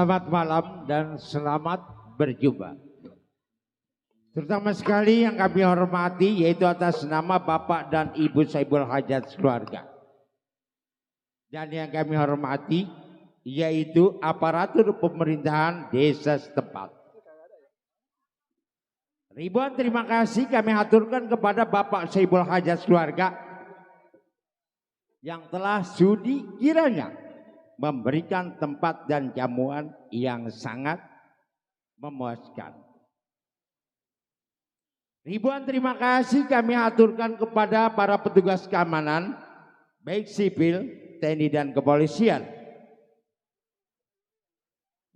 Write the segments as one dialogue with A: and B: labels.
A: Selamat malam dan selamat berjumpa. Terutama sekali yang kami hormati yaitu atas nama Bapak dan Ibu Saibul Hajat keluarga. Dan yang kami hormati yaitu aparatur pemerintahan desa setempat. Ribuan terima kasih kami haturkan kepada Bapak Saibul Hajat keluarga yang telah sudi kiranya memberikan tempat dan jamuan yang sangat memuaskan. Ribuan terima kasih kami aturkan kepada para petugas keamanan, baik sipil, TNI dan kepolisian,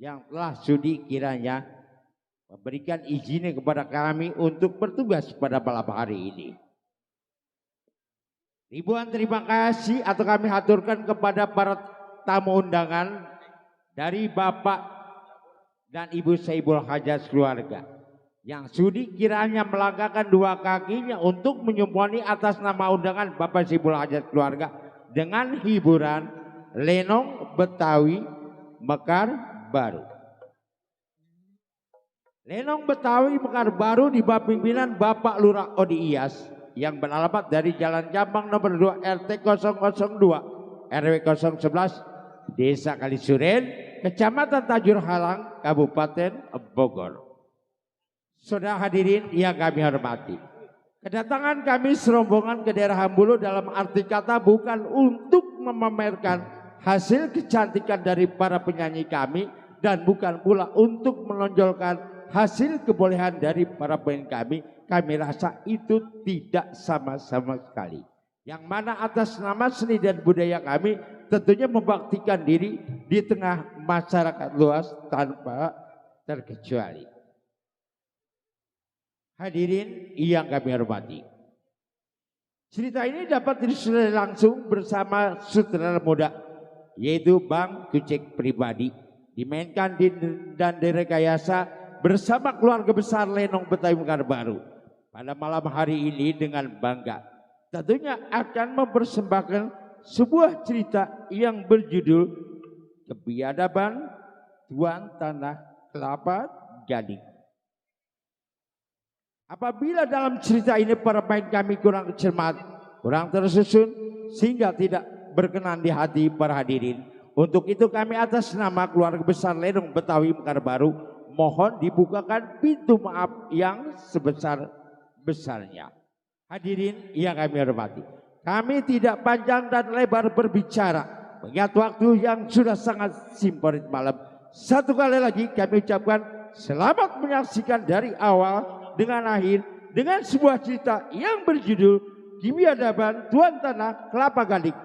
A: yang telah sudi kiranya memberikan izin kepada kami untuk bertugas pada malam hari ini. Ribuan terima kasih atau kami aturkan kepada para tamu undangan dari Bapak dan Ibu Saibul Hajat keluarga yang sudi kiranya melangkahkan dua kakinya untuk menyumbani atas nama undangan Bapak Saibul Hajat keluarga dengan hiburan lenong Betawi Mekar Baru. Lenong Betawi Mekar Baru di bawah pimpinan Bapak Lurah Odi Iyas yang beralamat dari Jalan Jambang nomor 2 RT 002 RW 011 Desa Kalisuren, Kecamatan Tajur Halang, Kabupaten Bogor. Saudara hadirin yang kami hormati, kedatangan kami serombongan ke daerah Hambulu dalam arti kata bukan untuk memamerkan hasil kecantikan dari para penyanyi kami dan bukan pula untuk menonjolkan hasil kebolehan dari para pemain kami. Kami rasa itu tidak sama-sama sekali. Yang mana atas nama seni dan budaya kami tentunya membaktikan diri di tengah masyarakat luas tanpa terkecuali. Hadirin yang kami hormati, cerita ini dapat disusun langsung bersama sutradara muda yaitu Bang Kucek Pribadi, dimainkan dan direkayasa bersama keluarga besar Lenong Betawi Mekar Baru. Pada malam hari ini dengan bangga tentunya akan mempersembahkan sebuah cerita yang berjudul Kebiadaban Tuan Tanah Kelapa Gading. Apabila dalam cerita ini para pemain kami kurang cermat, kurang tersusun sehingga tidak berkenan di hati para hadirin, untuk itu kami atas nama keluarga besar Lenong Betawi Mekar Baru mohon dibukakan pintu maaf yang sebesar-besarnya. Hadirin yang kami hormati, kami tidak panjang dan lebar berbicara mengingat waktu yang sudah sangat simperit malam. Satu kali lagi kami ucapkan selamat menyaksikan dari awal dengan akhir dengan sebuah cerita yang berjudul Kebiadaban Tuan Tanah Kelapa Gading.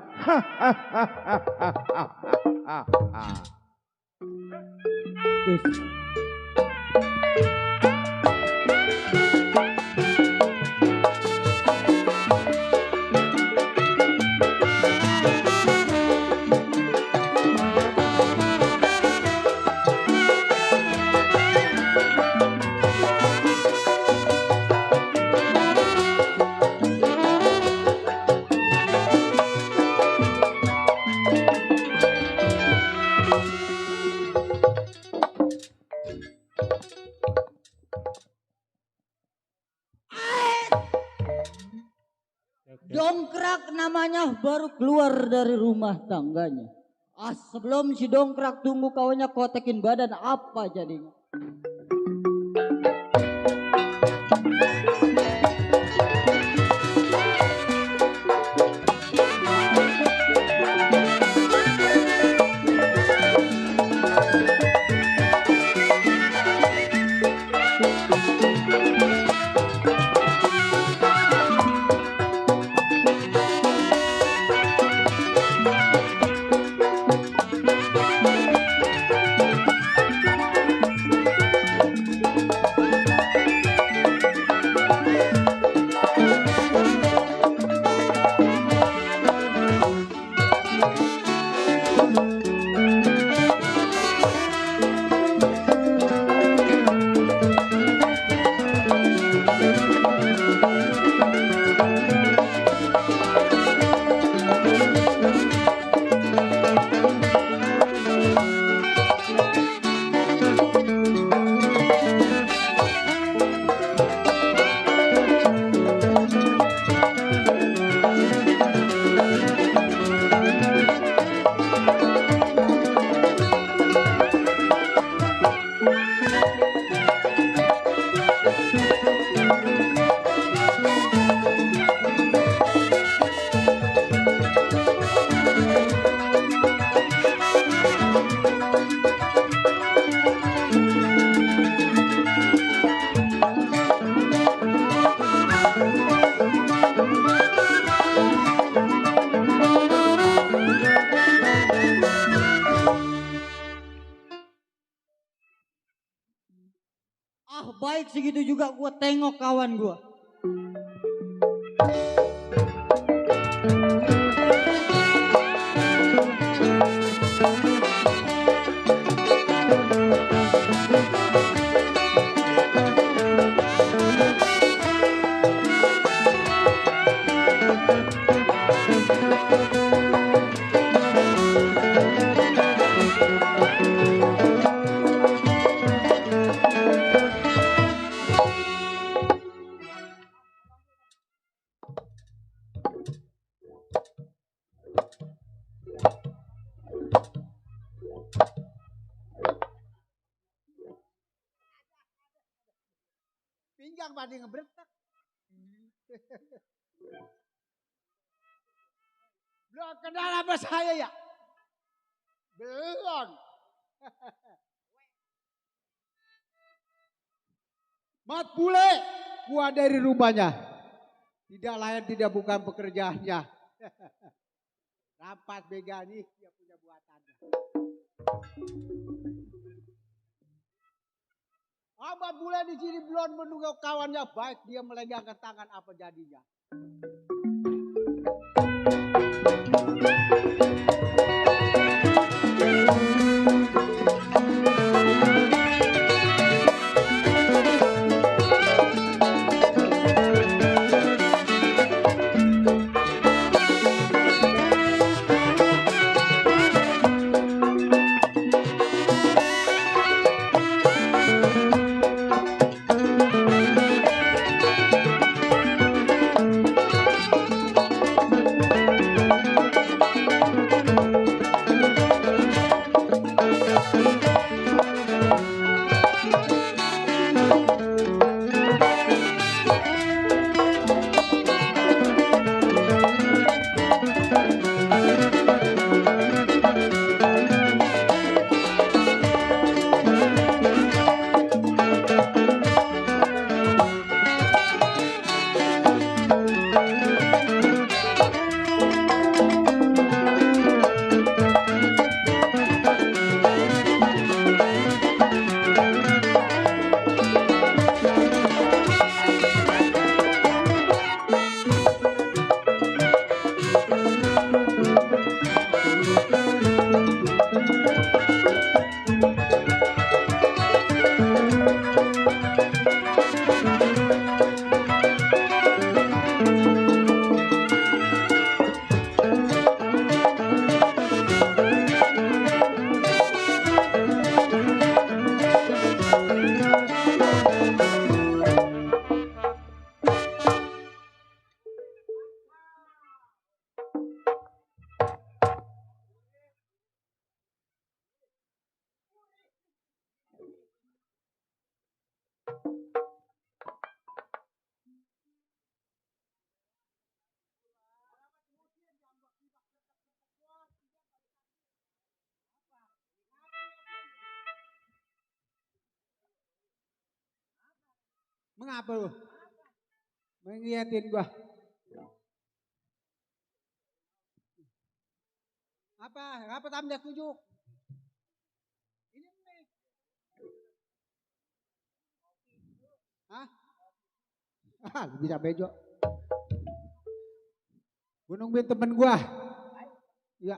B: Dongkrak namanya baru keluar dari rumah tangganya. Sebelum si dongkrak tunggu kawannya kotekin badan apa jadinya. baik segitu juga gua tengok kawan gua.
C: Pinggang pada ngebretak. Belum kenal apa saya ya? Belum. Mat bule, gua dari rumahnya. Tidak lain tidak bukan pekerjaannya. Rampas begani dia punya buatannya. Amat bule di sini belum menunggu kawannya baik dia melengangkan tangan apa jadinya. Mengapa lu? Mengiyatin gua. Apa? Apa tambah setuju? Ini nih. Hah? Ah, bisa bejo. Gunung bin temen gua. Ya.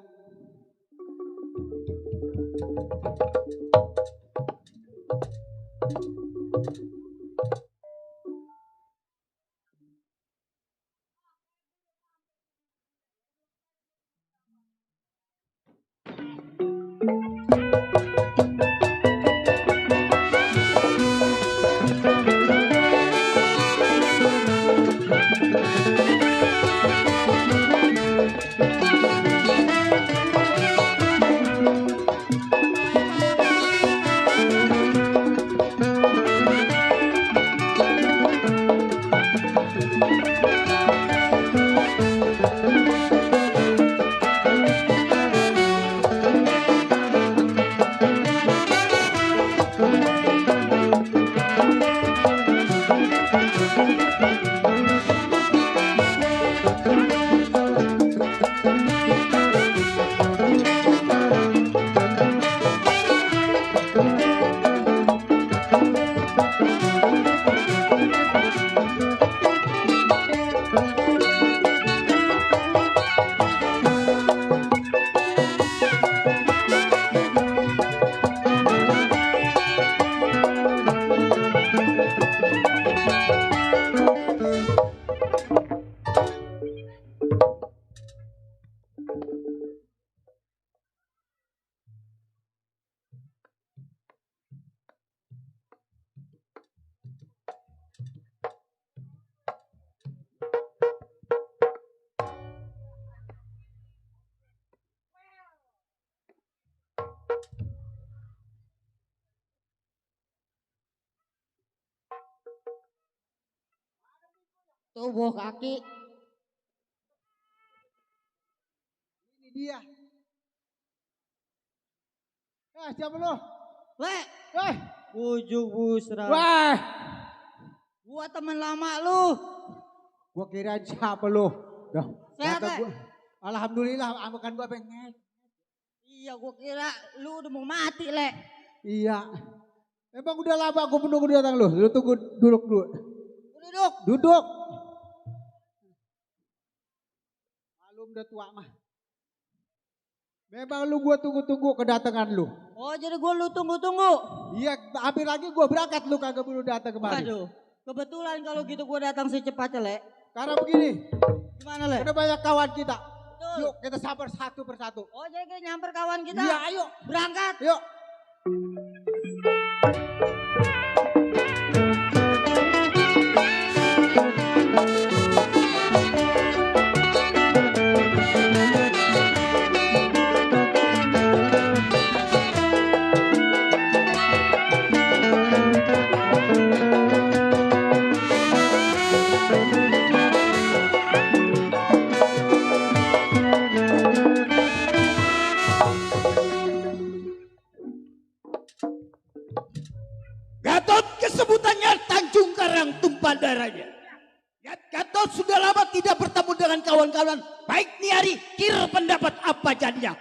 B: Tubuh kaki.
C: Ini dia. Siapa lu?
B: Le,
C: Weh,
B: Ujuk Busra.
C: weh.
B: Gua teman lama lu.
C: Gua kira siapa lu? Dah,
B: Sehat,
C: kata
B: Le?
C: gua. Alhamdulillah, makan gua pengen.
B: Iya, gua kira lu udah mau mati, Le.
C: Iya. Emang udah lama aku menunggu datang lu. Lu tunggu duduk dulu.
B: Duduk.
C: Duduk. Malum udah tua mah. Memang lu gua tunggu-tunggu kedatangan lu.
B: Oh, jadi gua lu tunggu-tunggu.
C: Iya, hampir lagi gua berangkat lu kagak perlu datang kemari.
B: Waduh, kebetulan kalau gitu gua datang secepatnya, Le.
C: Karena begini,
B: Gimana, Le?
C: ada banyak kawan kita.
B: Betul.
C: Yuk kita sabar satu persatu.
B: Oh, jadi kita nyamper kawan kita.
C: Iya, ayo.
B: Berangkat.
C: Yuk.
D: Gatot kesebutannya Tanjung Karang tumpah darahnya. Gatot sudah lama tidak bertemu dengan kawan-kawan. Baik Niari, kira pendapat apa jadinya?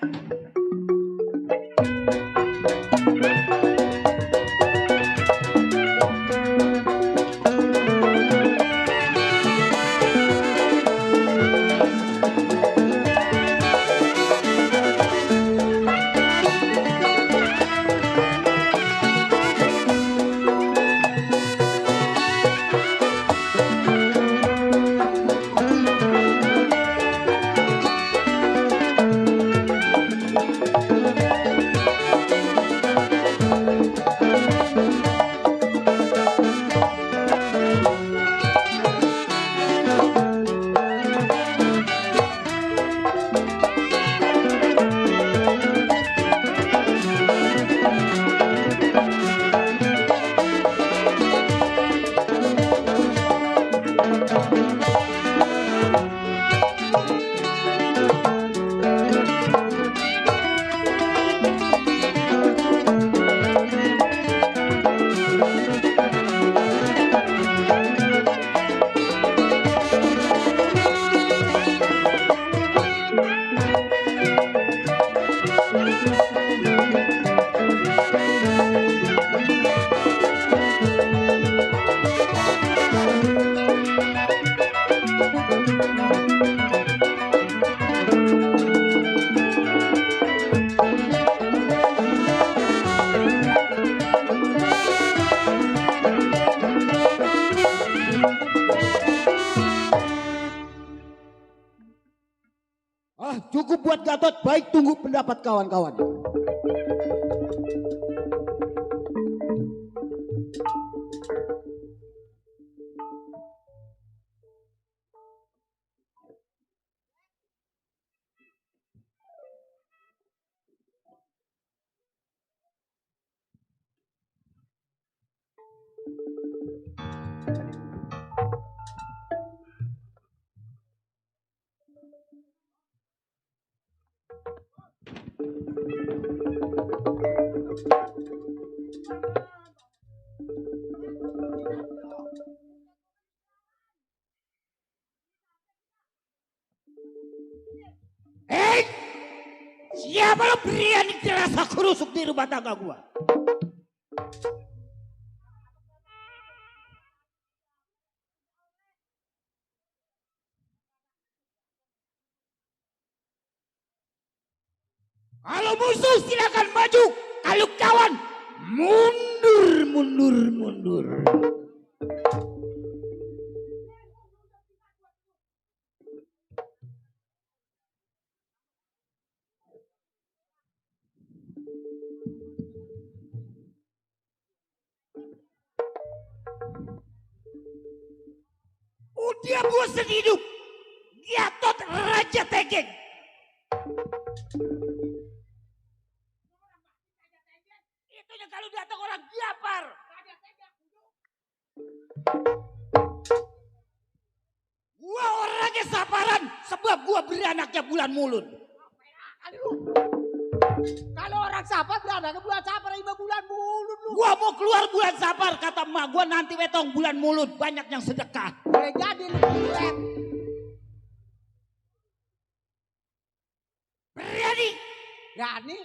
D: Cukup buat Gatot, baik tunggu pendapat kawan-kawan. Siapa lo berani terasa kerusuk di rumah tangga gua? Kalau musuh silakan maju, kalau kawan mundur, mundur, mundur. Udah bosan hidup, Gatot Raja Tegeng. Itunya kalau datang orang Giapar. gua beranaknya bulan mulut.
C: Kalau orang Sapar beranaknya bulan Sapar 5 bulan mulut lu.
D: Gua mau keluar bulan Sapar, kata emak gua nanti wetong bulan mulut, banyak yang sedekah.
C: Boleh jadi lu bulan.
D: Berani,
C: Berani.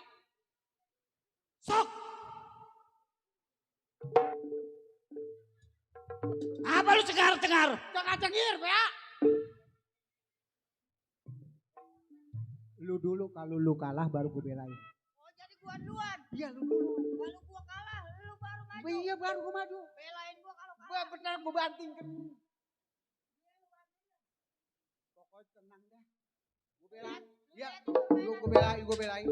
D: sok. Apa lu cengar-cengar?
C: Jangan cengir, ya. Lu dulu kalau lu kalah baru gue belain.
B: Oh jadi gua duluan.
C: Iya lu dulu.
B: Kalau gua kalah, lu baru maju.
C: Iya baru gue maju.
B: Belain gua kalau
C: Gue
B: kalah.
C: benar gue bantingkan. Pokoknya tenang dah. Gue belain. Ya, gue belain.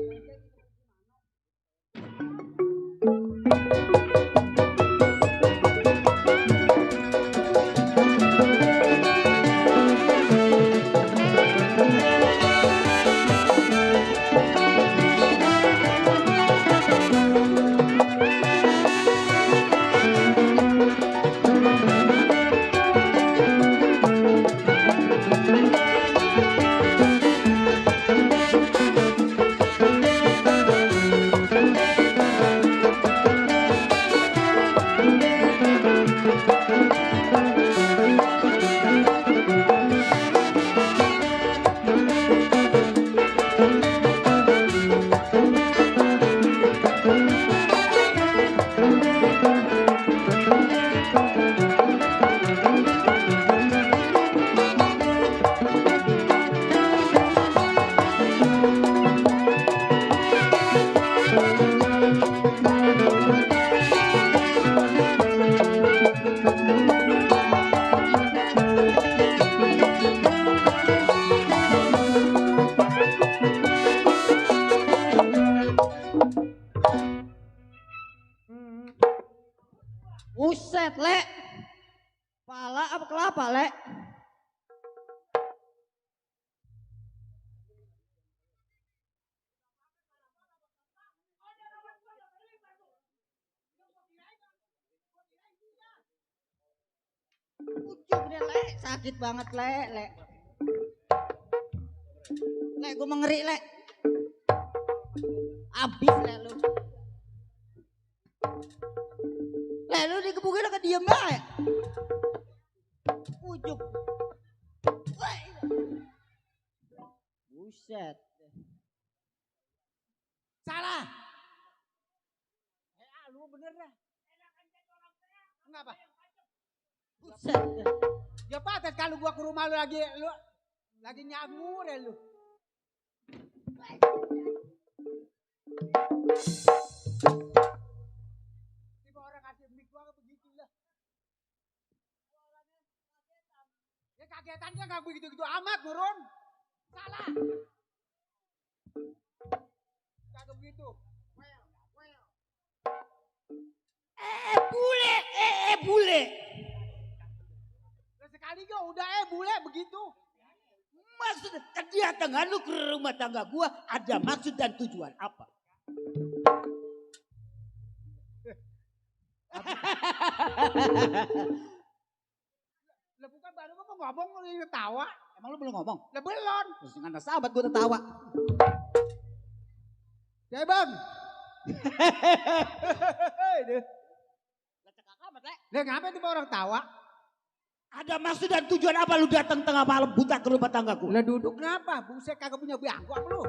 B: Buset, Le. Pala apa kelapa, Le? Ujuk deh, Le. Sakit banget, Le. Le, gue mengeri, Le. Abis, Le, lu. Le, lu dikebukin lo diem baik. Ujuk. Woi. Buset.
C: Salah. Lu bener dah. Kenapa?
B: Buset.
C: Ya patet kalau gua ke rumah lu lagi nyangur ya lu. Tiba orang kasih mic gua begitu lah. Ya kagetan dia gak begitu-gitu amat nurun. Salah. Kagak begitu.
D: Bule.
C: Lah sekali gua udah bule begitu.
D: Maksud kedatangan lu ke rumah tangga gua ada maksud dan tujuan apa?
C: Lah bukan baru gua mau ngomong lu ketawa.
D: Emang lu belum ngomong?
C: Lah belum.
D: Terus dengan sahabat gua tertawa.
C: Ya bang. Lah ngapain tuh orang tawa?
D: Ada maksud dan tujuan apa lu datang tengah malam buta ke rumah tangga gua?
C: Lah duduk kenapa? Buset kagak punya bangku apa lu?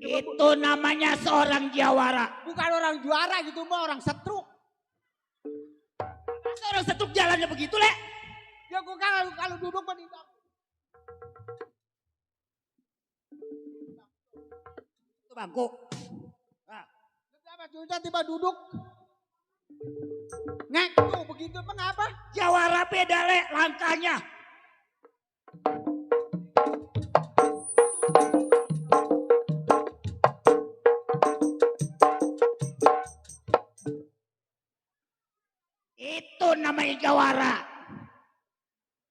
D: Itu namanya seorang jawara.
C: Bukan orang juara gitu mah orang setruk.
D: Seorang setruk jalannya begitu, Le.
C: Ya gua kalau duduk mah di
D: Itu bangku. Nah,
C: Kenapa cuy tiba duduk? Ngek tuh begitu mengapa?
D: jawara beda, Le, langkahnya. Itu namanya jawara.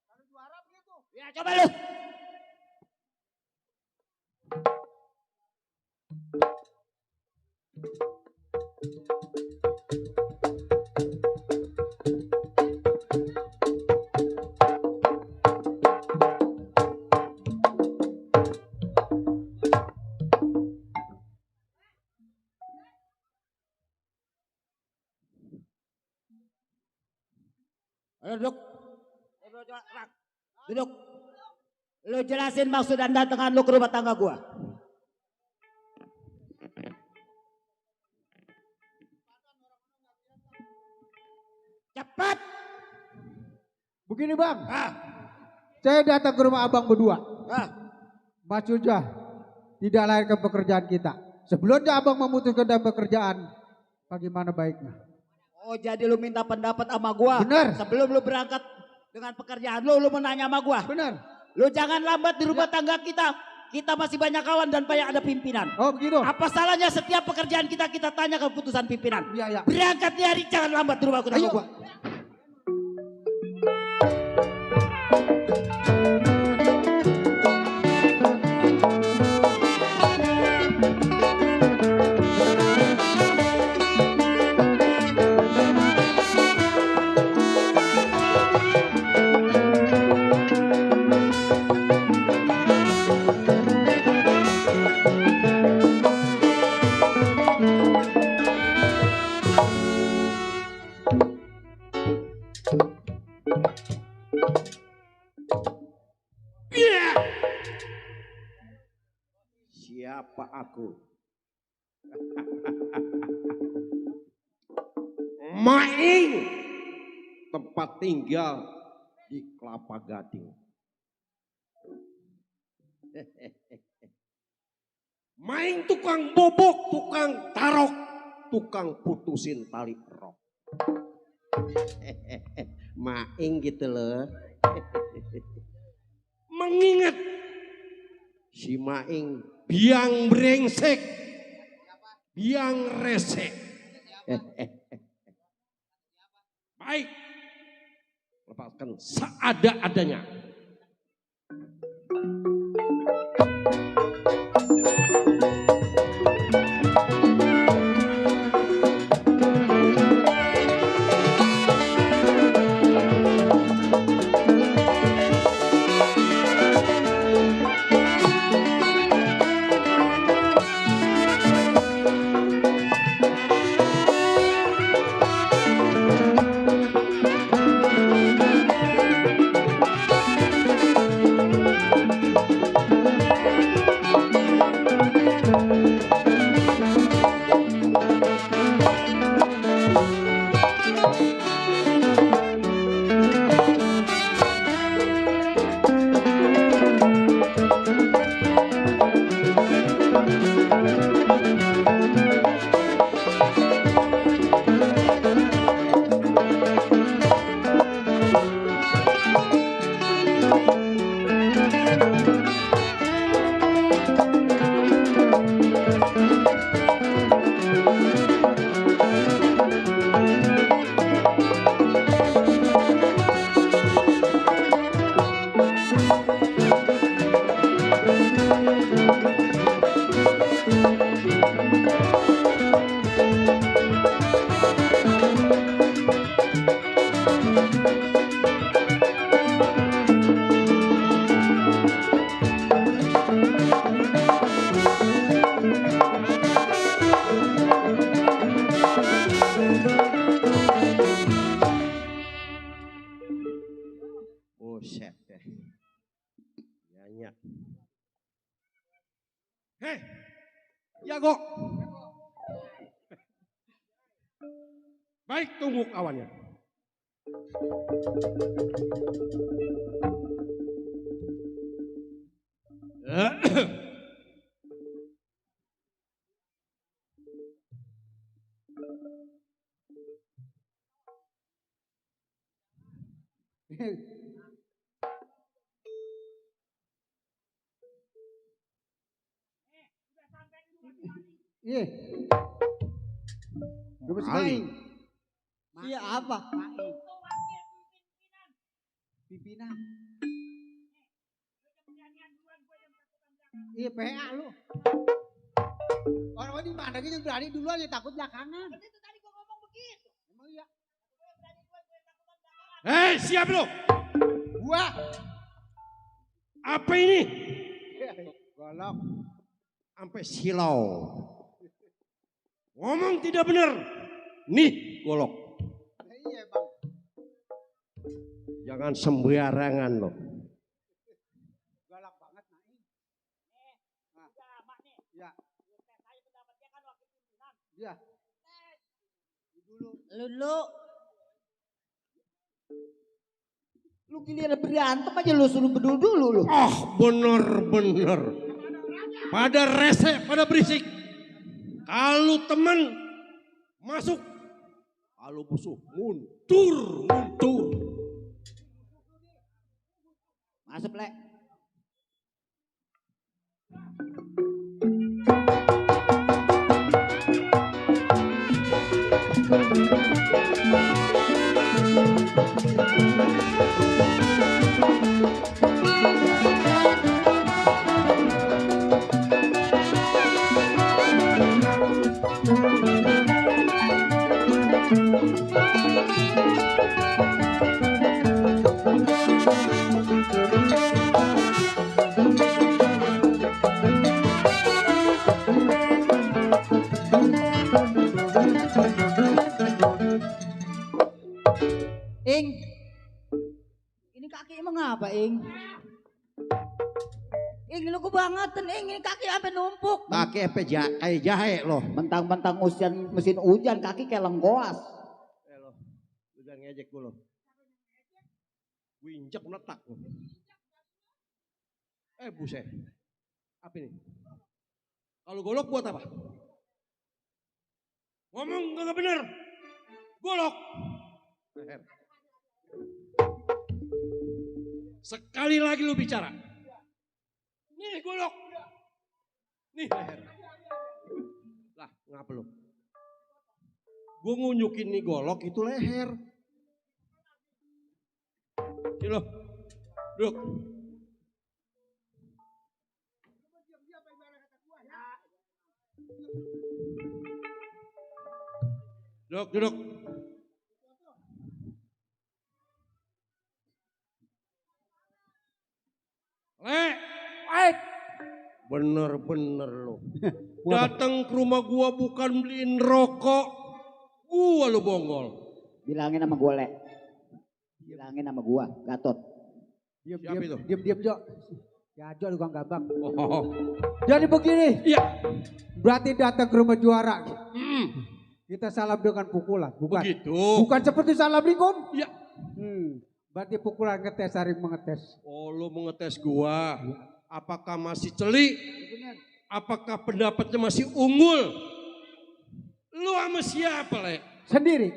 C: Kalau juara begitu.
D: Ya coba lu. Duduk. Duduk. Lu jelasin maksud dan datangan lu ke rumah tangga gua. Cepat.
C: Begini bang,
D: Ah,
C: saya datang ke rumah abang berdua.
D: ah.
C: Mas Yujah tidak lahir ke pekerjaan kita. Sebelumnya abang memutuskan dari pekerjaan, bagaimana baiknya?
D: Oh, jadi lu minta pendapat sama gua.
C: Bener.
D: Sebelum lu berangkat dengan pekerjaan lu menanya sama gua.
C: Benar.
D: Lu jangan lambat di rumah tangga kita. Kita masih banyak kawan dan banyak ada pimpinan.
C: Oh begitu?
D: Apa salahnya setiap pekerjaan kita tanya keputusan pimpinan.
C: Iya, iya.
D: Berangkat di hari jangan lambat di rumah tangga
C: Ayo.
D: gua.
E: Siapa aku? Maing, tempat tinggal di Kelapa Gading. Maing tukang bobok, tukang tarok, tukang putusin tali rok. Maing gitu loh. Mengingat si Maing biang brengsek, biang resek. Baik, lepaskan seada-adanya. Buset deh. Yanya. Hei, jago. Baik, tunggu kawannya.
C: Iya. Gue masih
E: Kali.
C: main.
B: Iya apa?
C: Pimpinan. Iya PA lu. Orang di mana yang berani duluan yang takut belakangan.
D: Itu tadi gua ngomong begitu.
C: Emang iya.
E: Hei, siap lo.
C: Gua.
E: Apa ini?
C: Golok.
E: Sampai silau. Ngomong tidak benar. Nih, golok.
C: Iya bang.
E: Jangan sembarangan lo.
C: Galak banget Naing. Ya. Ya.
B: Lu giliran berantem aja lu suruh bedul dulu lu.
E: Bener-bener. Pada rese, pada berisik. Kalau teman masuk, kalau musuh mundur.
B: Masuk, Lek. Ing, ini kaki emang apa, Ing? Ing, lu kebangetan, Ing, ini kaki sampai numpuk.
A: Kaki apa kayak jahe loh.
B: Mentang-mentang mesin hujan, kaki kayak lengkoas.
E: Lo, lu jangan ngejek gue lo. Gue injek meletak lo. Buset. Apa ini? Kalau golok buat apa? Ngomong gak bener. Golok. Leher. Sekali lagi lu bicara. Nih golok. Nih leher. Lah ngapa lu? Gue ngunjukin nih golok itu leher. Sini lo. Duduk. Duduk. Bener-bener lo. Datang ke rumah gua bukan beliin rokok. Gua lo bonggol.
B: Bilangin sama gua, Lek. Bilangin sama gua, Gatot.
E: Siapa itu?
C: Diam, Jo. Ya, Jo lu gambang.
E: Oh.
C: Jadi begini.
E: Iya.
C: Berarti datang ke rumah juara. Kita salam dengan pukulan, bukan?
E: Begitu.
C: Bukan seperti salam likun.
E: Iya.
C: Berarti pukulan ngetes, saling mengetes.
E: Oh, lo mengetes gua. Apakah masih celik? Apakah pendapatnya masih unggul? Lu sama siapa, Le?
C: Sendiri.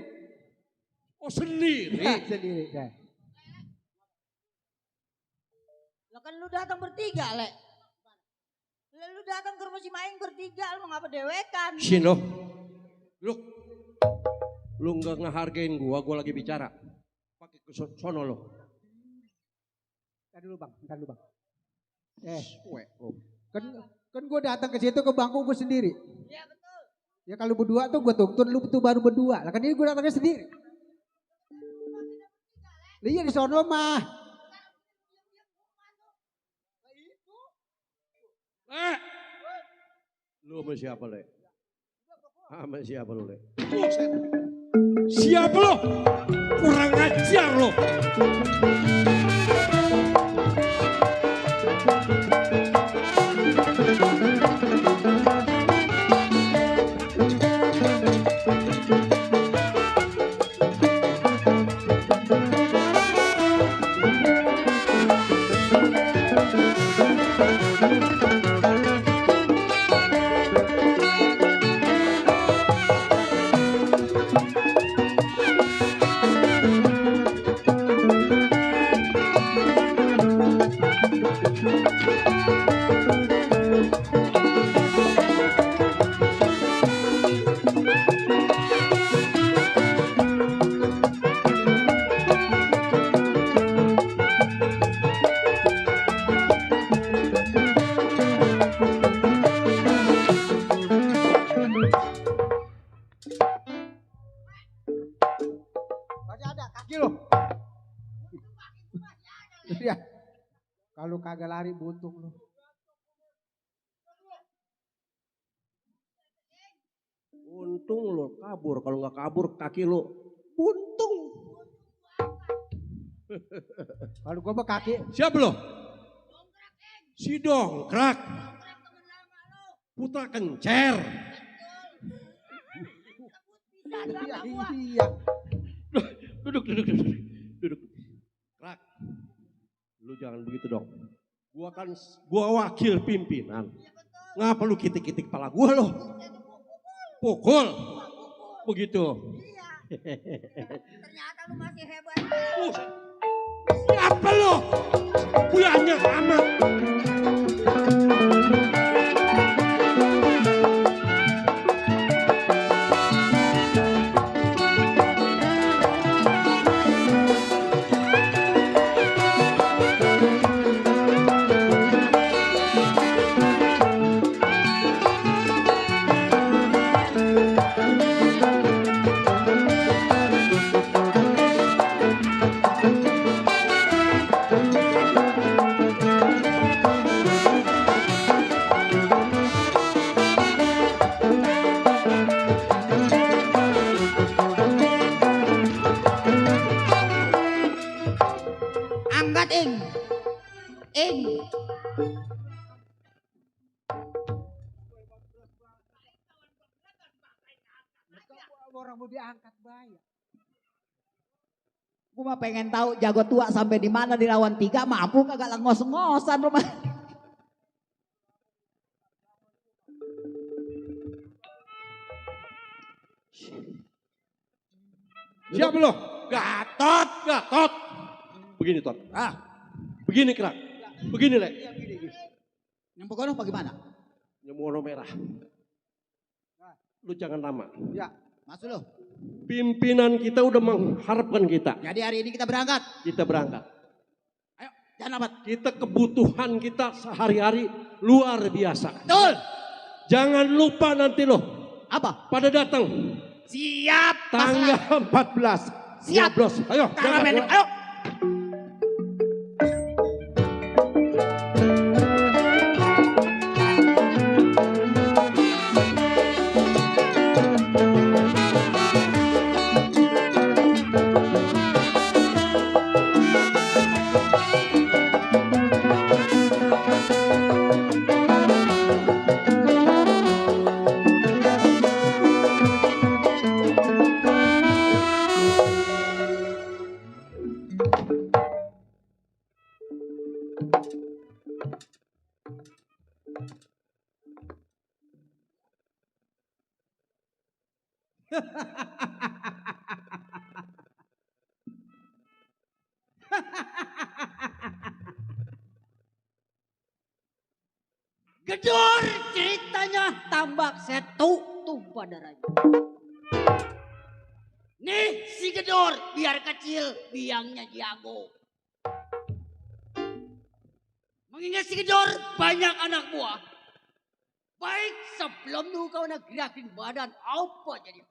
E: Oh, sendiri.
C: Ya, sendiri. Ya.
B: Lah kan lu datang bertiga, Lek. Lu datang ke rumah si Maing bertiga, lu ngapa dewekan?
E: Sini lo. Lu nggak ngehargain gua lagi bicara. Pakai ke sono lo.
C: Entar dulu bang.
E: Lo.
C: Kan gue datang ke situ ke bangku gue sendiri.
B: Iya betul.
C: Ya kalau berdua tuh gue tuntun, lu tuh baru berdua. Lah kan ini gue datangnya sendiri. Iya di sono mah.
E: Lu sama siapa, Le? Sama siapa lo, Le? Buset. Siapa lo? Kurang ajar lo.
C: Iya. Kalau kagak lari buntung lu.
E: Untung lo kabur, kalau nggak kabur kaki lo buntung.
C: Kalau gua mah kaki.
E: Siapa lo? Si Dongkrak. Putra Kencer.
C: Iya.
E: Duduk. Krak. Lu jangan begitu dong. Gua wakil pimpinan. Ngapa lu kitik-kitik kepala gua lo? Pukul. Begitu.
B: Ternyata lu masih hebat.
E: Siapa lo? Banyak amat.
B: Angkat ing.
C: Orang mau diangkat bayar.
B: Gue mah pengen tahu jago tua sampai di mana di lawan 3 mampu kagak lah ngos-ngosan rumah.
E: Siapa lo? Gatot. Begini Tot. Begini Krak. Begini Lek.
B: Yang pokoknya bagaimana?
E: Nyemono merah. Lu jangan lama.
C: Ya.
B: Masuk lo.
E: Pimpinan kita udah mengharapkan kita.
B: Jadi hari ini kita berangkat.
E: Kita berangkat.
B: Ayo, jangan lambat.
E: Kita kebutuhan kita sehari-hari luar biasa.
B: Betul.
E: Jangan lupa nanti loh.
B: Apa?
E: Pada datang.
B: Siap.
E: Tanggal 14.
B: Siap.
E: Bros. Ayo.
B: Tangan
E: berangkat.
B: pendek. Ayo. Gedor ceritanya tambak setu tumpah darahnya. Nih si Gedor biar kecil biangnya jago. Mengingat si Gedor banyak anak buah. Baik sebelum lu kau nak gerakin badan apa jadi.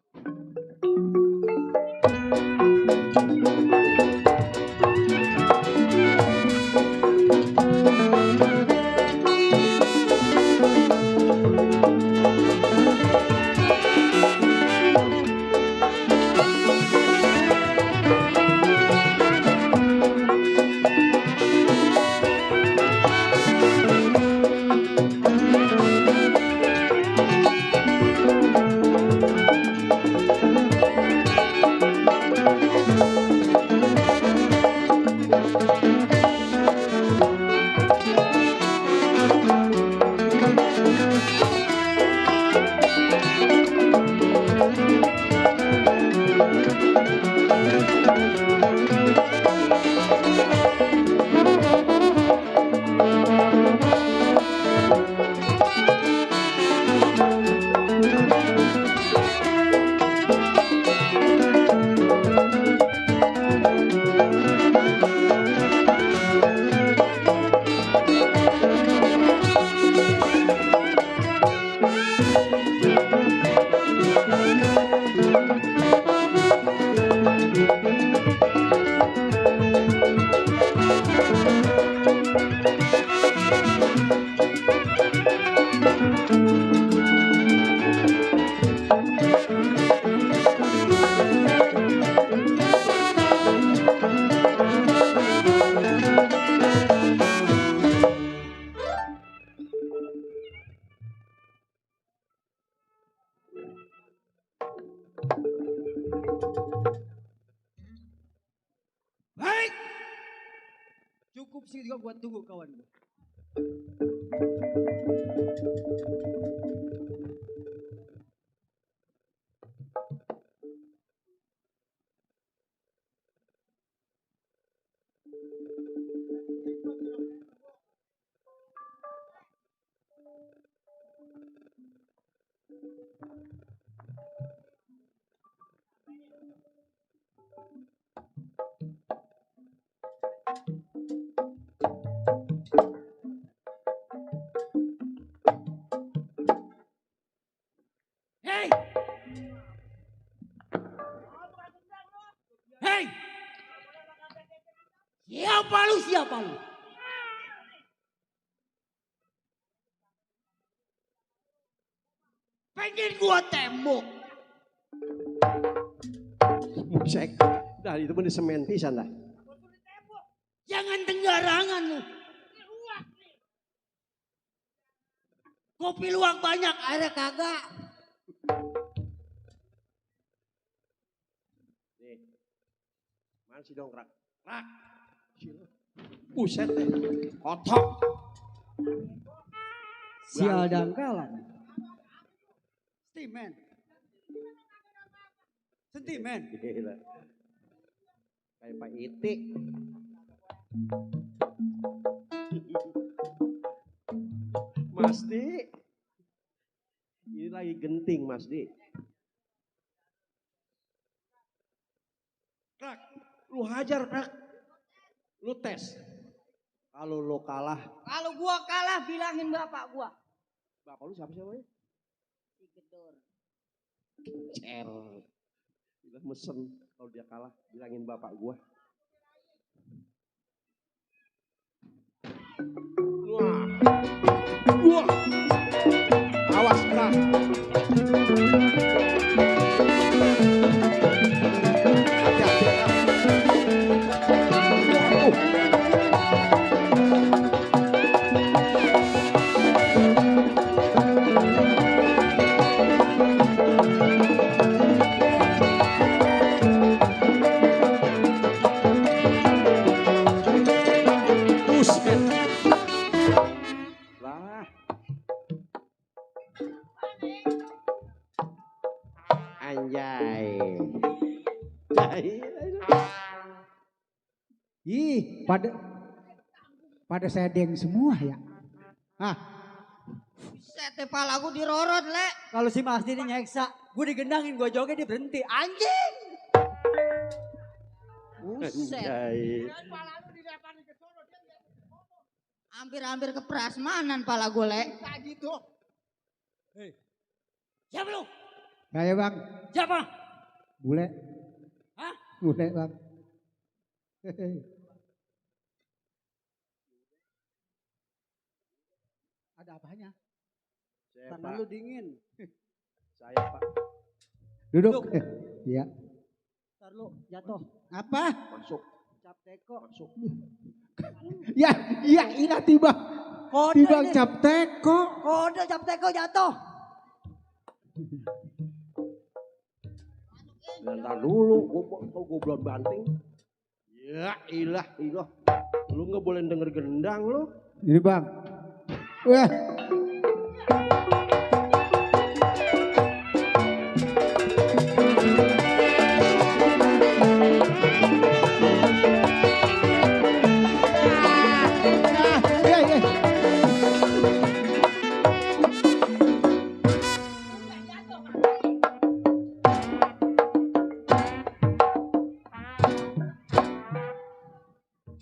F: sini juga gua tunggu kawan gua.
D: Hei! Hei! Siapa lu? Siapa lu? Pengen gua tembok.
E: Musek. Dah itu pun disemen pisan dah.
D: Jangan tenggarangan lu. Kopi luwak banyak, airnya kagak.
E: Nih. Mana si dongkrak? Rak. Buset deh. Otok.
F: Sial dangkalan. Sentimen. Sentimen.
E: Gila. Kayak Pak Itik. Mas Di. Ini lagi genting Mas Di. Krak, lu hajar Krak. Lu tes. Kalau lu kalah,
B: Kalau gua kalah bilangin bapak gua.
E: bapak lu siapa namanya?
B: Si Gedor.
E: Cer. Gila mesen kalau dia kalah bilangin bapak gua. Wah. Wah. Awas Krak. Hati-hati Krak. Buset. Lah. Anjay.
C: Ih, pada sedeng semua ya. Ah,
B: Buset, kepala gua dirorot, Le.
F: Kalau si Mas Didi nyeksa, gue digendangin, gue joget dia berhenti. Anjing.
B: Buset.
E: Anjay.
B: Hampir-hampir ke prasmanan pala gua, Le.
D: Siapa lu?
C: saya bang,
D: Siapa?
C: bule.
D: Hah?
C: Bule bang. Ada apanya?
E: Saya
F: Tangan
E: Pak.
F: lu dingin.
E: Saya Pak.
C: Duduk. Iya.
F: Ntar lu jatuh.
C: Apa?
E: Masuk.
F: Cap teko.
E: Masuk.
C: Ya, iya, ini tiba.
F: Kode
C: Tiba
F: ini.
C: cap teko.
F: Kode cap teko jatuh.
E: Ntar dulu, gue belum banting. Ya ilah, ilah. Lu nggak boleh denger gendang lu.
C: Ini bang. Wah. Ya, ya.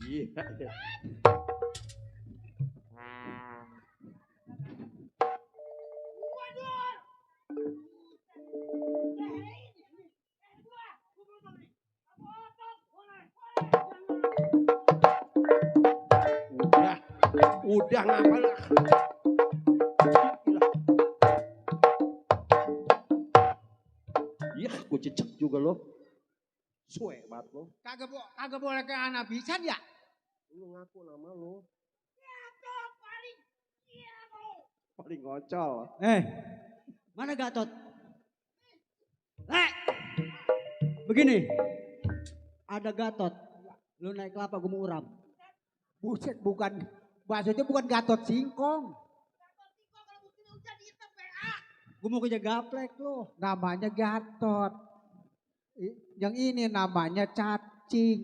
E: Iya. Udah ngapa lah. Iya, gue cecek juga lo. Suwe banget lo.
C: Kagak boleh ke anak pisan ya?
E: Lu ngaku nama lo. Paling ngocol.
F: Mana Gatot? Begini. Ada Gatot. Lu naik kelapa gue mau uram.
C: Buset, bukan baksonya bukan Gatot Singkong.
F: Gue mau kerja gaplek lo.
C: Namanya Gatot. Yang ini namanya cacing.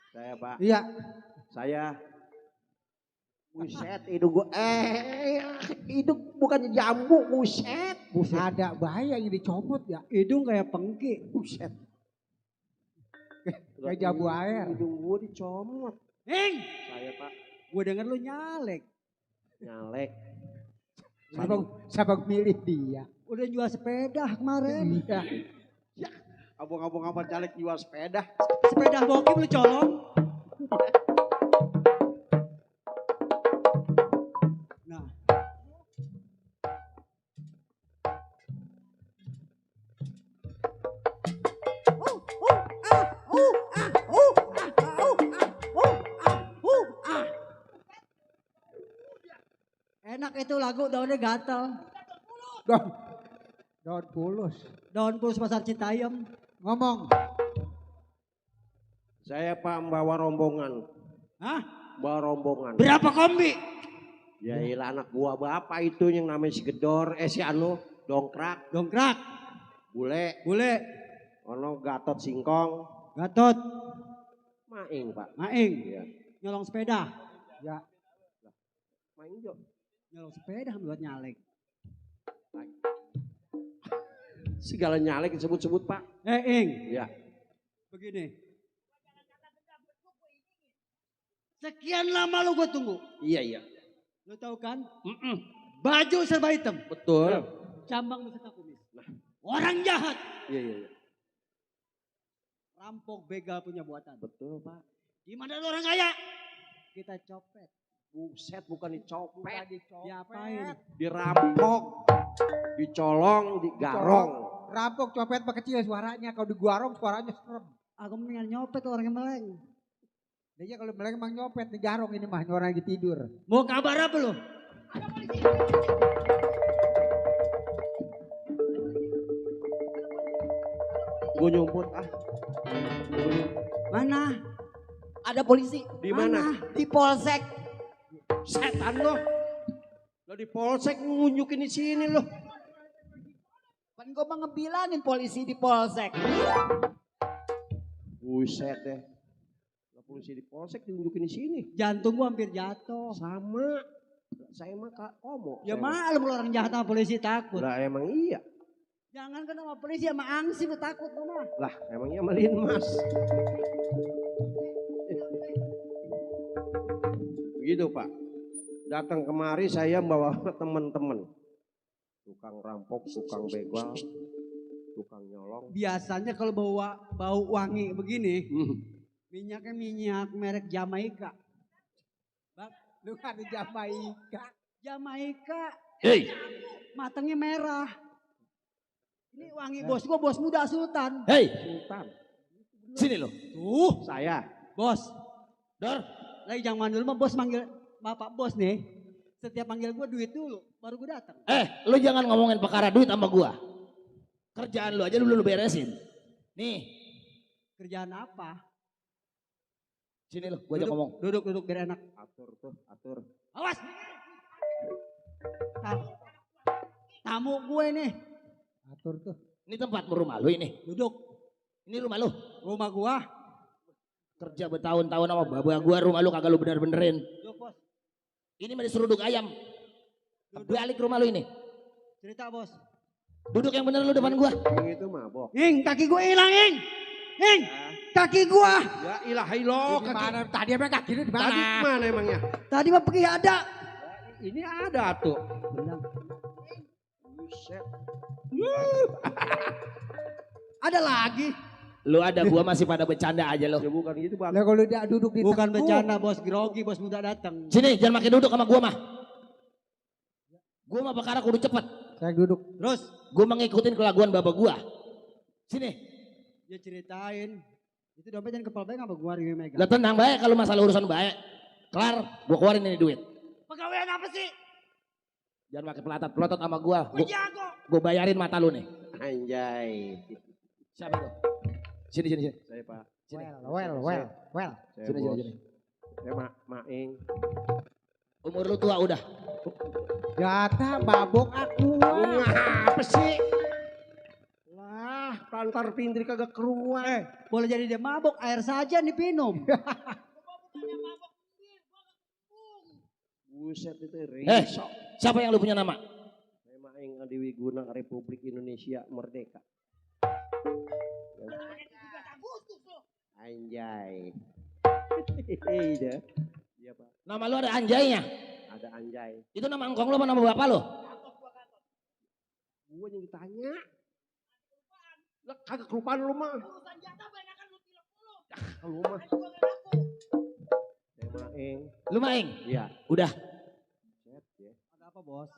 E: Saya Pak,
C: Iya,
E: saya. Buset, hidung gua. Hidung bukannya jambu, buset.
C: ada bahaya yang dicomot ya.
F: Hidung kayak pengki.
E: Buset.
C: Kayak jambu air.
E: Hidung gua dicomot.
F: Heng,
E: Saya Pak,
F: gue denger lu nyalek.
E: nyalek.
C: Siapa milih dia?
F: Udah jual sepeda kemarin.
C: Iya.
E: Abang-abang apa caleg jual sepeda?
F: Sepeda bokep lu colong. Nah, enak itu lagu daunnya gatal.
C: Daun pulus.
F: Daun pulus pasar Citayam.
C: Ngomong.
E: Saya Pak membawa rombongan.
F: Hah?
E: Bawa rombongan.
F: Berapa kombi?
E: Ya ilah anak gua bapak itu yang namanya si Gedor, si Anu, Dongkrak,
F: Dongkrak.
E: Bule,
F: Bule.
E: ono Gatot Singkong,
F: Gatot.
E: Maing Pak.
F: Maing.
E: Iya.
F: Nyolong sepeda.
C: Ya.
E: Maing Jo.
F: Nyolong sepeda buat nyalek.
E: Segala nyalek disebut-sebut Pak.
F: Ing.
E: Ya.
F: Begini. Sekian lama lu gue tunggu.
E: Iya iya.
F: Lu tahu kan? Baju serba hitam.
E: Betul.
F: Cambang beserta kumis. Orang jahat.
E: Iya iya. Iya.
F: Rampok begal punya buatan.
E: Betul Pak.
F: Gimana lu orang kaya? Kita copet.
E: Buset bukan dicopet,
F: Diapain?
E: dirampok, dicolong, digarong.
C: Rampok copet mah kecil suaranya. Kalau diguarong suaranya serem.
F: Aku mendingan nyopet orang yang meleng.
C: Dia kalau meleng emang nyopet digarong ini mah orang lagi tidur.
F: Mau kabar apa lu?
E: Gue nyumput
F: Mana?
B: Ada polisi.
E: Di mana?
B: Di polsek.
E: Setan lo. Lo di polsek ngunjukin di sini lo.
B: Kan gue mah ngebilangin polisi di polsek.
E: Buset deh. Lo polisi di polsek nunjukin di sini.
F: Jantung gua hampir jatuh.
E: Sama. Saya mah Kak Komo.
F: Ya
E: Saya mah.
F: malu kalau orang jahat sama polisi takut.
E: Lah emang iya.
F: Jangan kan sama polisi sama angsi lu takut lu mah.
E: Lah emangnya maliin mas. Begitu Pak. Datang kemari saya bawa teman-teman. Tukang rampok, tukang begal, tukang nyolong.
F: Biasanya kalau bau wangi begini,
E: Hmm.
F: minyaknya minyak merek Jamaika. Bang,
C: Lu kan di Jamaika.
F: Jamaika
A: Hei,
F: matangnya merah. Ini wangi bos gua, bos muda Sultan.
A: hei,
E: Sultan.
A: sini lo.
F: Tuh,
E: Saya.
F: bos.
A: Dor,
F: Lagi jangan dulu mah bos manggil bapak bos nih. Setiap panggil gua duit dulu, baru gua datang.
A: lu jangan ngomongin perkara duit sama gua. Kerjaan lu aja dulu lu beresin. Nih,
F: Kerjaan apa?
A: sini lo, gua aja ngomong.
F: Duduk biar enak.
E: Atur tuh, atur.
F: Awas. Tamu gue nih,
C: Atur tuh.
A: Ini tempat rumah lu ini.
F: duduk.
A: Ini rumah lu.
F: Rumah gua.
A: Kerja bertahun-tahun sama babah gua, rumah lu kagak lu bener-benerin.
F: Duduk bos.
A: Ini mah diseruduk ayam. Balik rumah lu ini.
F: Cerita bos.
A: Duduk yang bener lu depan gua.
E: Yang itu mabok.
F: Ing, kaki gue hilang Ing. Ing, kaki gua.
E: Ya ilahi lo.
C: Di mana? Tadi emang kaki lu di
E: Tadi
C: mana?
E: mana emangnya?
F: Tadi mah pergi ada.
E: Ini ada tuh. Buset.
F: Ada lagi.
A: Lu ada, gua masih pada bercanda aja lo.
E: Ya bukan gitu Bang.
C: Lah kalau dia duduk di
F: Bukan
C: tengku.
F: bercanda bos, grogi bos muda datang.
A: Sini, jangan makin duduk sama gua mah. Gua mah perkara kudu cepet.
C: Saya duduk.
F: Terus
A: Gua mah ngikutin kelakuan bapak gua. Sini.
F: dia ceritain. Itu dompet jangan kepala baik apa gua yang megang.
A: Lah tenang baik kalau masalah urusan baik. Kelar, gua keluarin ini duit.
F: Pegawaian apa sih?
A: Jangan pakai pelotot sama gua.
F: Gue jago.
A: Gua bayarin mata lu nih.
E: Anjay.
A: Siapa itu? Sini.
E: Saya Pak.
A: Sini.
C: Well.
E: Saya
A: Sini.
E: bos. Ya Maing.
D: Umur lu tua udah.
C: Jatah mabok aku.
E: Ngapa sih? Lah, pantar pindri kagak keruan.
F: Boleh jadi dia mabok, air saja nih minum.
E: Buset itu
D: Eh,
E: risok.
D: siapa yang lu punya nama?
E: Saya Maing Dewi Guna Republik Indonesia Merdeka. Anjay. Iya. Iya Pak.
D: Nama lu ada Anjaynya.
E: Ada Anjay.
D: Itu nama engkong lu apa nama bapak lu?
E: Gue yang ditanya. Lah kagak kelupaan lu mah. Lu mah. Saya Maing.
D: Lu Maing?
E: Iya.
D: Udah.
E: Set ya.
F: Ada apa bos?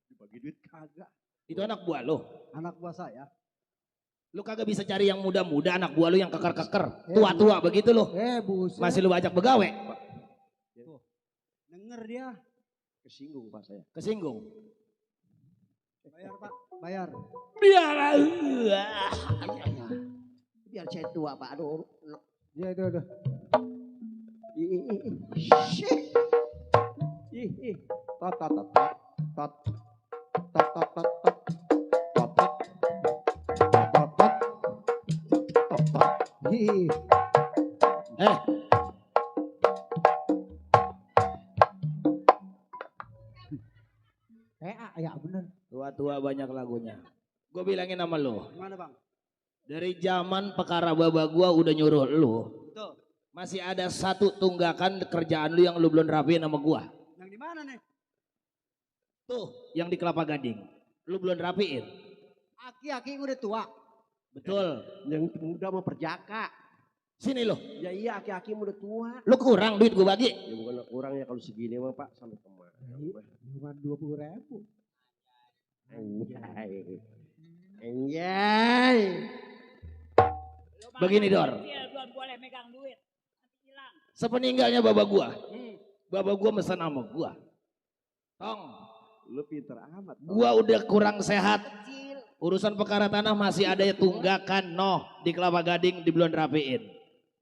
E: Dibagi duit kagak.
D: Itu anak buah lu.
F: Anak buah saya.
D: Lu kagak bisa cari yang muda-muda, anak buah lu yang keker-keker. Tua-tua begitu lu.
C: Buset.
D: Masih lu ajak begawe.
F: Denger dia.
E: Kesinggung Pak saya.
D: Kesinggung.
F: Bayar pak, bayar.
D: Biar.
E: Biar saya tua Pak. Aduh.
C: Ya itu.
E: Shit. Ih. Tot.
C: Ih, ya bener.
D: Tua-tua banyak lagunya. Gue bilangin sama lu.
F: Gimana bang?
D: Dari zaman perkara baba gua udah nyuruh lu.
F: Betul.
D: Masih ada satu tunggakan kerjaan lu yang lu belum rapiin sama gua.
F: Yang di mana nih?
D: Tuh, yang di Kelapa Gading. Lu belum rapiin.
F: Aki-aki udah tua.
D: Betul.
E: Yang muda mau perjaka.
D: Sini lu.
E: Ya iya aki-aki udah tua.
D: Lu kurang duit gua bagi.
E: Ya bukan kurang ya kalau segini mah Pak sampai kemana.
C: Cuma 20.000.
E: Anjay.
D: Begini Dor.
G: Belum boleh megang duit. Nanti hilang.
D: Sepeninggalnya baba gua. Baba gua mesen sama gua. Tong,
E: Lu pinter amat.
D: gua udah kurang sehat. Urusan perkara tanah masih ada ya tunggakan di Kelapa Gading di belum rapiin.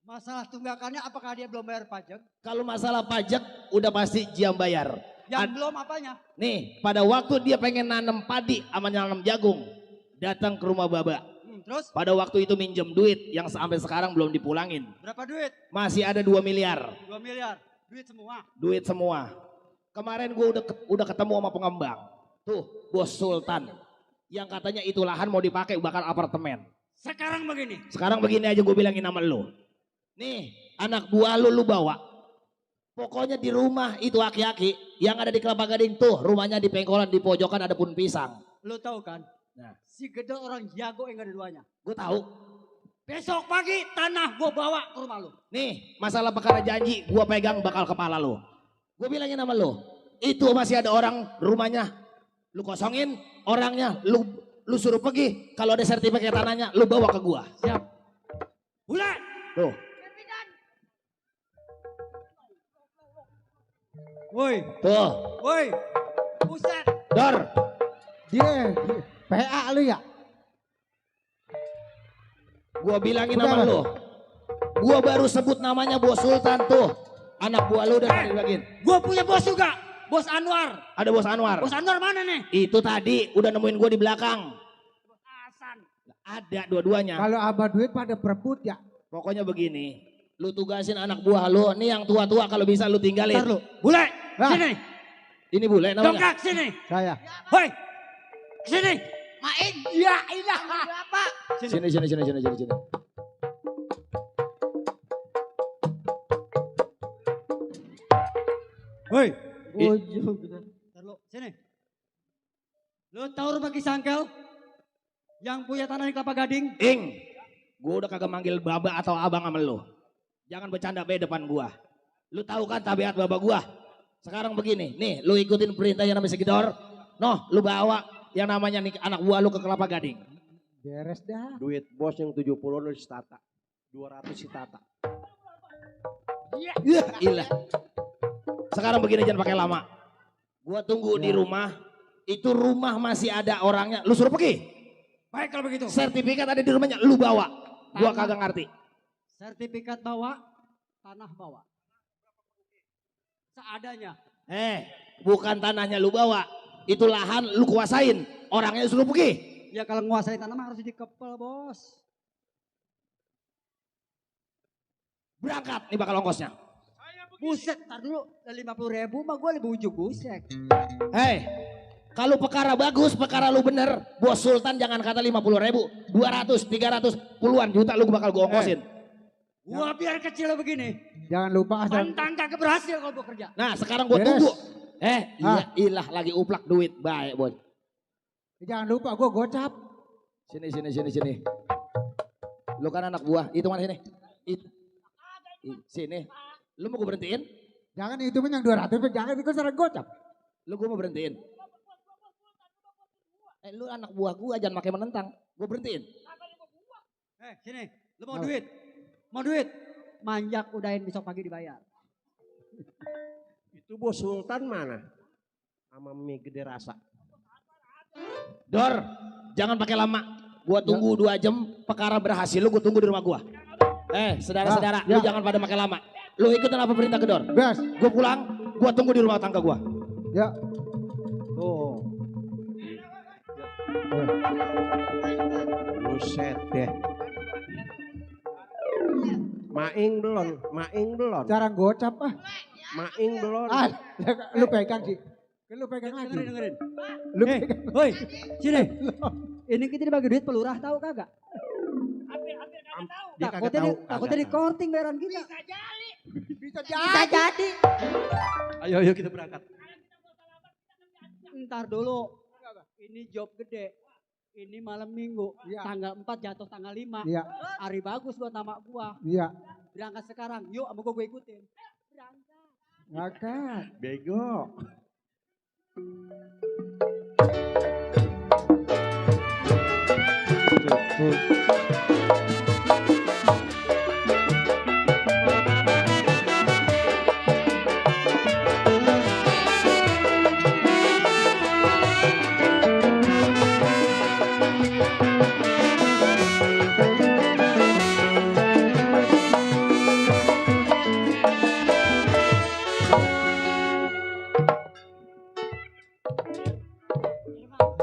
F: Masalah tunggakannya apakah dia belum bayar pajak?
D: Kalau masalah pajak udah pasti jam bayar.
F: Yang belum apanya?
D: Nih, pada waktu dia pengen nanam padi sama nanam jagung, datang ke rumah baba.
F: Terus
D: Pada waktu itu minjem duit yang sampai sekarang belum dipulangin.
F: berapa duit?
D: Masih ada 2 miliar.
F: 2 miliar. Duit semua.
D: Duit semua. Kemarin gue udah ketemu sama pengembang. Tuh, Bos Sultan. Yang katanya itu lahan mau dipakai bakal apartemen.
G: Sekarang begini.
D: Sekarang begini aja gue bilangin sama lu. Nih, anak buah lu bawa. Pokoknya di rumah itu aki-aki yang ada di Kelapa Gading tuh, rumahnya di pengkolan di pojokan ada pun pisang.
F: Lo tahu kan?
D: Nah.
F: Si Gedor orang jago yang gak ada duanya.
D: Gue tahu.
F: Besok pagi tanah gue bawa ke rumah lo.
D: Nih, masalah perkara janji gue pegang bakal kepala lu. Gue bilangin sama lu, itu masih ada orang rumahnya, lu kosongin orangnya, lu suruh pergi. Kalau ada sertifikat tanahnya, lu bawa ke gua. Siap.
G: Bulan.
D: Tuh.
F: Woi,
D: Tuh.
F: woi. Buset.
D: Dor.
C: Dia PA lu ya?
D: Gua bilangin
C: Udah,
D: sama
C: Bang.
D: lu. Gua baru sebut namanya Bos Sultan tuh. Anak buah lu udah dibagiin.
G: Gue punya bos juga. Bos Anwar.
D: Ada Bos Anwar.
G: Bos Anwar mana nih?
D: Itu tadi udah nemuin gua di belakang.
G: Bos Hasan.
D: Ada dua-duanya.
C: Kalau abah duit pada berebut ya.
D: Pokoknya begini. Lu tugasin anak buah lu. Nih yang tua-tua kalau bisa lu tinggalin.
F: Ntar lu.
G: Bule.
C: Hah?
G: Sini.
D: Ini bule namanya.
G: Dongkrak sini.
C: Saya.
G: Hoi. Sini.
B: Main.
G: Ya ilah.
B: Berapa?
D: Sini.
F: Woi.
D: I-
F: Ntar lu. Sini. Lu tahu rumah Kisangkel? Yang punya tanah di Kelapa Gading?
D: Ing, gua udah kagak manggil baba atau abang sama lu. Jangan bercanda be depan gua. Lu tahu kan tabiat baba gua. Sekarang begini, nih lu ikutin perintah yang namanya Segedor. Noh, lu bawa yang namanya nih anak buah lu ke Kelapa Gading.
C: Beres dah.
E: Duit bos yang 70 dari si Tata. 200 si Tata.
D: Iya, ilah. Sekarang begini jangan pakai lama. Gua tunggu di rumah. Itu rumah masih ada orangnya. Lu suruh pergi.
G: Baik kalau begitu.
D: Sertifikat ada di rumahnya, lu bawa. Gua kagak ngerti.
F: Sertifikat bawa, tanah bawa. seadanya.
D: Bukan tanahnya lu bawa. Itu lahan lu kuasain. Orangnya suruh pergi.
F: Ya kalau nguasain tanah mah harus dikepel, Bos.
D: Berangkat nih bakal ongkosnya.
F: Buset, tar dulu. 50.000 mah gue lebih ujung busek.
D: Kalau perkara bagus, perkara lu bener. Bos Sultan jangan kata 50.000. 200, 300, puluhan juta lu bakal gue ongkosin.
F: Gua biar kecil begini.
C: Jangan lupa
F: Pantang kagak berhasil kalau gua kerja.
D: Nah sekarang gue
C: Beres.
D: tunggu. Ilah lagi uplak duit. Baik bos.
C: Jangan lupa gue gocap.
D: Sini. Lu kan anak buah. Itu mana sini? Sini. Lu mau gue berhentiin?
C: Jangan hitungin yang 200, jangan ikut secara gocap.
D: Lu gue mau berhentiin? Lu anak buah gue jangan pakai menentang. Gue berhentiin.
F: Sini. Lu mau duit? Mau duit? Manjak udahin besok pagi dibayar.
E: Itu Bos Sultan mana? Sama mie gede rasa.
D: Dor, jangan pakai lama. Gua tunggu 2 jam, perkara berhasil lu gua tunggu di rumah gua. Saudara-saudara, lu jangan pada pakai lama. Lu ikutin apa perintah Gedor.
C: Bes.
D: Gua pulang, gua tunggu di rumah tangga gua.
C: Ya.
E: Tuh. Buset deh. Maing belum.
C: Cara gocap
E: Maing belum.
C: Lu pegang sih. Lu pegang lagi.
F: Dengerin.
C: Lu pegang.
F: Woi, sini. Ini kita dibagi duit pelurah tahu kagak?
E: Dia kagak tahu.
F: Takutnya di korting bayaran kita.
C: Bisa
B: Bisa jadi.
E: Ayo kita berangkat.
F: Ntar dulu. Ini job gede. Ini malam minggu.
C: Iya.
F: Tanggal 4 jatuh tanggal 5.
C: Iya.
F: Hari bagus buat nama gua.
C: Iya.
F: Berangkat sekarang. Yuk sama gua ikutin. Berangkat.
C: Ngakak.
E: Bego.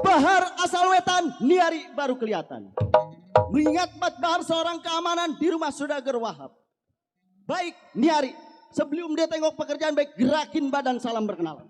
H: Bahar asal wetan, Niari baru kelihatan. Mengingat Mat Bahar seorang keamanan di rumah Saudagar Wahab. Baik Niari, sebelum dia tengok pekerjaan baik, gerakin badan salam berkenalan.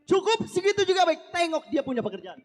H: Cukup segitu juga baik, tengok dia punya pekerjaan.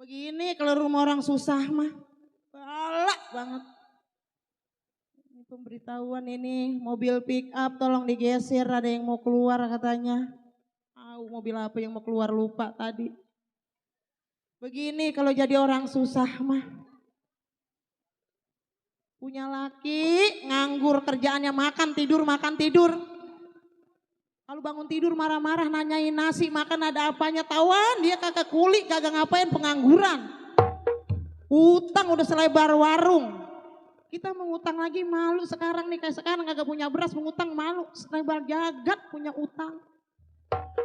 I: Begini kalau rumah orang susah mah. Balak banget. Ini pemberitahuan ini mobil pick up tolong digeser, ada yang mau keluar katanya. Mobil apa yang mau keluar lupa tadi. Begini kalau jadi orang susah mah. Punya laki nganggur kerjaannya makan tidur makan tidur. Kalau bangun tidur marah-marah nanyain nasi makan ada apanya, tawan dia kagak kuli kagak ngapain, pengangguran. Utang udah selebar warung. Kita mengutang lagi malu sekarang nih, kayak sekarang kagak punya beras mengutang malu, selebar jagat punya utang.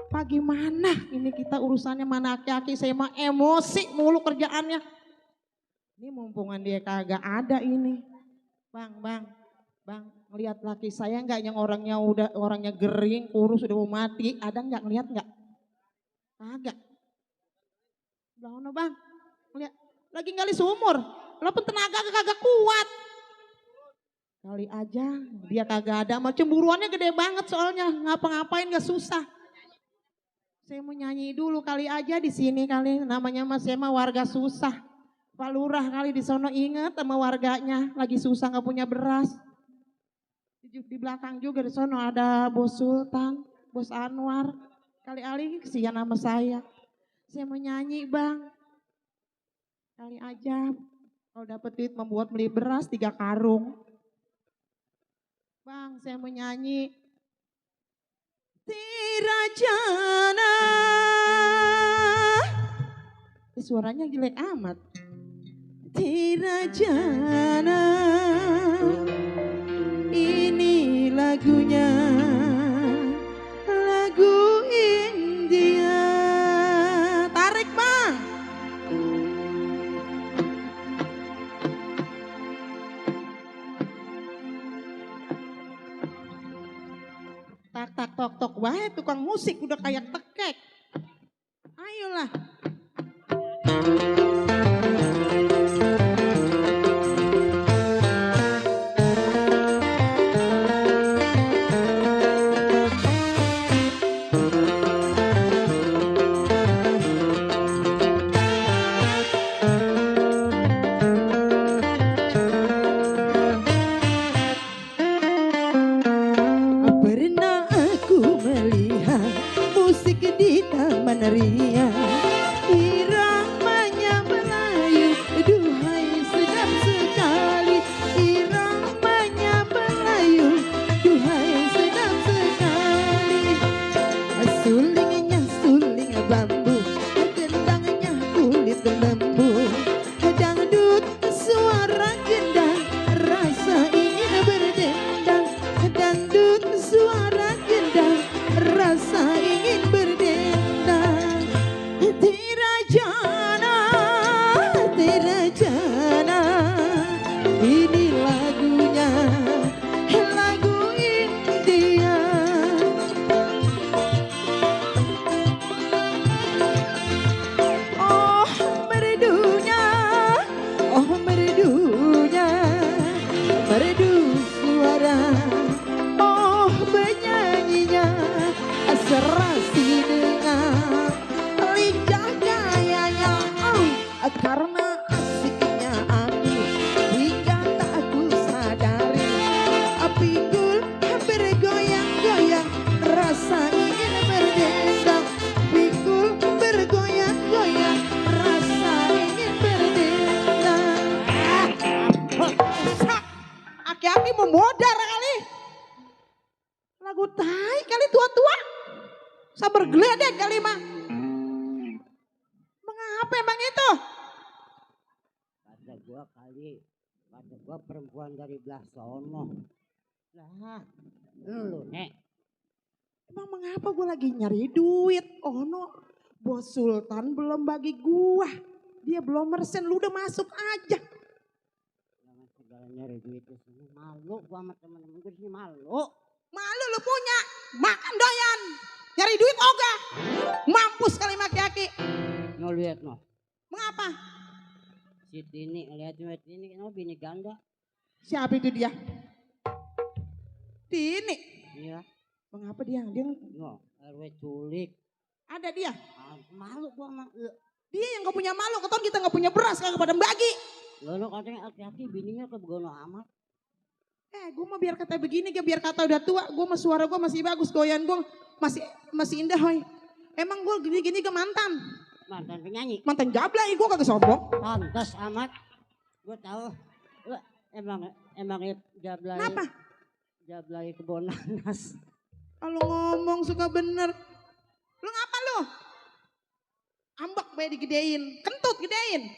I: Bagaimana ini kita urusannya, mana aki-aki saya mah emosi mulu kerjaannya. Ini mumpungan dia kagak ada ini. Bang, ngelihat laki saya enggak yang orangnya gering, kurus udah mau mati, ada enggak ngelihat enggak? Kagak. Bang, bang, ngelihat lagi gali sumur, walaupun tenaga kagak kuat. Kali aja dia kagak ada, mau cemburuannya gede banget soalnya, ngapa-ngapain gak susah. Saya mau nyanyi dulu kali aja di sini kali, namanya Mas saya mah warga susah. Pak Lurah kali di sono inget sama warganya, lagi susah gak punya beras. Di belakang juga di sono ada Bos Sultan, Bos Anwar. Kali-kali kesian sama saya. Saya mau nyanyi bang. Kali aja kalau dapat duit membuat beli beras 3 karung. Bang saya mau nyanyi. Tirajana. Suaranya jelek amat. Tirajana. Ini lagunya, lagu India. Tarik bang. Tak tak tok tok wae tukang musik udah kayak tekek. Ayolah. Ria, iramanya Melayu, duhai sedap sekali. Iramanya Melayu, duhai sedap sekali. Sulingnya suling bambu, gendangnya kulit lembu. Dangdut suara gendang, rasa ingin berdendang. Dangdut suara gendang, rasa ingin berdendang. Tirajana, Tirajana, ini lagunya, lagu India. Oh merdunya, oh merdunya, merdu suara. Oh penyanyinya, serasi dengar. Karena asiknya aku hingga tak aku sadari, pikul bergoyang-goyang, rasa ingin berdendang. Pikul bergoyang-goyang, rasa ingin berdendang. Aki-aki memodar kali. Lagu tai kali tua-tua. Sabar geledek kali mah. Mengapa emang itu?
J: Kata gua perempuan dari belah sono. Lah, lu nek.
I: Emang mengapa gua lagi nyari duit? Oh no, Bos Sultan belum bagi gua. Dia belum mersen, lu udah masuk aja.
J: Jangan segala nyari duit di sini. Malu gua sama temen-temen gue di sini malu.
I: Malu lu punya, makan doyan. Nyari duit ogah. Mampus kali maki-aki.
J: No lihat no.
I: Mengapa?
J: Si Tini ngeliat duit ini kenapa bini ganda?
I: Siapa itu dia? Tini.
J: Iya.
I: Mengapa dia?
J: No, RW culik.
I: Ada dia?
J: Malu gua sama
I: Dia yang gak punya malu, keton kita gak punya beras, kagak pada bagi.
J: Lo katanya hati-hati bininya kebegono amat.
I: Gue mah biar kata begini, biar kata udah tua, gue mah suara gue masih bagus, goyang gue masih indah, hoy. Emang gue gini-gini ke mantan.
J: Mantan penyanyi.
I: Mantan jablay, gue kagak sombong.
J: Pantas amat. Gue tahu. Lo emang jablay.
I: Kenapa?
J: Jablay kebon nanas.
I: Kalau ngomong suka bener. Lu ngapa lu? Ambak bae digedein, kentut gedein.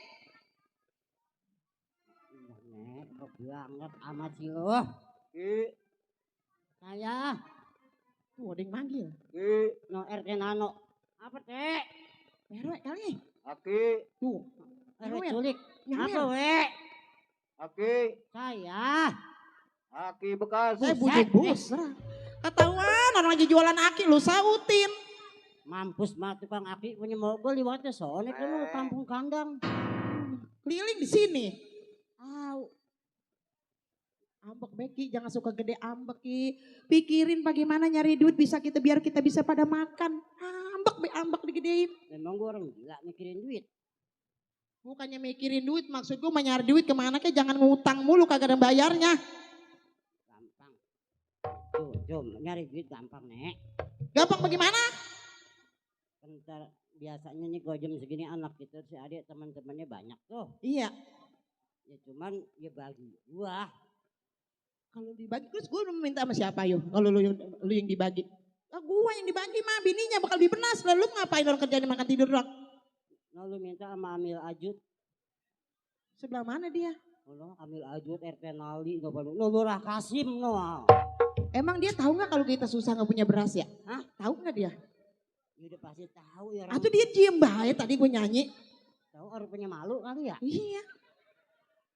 J: Nek, kok banget amat sih lo. Saya.
I: Tuh ada yang manggil.
J: No RT Nano. Apa teh?
I: RW kali.
J: Aki.
I: Tuh.
J: RW
I: Nyawer.
J: culik.
I: Nyawer.
J: Apa we?
H: Aki,
J: Saya.
H: aki bekas.
I: Saya bujuk bus. Ketahuan orang lagi jualan aki lu sautin.
J: Mampus mah tukang aki punya mobil liwatnya soalnya kan lu kampung kandang.
I: Keliling di sini. Ambek Beki, jangan suka gede ambek Ki. Pikirin bagaimana nyari duit biar kita bisa pada makan. Ambek digedein.
J: Memang gua orang gila mikirin duit.
I: Bukannya mikirin duit, maksud gue nyari duit kemana ke, jangan ngutang mulu kagak ada bayarnya.
J: Gampang. Tuh, Jom, nyari duit gampang, Nek.
I: Gampang bagaimana?
J: Bentar, biasanya nih kalau jam segini anak kita si adik teman-temannya banyak tuh.
I: Iya.
J: Ya cuman ya bagi gua.
I: Kalau dibagi terus gue minta sama siapa yuk? Kalau lu yang dibagi. Gue yang dibagi mah bininya bakal dibenas. Lalu ngapain orang kerjanya makan tidur doang?
J: Nah lu minta sama Amil Ajut.
I: Sebelah mana dia?
J: Oh, Amil Ajut, RT Nali, Nurah Kasim no.
I: Emang dia tahu nggak kalau kita susah nggak punya beras ya?
J: Hah?
I: Tahu nggak dia?
J: Ya udah pasti tahu ya.
I: Atau dia diem bahaya tadi gue nyanyi.
J: Tahu orang punya malu kali ya?
I: Iya.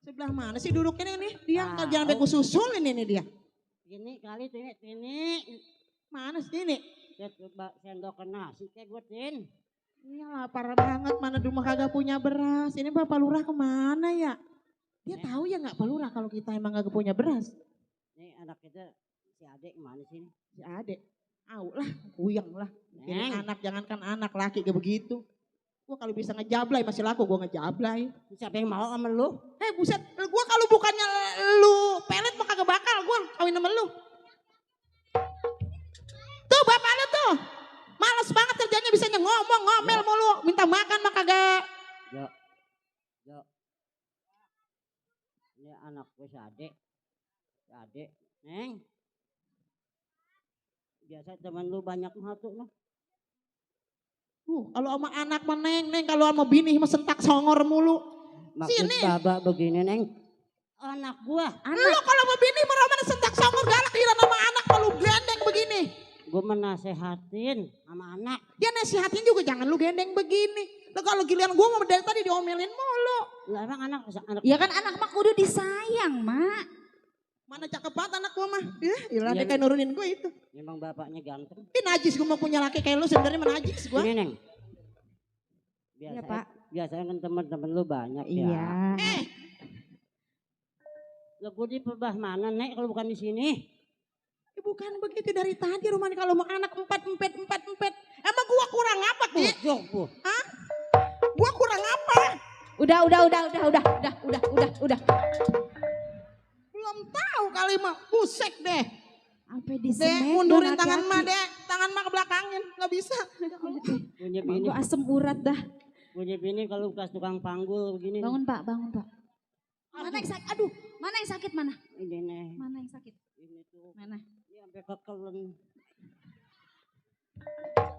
I: Sebelah mana sih duduknya nih? Dia
J: Tahu.
I: jangan sampai gue susulin ini dia.
J: Ini kali ini.
I: Mana sih ini?
J: Saya coba sendok ke nasi kayak gue tin.
I: Iya lapar banget, mana di rumah kagak punya beras. Ini Bapak Lurah kemana ya? Dia tahu ya nggak Pak Lurah kalau kita emang kagak punya beras.
J: Nih anak kita si Adek kemana sih?
I: Si Adek, au lah, kuyang lah. Ini
J: Neng.
I: anak, jangankan anak laki kayak begitu. Gua kalau bisa ngejablay masih laku gua ngejablay.
J: Siapa yang mau sama lu?
I: Buset, gua kalau bukannya lu pelet mah kagak bakal gua kawin sama lu. Tuh bapak lu tuh, males banget kerjanya bisanya ngomel mulu, minta makan mah kagak.
J: Jo. Ini anak gue si Adek. Si Adek, Neng. Biasa teman lu banyak mah tuh noh.
I: Kalau sama anak mah neng, kalau sama bini mah sentak songor mulu.
J: Maksud
I: Sini.
J: babak begini Neng. Anak gua.
I: Lu kalau sama bini mah romana sentak songor galak, kira sama anak malu gendeng begini.
J: Gue menasehatin sama anak.
I: Dia nasihatin juga jangan lu gendeng begini. Lah kalau giliran gua mau dari tadi diomelin mulu.
J: Lah emang anak.
K: Ya kan anak mah kudu disayang, Mak.
I: Mana cakep banget anak gua mah. Ilah
J: Iya,
I: dia kayak nurunin gua itu.
J: Memang bapaknya ganteng.
I: Najis gua mau punya laki kayak lu sebenarnya mah najis gua.
J: Ini Neng.
K: Iya, Pak.
J: Biasanya kan teman-teman lu banyak
K: Iya.
J: ya. Lah gue di perbah mana Nek kalau bukan di sini?
I: Bukan begitu dari tadi rumah ini kalau mau anak empat. Emang gua kurang apa Ki?
J: Bu.
I: Hah? Gua kurang apa?
K: Udah.
I: Belum tahu kali mah. Pusek deh.
K: Sampai di
I: Dek,
K: semen.
I: mundurin tangan mah dek. Tangan mah ke belakangin. Gak bisa.
J: Punya bini.
K: Gua asem urat dah.
J: Punya bini kalau bekas tukang panggul begini.
K: Bangun Pak. Mana yang sakit? Aduh, mana yang sakit mana?
J: Ini Nek.
K: Mana yang sakit?
J: Ini tuh.
K: Mana?
J: Ini sampai kekelen.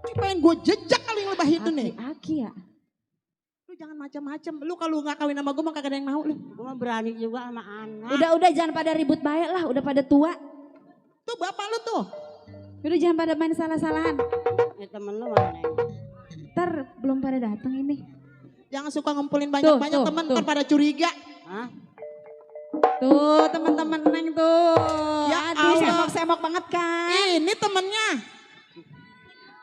I: Ini pengen gue jejak kali yang lebah itu nih.
K: Aki ya.
I: Lu jangan macam-macam. Lu kalau nggak kawin sama gue mah kagak ada yang mau lu.
J: Gue mah berani juga sama anak.
K: Udah jangan pada ribut baik lah, udah pada tua.
I: Tuh bapak lu tuh.
K: Udah jangan pada main salah-salahan.
J: Ini temen lu mana Neng?
K: Ntar belum pada datang ini.
I: Jangan suka ngumpulin banyak-banyak
K: Tuh,
I: teman
K: tuh.
I: kan pada curiga.
J: Hah?
K: Tuh teman-teman Neng tuh.
I: Ya
K: Aduh
I: Allah.
K: semok banget kan.
I: Ini temennya.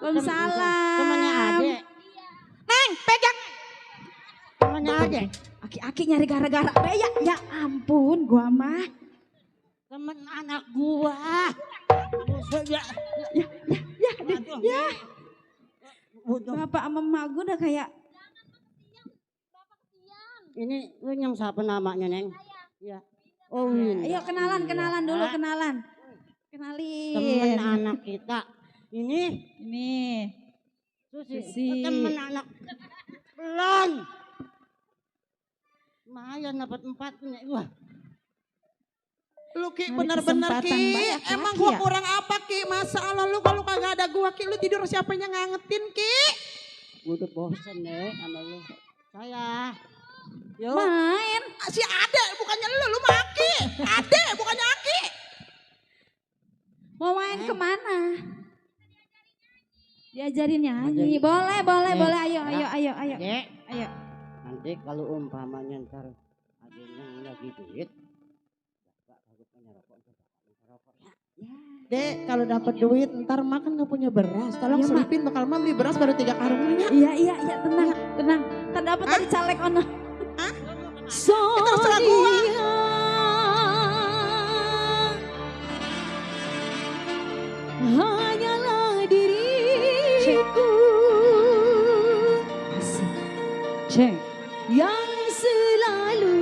K: Waalaikumsalam.
J: Temennya Adek.
I: Neng pegang.
J: Temennya Adek.
K: Aki-aki nyari gara-gara. Ya ampun gua mah.
J: Temen anak gua. Buset ya.
K: Ya. Bapak sama emak gua udah kayak.
J: Ini lu yang siapa namanya, Neng? Iya. Oh,
K: Ayo kenalan dulu, kenalan.
J: temen
K: Kenalin.
J: anak kita. Ini
K: Susi.
J: Susi. Temen anak. Belum. Lumayan dapat 4 nih. Wah.
I: Lu Ki
K: Ada
I: bener-bener
K: kesempatan
I: Ki.
K: banyak
I: Emang
K: laki
I: gua
K: ya?
I: kurang apa Ki? Masalah lu kalau kagak ada gua Ki, lu tidur siapa yang ngangetin Ki?
J: Gue udah bosen deh sama lu. Saya. Yuk.
K: Main.
I: Si Ade bukannya lu mah Aki. Ade bukannya Aki.
K: Mau main kemana? Diajarin nyanyi. Boleh. Ayo.
J: Dek.
K: Ayo.
J: Nanti kalau umpamanya ntar adanya lagi duit. Bapak punya rokok. Ya.
I: Dek, kalau dapat duit ntar makan gak punya beras. Tolong
K: Iya, Mak.
I: selipin bakal mah beli beras baru 3 karung ya.
K: Iya, tenang. Ntar dapat dari caleg ono.
I: Hah?
K: Terserah
I: gua.
K: Hanyalah diriku Cek yang selalu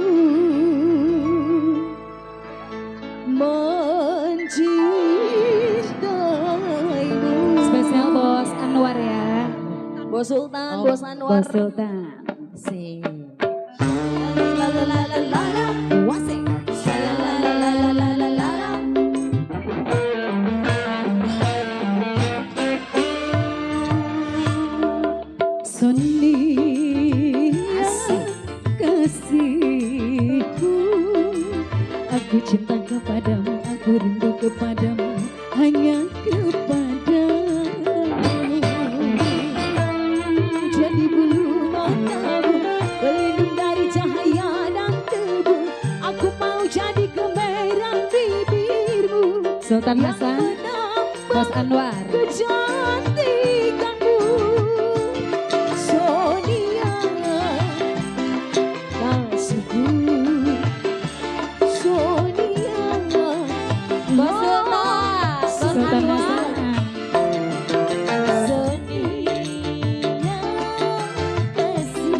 K: mencintaimu. Spesial Bos Anwar ya.
B: Bos Sultan,
K: Oh,
B: Bos Anwar.
K: Bos Sultan. Sing. Wasik. Sonia kasihku, aku cinta kepadamu, aku rindu kepadamu, hanya kepadamu. Jadi bulu matamu, pelindung dari cahaya dan debu. Aku mau jadi gemerang bibirmu. Sultan Hasan, Bos Anwar. Kecantikanmu, Sonia kasihku, Sonia.
B: Bos Sultan,
K: Sultan Hasan.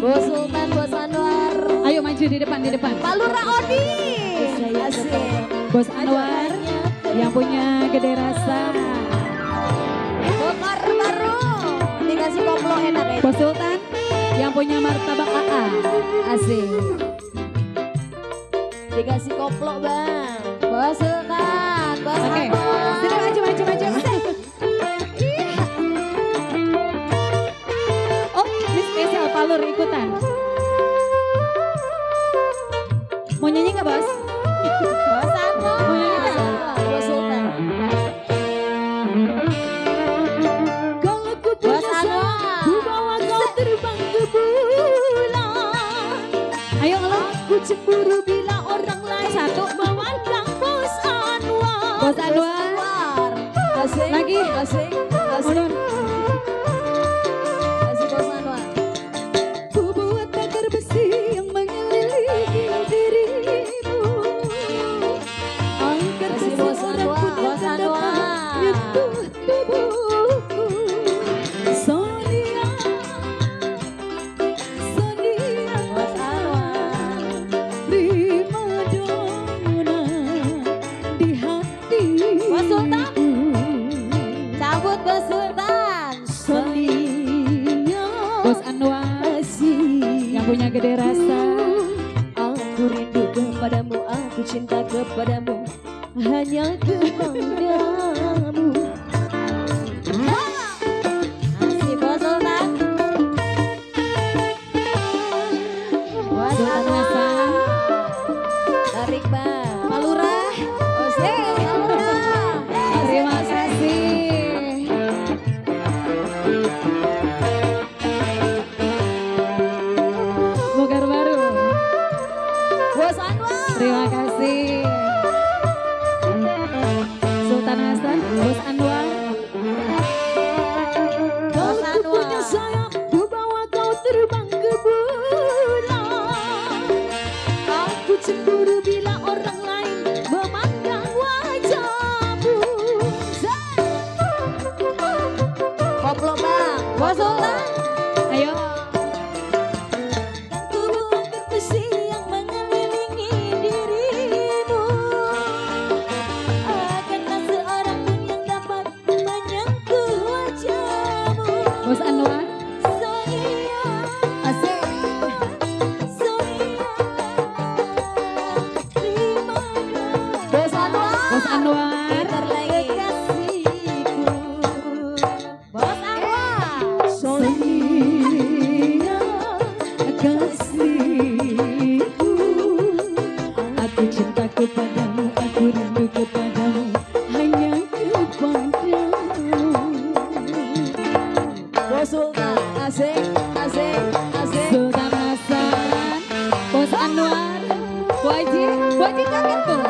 B: Bos Sultan, Bos Anwar.
K: Ayo maju di depan.
B: Pak Lurah Odi. Asik.
K: Bos Anwar yang punya gede rasa.
B: Bokar baru. Dikasih koplo enak ya.
K: Bos Sultan yang punya martabak AA. Asik.
B: Dikasih koplo bang. Bos Sultan, Bos
K: Oke,
B: Anwar.
K: sini maju. Oh, ini spesial Palur ikutan. Mau nyanyi nggak Bos?
B: Bos Anwar.
K: Mau nyanyi nggak?
B: Bos Sultan.
K: Kalau ku
B: Bos
K: punya
B: Anwar.
K: ku bawa kau terbang ke bulan. Ayo lo. Aku cemburu bila orang lain satu memandang Bos Anwar. Bos Anwar.
B: Asik.
K: Lagi.
B: Asik.
K: Mundur.
B: Asik Bos Anwar.
K: Ku buat pagar besi yang mengelilingi dirimu. Angkat
B: Kasih Bos
K: seseorang
B: Anwar.
K: pun
B: Bos
K: tak
B: Anwar.
K: dapat nyentuh tubuhku. Sonia,
B: Bos Anwar.
K: prima donna di hati.
B: Bos Sultan. Cabut Bos Sultan.
K: Sonia, Bos Anwar yang punya gede rasa.
B: Aku rindu kepadamu, aku cinta kepadamu, hanya kepadamu. Asik Bos Sultan. Bos
K: Sultan
B: Anwar.
K: Hasan.
B: Tarik bang.
K: Pak Lurah.
B: Asik Pak Lurah.
K: Terima kasih. Bokar baru.
B: Bos Anwar.
K: Terima kasih. Sultan Hasan, Bos Anwar.
B: Bos Anwar.
K: Punya saya, ku bawa kau terbang ke bulan. Aku cemburu bila orang lain memandang wajahmu.
B: Koplo bang. Bos Sultan.
K: Ayo.
B: Tubuh terpesi
K: Bos Anwar, Bu Haji kaget tuh.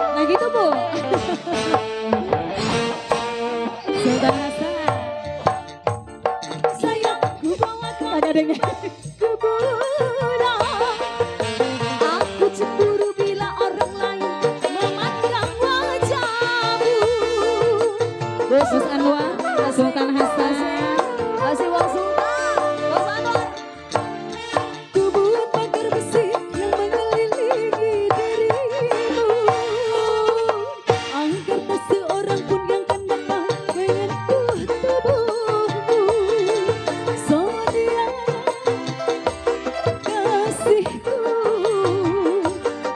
K: Nah gitu Bu. Sultan Hasan. Sayangku bawa kagak dengar. Ku pulang. Aku cemburu bila orang lain memandang wajahmu. Bos Anwar, Sultan Hasan. Masih Bos Sultan. Bos Anwar. Ku buat pagar besi yang mengelilingi dirimu. Agar tak seorang pun yang kan dapat menyentuh tubuhmu. Sama dia kasihku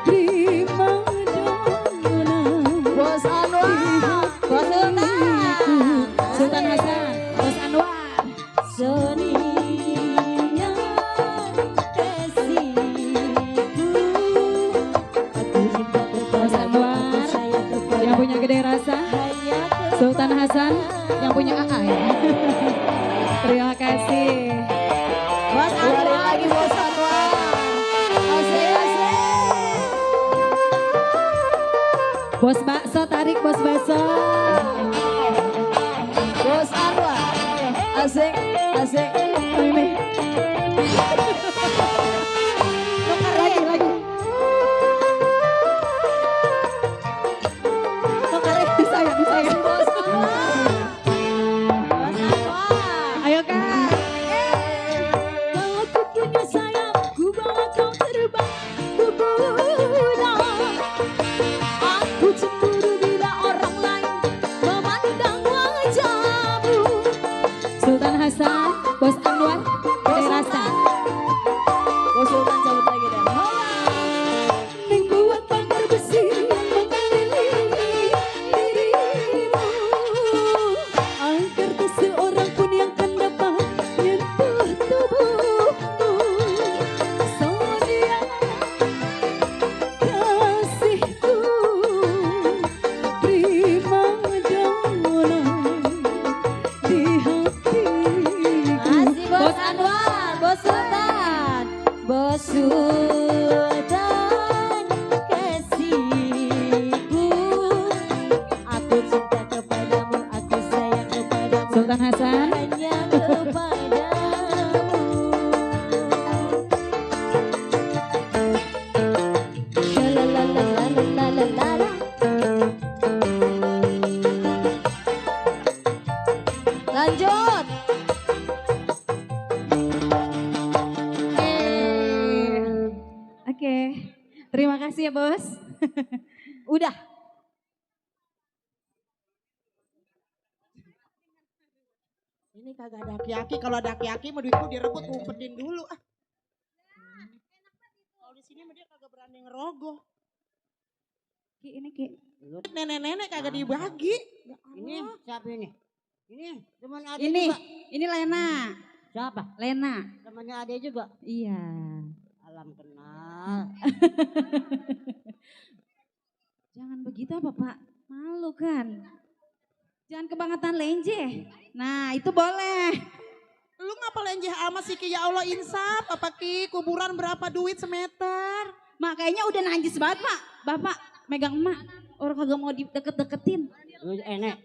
K: prima donna. Bos Anwar, Bos Sultan, Sultan Hasan, Bos Anwar. Soninya kasihku, aku cinta Bos Anwar yang punya gede rasa, Sultan Hasan yang punya AA ya. Terima kasih. Bos Anwar lagi Bos Anwar. Asik. Bos bakso tarik Bos bakso. Bos Anwar. Asik. Ini. Lagi. Sayang. Bos Anwar. Ayo Kak. Kalau aku punya sayap, ku bawa kau terbang ke bulan. Aku cemburu bila orang lain memandang wajahmu. Sultan Hasan, Bos Anwar, Bos Hasan. Bos Sultan cabut lagi dah. Membuat pagar besi yang mengelilingi dirimu. Agar tak seorang pun yang kan dapat menyentuh tubuhmu. Sonia kasihku prima donna di hatiku. Bos Anwar, Bos Sultan, Bos Sultan kasihku. Aku cinta kepadamu, aku sayang kepadamu. Sultan Hasan. Hanya kepadamu. Shalalalalalalalala. Lanjut. Oke. Terima kasih ya Bos. Udah.
I: Ini kagak ada aki-aki, kalau ada aki-aki mau duitku direbut ngumpetin dulu ah. Kalau di sini mah dia kagak berani ngerogoh.
K: Ki ini Ki.
I: Nenek-nenek kagak dibagi. Ya
J: Ini
I: Allah.
J: siapa ini? Ini teman Ade
K: Ini,
J: juga.
K: ini Lena.
J: Siapa?
K: Lena.
J: Temannya Ade juga.
K: Iya.
J: Alam kenal.
K: Jangan begitu apa Pak? Malu kan? Jangan kebangetan lenje. Nah itu boleh.
I: Lu ngapa lenjeh amat sih Ki? Ya Allah insaf apa Ki? Kuburan berapa duit semeter?
K: Mak kayaknya udah najis banget Pak. Bapak megang emak. Orang kagak mau dideket-deketin.
J: Lu enek.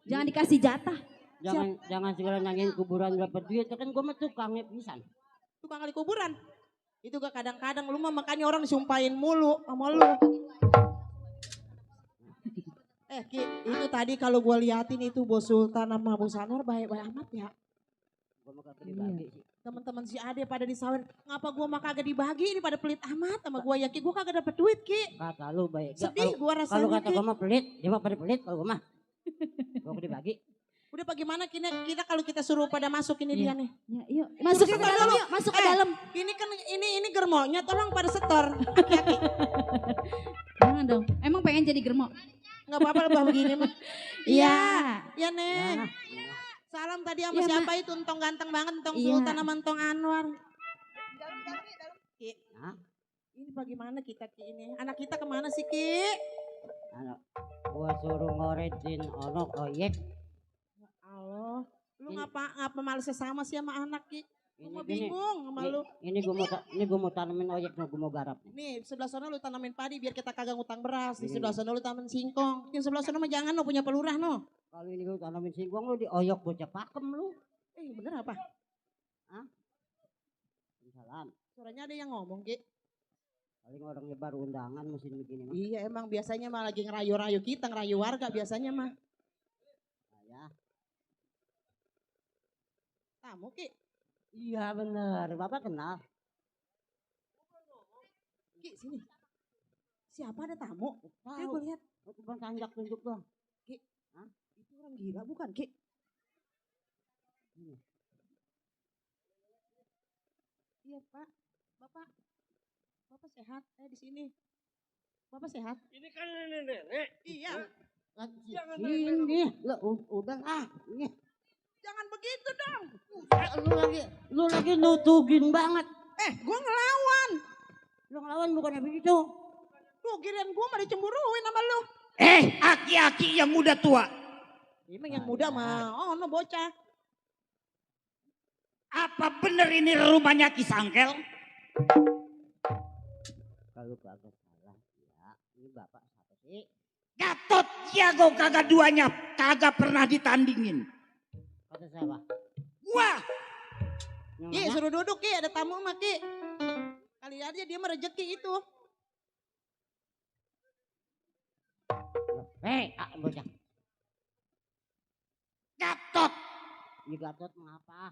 K: Jangan dikasih jatah.
J: Jangan segala nanyain kuburan berapa duit. Kan gue mah tukangnya pisan.
I: Tukang kali kuburan. Itu gak kadang-kadang lu mah makanya orang disumpahin mulu sama lu. Ki, itu tadi kalau gue liatin itu Bos Sultan sama Bos Anwar baik-baik amat ya.
J: Gue mah kagak dibagi sih.
I: Teman-teman si Ade pada disawarin, ngapa gue mah kagak dibagi, ini pada pelit amat sama gue ya Ki, gue kagak dapet duit Ki.
J: Kata lu baik.
I: Sedih gue rasanya
J: Kalau kata
I: Ki.
J: gue mah pelit, dia mah pada pelit kalau gue mah. Gue dibagi.
I: Udah bagaimana kita kalau kita suruh pada masuk ini dia nih.
K: Ya, yuk. Masuk ke
I: Sebentar
K: dalam
I: dulu.
K: yuk. Masuk ke dalam.
I: Ini kan ini germonya tolong pada setor.
K: Jangan dong. Emang pengen jadi germo?
I: Enggak apa-apa lebah begini mah.
K: Iya.
I: Iya Neng.
J: Nah,
I: Salam tadi sama
K: Iya,
I: siapa itu Entong ganteng banget Entong
K: Iya.
I: Sultan sama Entong Anwar. bagaimana kita Ki ini? Anak kita kemana sih Ki?
J: Anak gua suruh ngoretin onok oyek.
I: Ya Allah, lu ngapa malesnya sama sih sama anak Ki? Gua
J: Ini
I: bingung sama lu.
J: Ini gua mau tanamin oyek, gua mau garap.
I: Nih sebelah sana lu tanamin padi biar kita kagak ngutang beras. Di sebelah sana lu tanamin singkong. Yang sebelah sana mah jangan lo punya pelurah no.
J: Kalau ini gua tanamin singkong lu dioyok bocah pakem lu.
I: Bener apa?
J: Hah? Salam.
I: Suaranya ada yang ngomong Ki.
J: Paling orangnya baru undangan mesin begini mah.
I: Iya emang biasanya mah lagi ngerayu-rayu kita, ngerayu warga biasanya mah.
J: Saya.
I: Tamu Ki.
J: Iya bener, Bapak kenal.
I: Ki sini. Siapa ada tamu? Dia
J: Tahu.
I: gue lihat.
J: Cuma tanjak tunjuk doang.
I: Ki. Hah? Itu orang gila bukan Ki? Iya Pak. Bapak sehat? Di sini. Bapak sehat?
E: Ini kan nenek.
I: Iya.
J: Ini, udah lah. Ini.
I: Jangan begitu dong.
J: Lu lagi nutugin banget.
I: Gue ngelawan.
J: Lu ngelawan bukannya begitu.
I: Tuh kirain gue mah dicemburuin sama lu.
G: Aki-aki yang muda tua.
I: Emang yang muda mah, no bocah.
G: Apa bener ini rumahnya Kisangkel?
J: Kalau kagak salah ya, ini Bapak siapa sih?
G: Gatot jago kagak duanya, kagak pernah ditandingin.
J: Kata siapa?
G: Wah,
I: Ki suruh duduk Ki, ada tamu mah Ki. Kali aja dia mah rezeki itu.
J: Bocah.
G: Gatot,
J: Ini Gatot mengapa?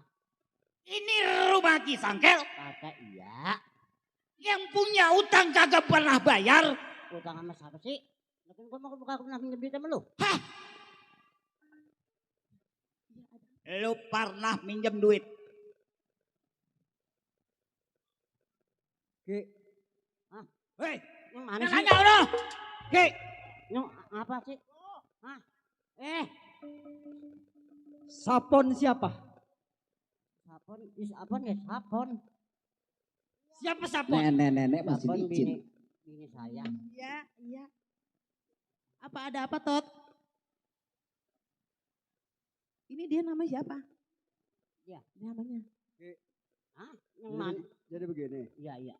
G: ini rumah Kisangkel
J: Kata iya.
G: yang punya utang kagak pernah bayar.
J: Utang sama siapa sih? Lakin gua mau buka pernah pinjam duit sama lu.
G: Lu pernah minjem duit.
C: Ki,
G: Hei,
J: Yang mana sih?
G: nanya udah. Ki,
J: Yang apa sih? Hah?
F: Sapon siapa?
J: Sapon, sapon ya sapon.
G: siapa sapon?
F: Nenek masih
J: Sapon
F: licin.
J: bini saya.
I: Iya. Apa ada apa Tot? Ini dia namanya siapa?
J: Iya.
I: Namanya.
J: Hah? Yang mana?
F: Jadi begini,
J: Iya.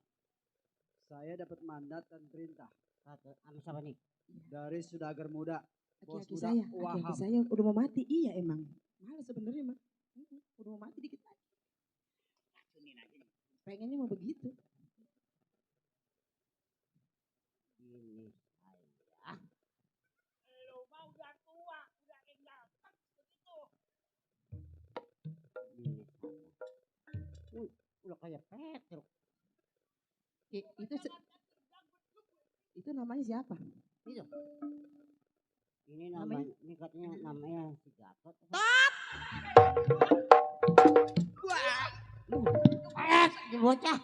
F: saya dapat mandat dan perintah
J: Kata sama siapa nih?
F: dari Sudagar Muda. Bos
I: Aki-aki
F: muda
I: saya,
F: Wahab.
I: aki-aki saya udah mau mati. Iya emang. Malah sebenarnya mah. Udah mau mati dikit lagi. Pengennya mau begitu.
J: Bini saya.
G: Lu mau udah tua, udah tinggal.
J: Bini saya. Udah kayak Petruk.
I: Ki, itu namanya siapa?
J: Itu. Ini namanya, ini katanya namanya si Gatot. Bocah.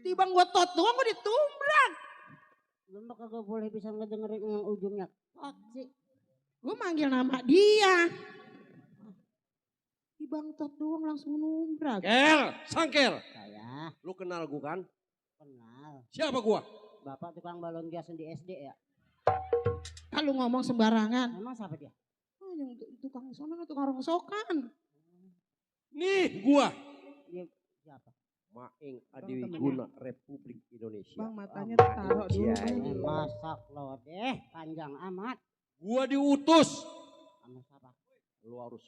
I: Tibang gua Tot doang gua ditumbrak.
J: Lu mah kagak boleh bisa ngedengerin yang ujungnya tot sih.
I: Gua manggil nama dia. Tibang Tot doang langsung numbrak.
E: Sangkel.
J: Saya
E: Lu kenal gua kan?
J: kenal.
E: Siapa gua?
J: Bapak tukang balon gas di SD ya.
I: Kalau ngomong sembarangan.
J: Emang siapa dia?
I: Oh, yang tukang sono tukang rongsokan.
E: Nih gua.
J: Dia siapa?
E: Maing Adiwiguna Republik Indonesia.
I: Bang matanya taruh dulu.
J: Eh, masak lo deh, panjang amat.
E: Gua diutus.
J: Sama siapa?
E: Lu harus.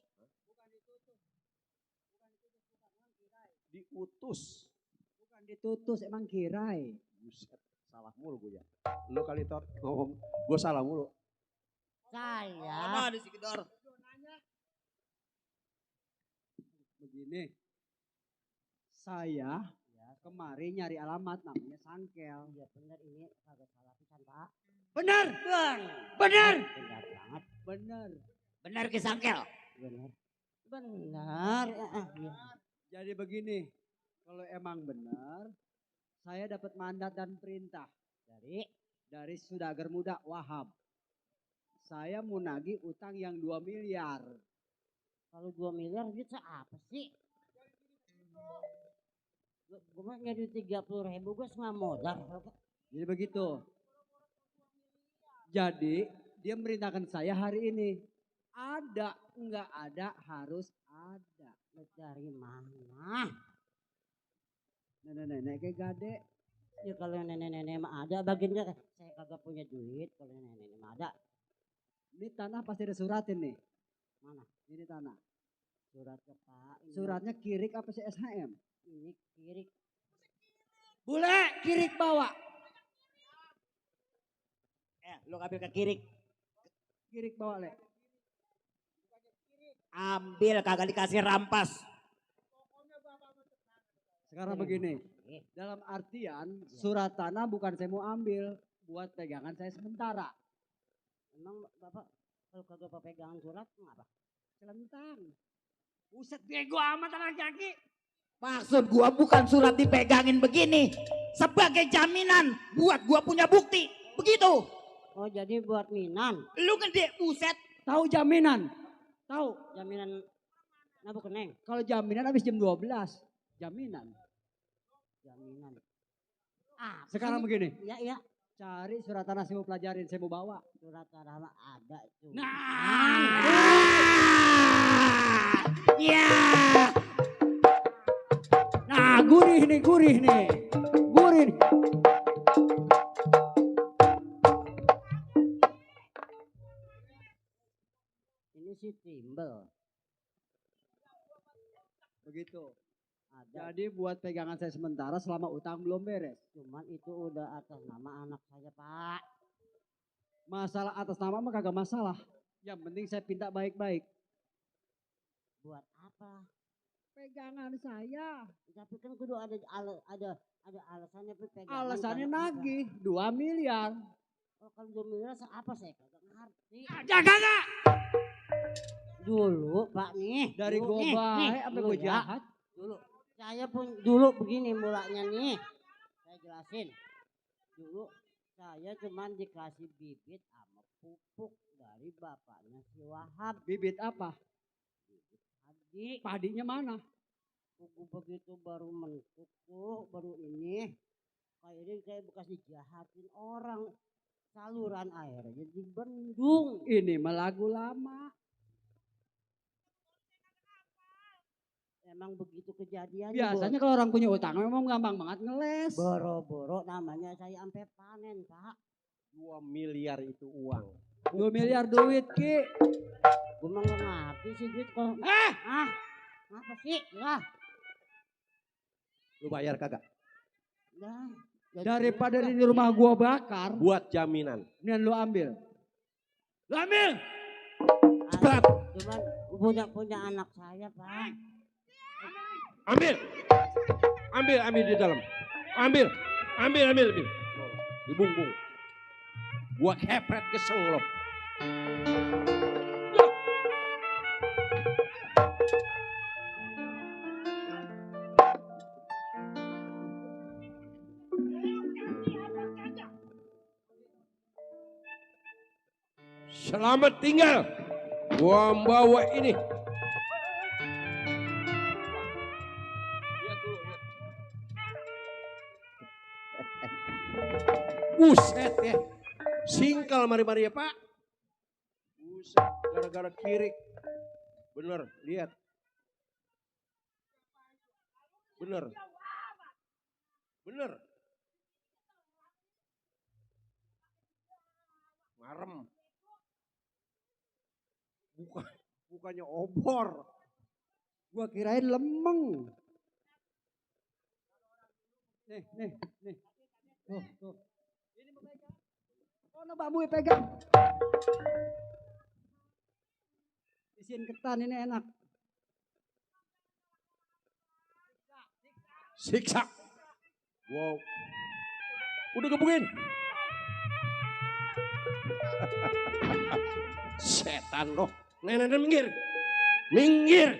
E: Diutus.
F: Bukan ditutus, emang kirai.
E: Buset, salah mulu gue ya. Lu kali Tot ngomong, gue salah mulu.
J: Saya.
D: di sekitar.
F: Begini, saya kemari nyari alamat namanya Sangkel.
J: Iya bener ini kagak salah pisan Pak.
G: Bener,
J: Bener.
G: bener,
J: Bener banget.
F: Bener.
G: bener Kisangkel.
J: Bener. Bener. Iya.
F: Jadi begini, kalau emang benar, saya dapat mandat dan perintah dari Sudagar Muda Wahab. Saya mau nagih utang yang 2 miliar.
J: Kalau 2 miliar bisa apa sih? Gue mah ngadu 30.000 gue setengah modal.
F: Jadi begitu. Jadi dia merintahkan saya hari ini. Ada, enggak ada, harus ada.
J: Lu dari mana?
F: Nenek-nenek kayak gade.
J: Ya kalau nenek-nenek mah ada bagiannya. Saya kagak punya duit. Kalau nenek-nenek mah ada.
F: Ini tanah pasti ada suratin nih.
J: Mana?
F: Ini tanah.
J: Suratnya Pak. Ini.
F: Suratnya kirik apa sih SHM?
J: Ini kiri.
F: Bule, kirik bawa.
D: Lu ambil ke kiri.
F: Kirik bawa, Le.
D: Ambil kagak dikasih rampas.
F: Sekarang begini. Dalam artian surat tanah bukan saya mau ambil. Buat pegangan saya sementara.
J: Emang Bapak kalau kagak pegangan surat ngapa?
F: Celentang.
G: Buset bego amat anak kaki.
D: Maksud gua bukan surat dipegangin begini. Sebagai jaminan buat gua punya bukti. Begitu.
J: Oh jadi buat minan.
D: Lu gede buset.
F: Tahu jaminan? Tahu.
J: Jaminan nabuk keneng.
F: Kalau jaminan habis jam 12. Jaminan.
J: Jaminan.
F: Sekarang begini.
J: Iya iya.
F: Cari surat tanah saya mau pelajarin, saya mau bawa.
J: Surat tanah mah ada cuma.
G: Ya.
F: Nah, gurih nih. Gurih nih.
J: Ini si timbel.
F: Begitu.
J: Ada.
F: Jadi buat pegangan saya sementara selama utang belum beres.
J: Cuman itu udah atas nama anak saya Pak.
F: Masalah atas nama mah kagak masalah. Yang penting saya pinta baik-baik.
J: Buat apa?
F: Pegangan saya.
J: Tapi kan kudu ada alasannya pegangan.
F: Alasannya nagih 2 miliar.
J: Oh kalau 2 miliar apa saya kagak ngerti.
G: Jaga gak?
J: Dulu Pak nih.
F: Dari
J: dulu,
F: gue baik apa gue
J: ya.
F: jahat.
J: Dulu saya pun dulu begini mulanya nih. Saya jelasin. Dulu saya cuman dikasih bibit sama pupuk dari bapaknya si Wahab.
F: Bibit apa?
J: Bibit padi.
F: Padinya mana?
J: Pupuk begitu baru mentuk tuh, baru ini. Kayaknya kayak bekas dijahatin orang. Saluran air jadi bendung.
F: Ini mah lagu lama.
J: Emang begitu kejadiannya.
F: Biasanya kalau orang punya utang memang gampang banget ngeles.
J: Boro-boro namanya saya sampai panen Pak.
E: 2 miliar itu uang.
F: 2 miliar duit Ki.
J: Gue mah gak ngerti sih duit kok. Apa sih? Lah.
E: Lu bayar kagak?
J: Dah.
F: Daripada di rumah gua bakar.
E: Buat jaminan.
F: Ini lu ambil.
G: Lu ambil.
E: Cepat.
J: Cuman punya anak saya Pak.
E: Ambil di dalam. Ambil. Dibungkung. Gua kepret keseng lo. Selamat tinggal. Gua membawa ini. Buset ya. Singkal mari-mari ya Pak. Buset, gara-gara kirik. Bener, lihat. Bener. Marem. Bukannya obor.
F: Gua kirain lemeng. Nih. Tuh. Oh, babu pegang. Isiin ketan ini enak.
E: Siksa. Wow. Udah gebungin. Setan loh. Nenek minggir. Minggir.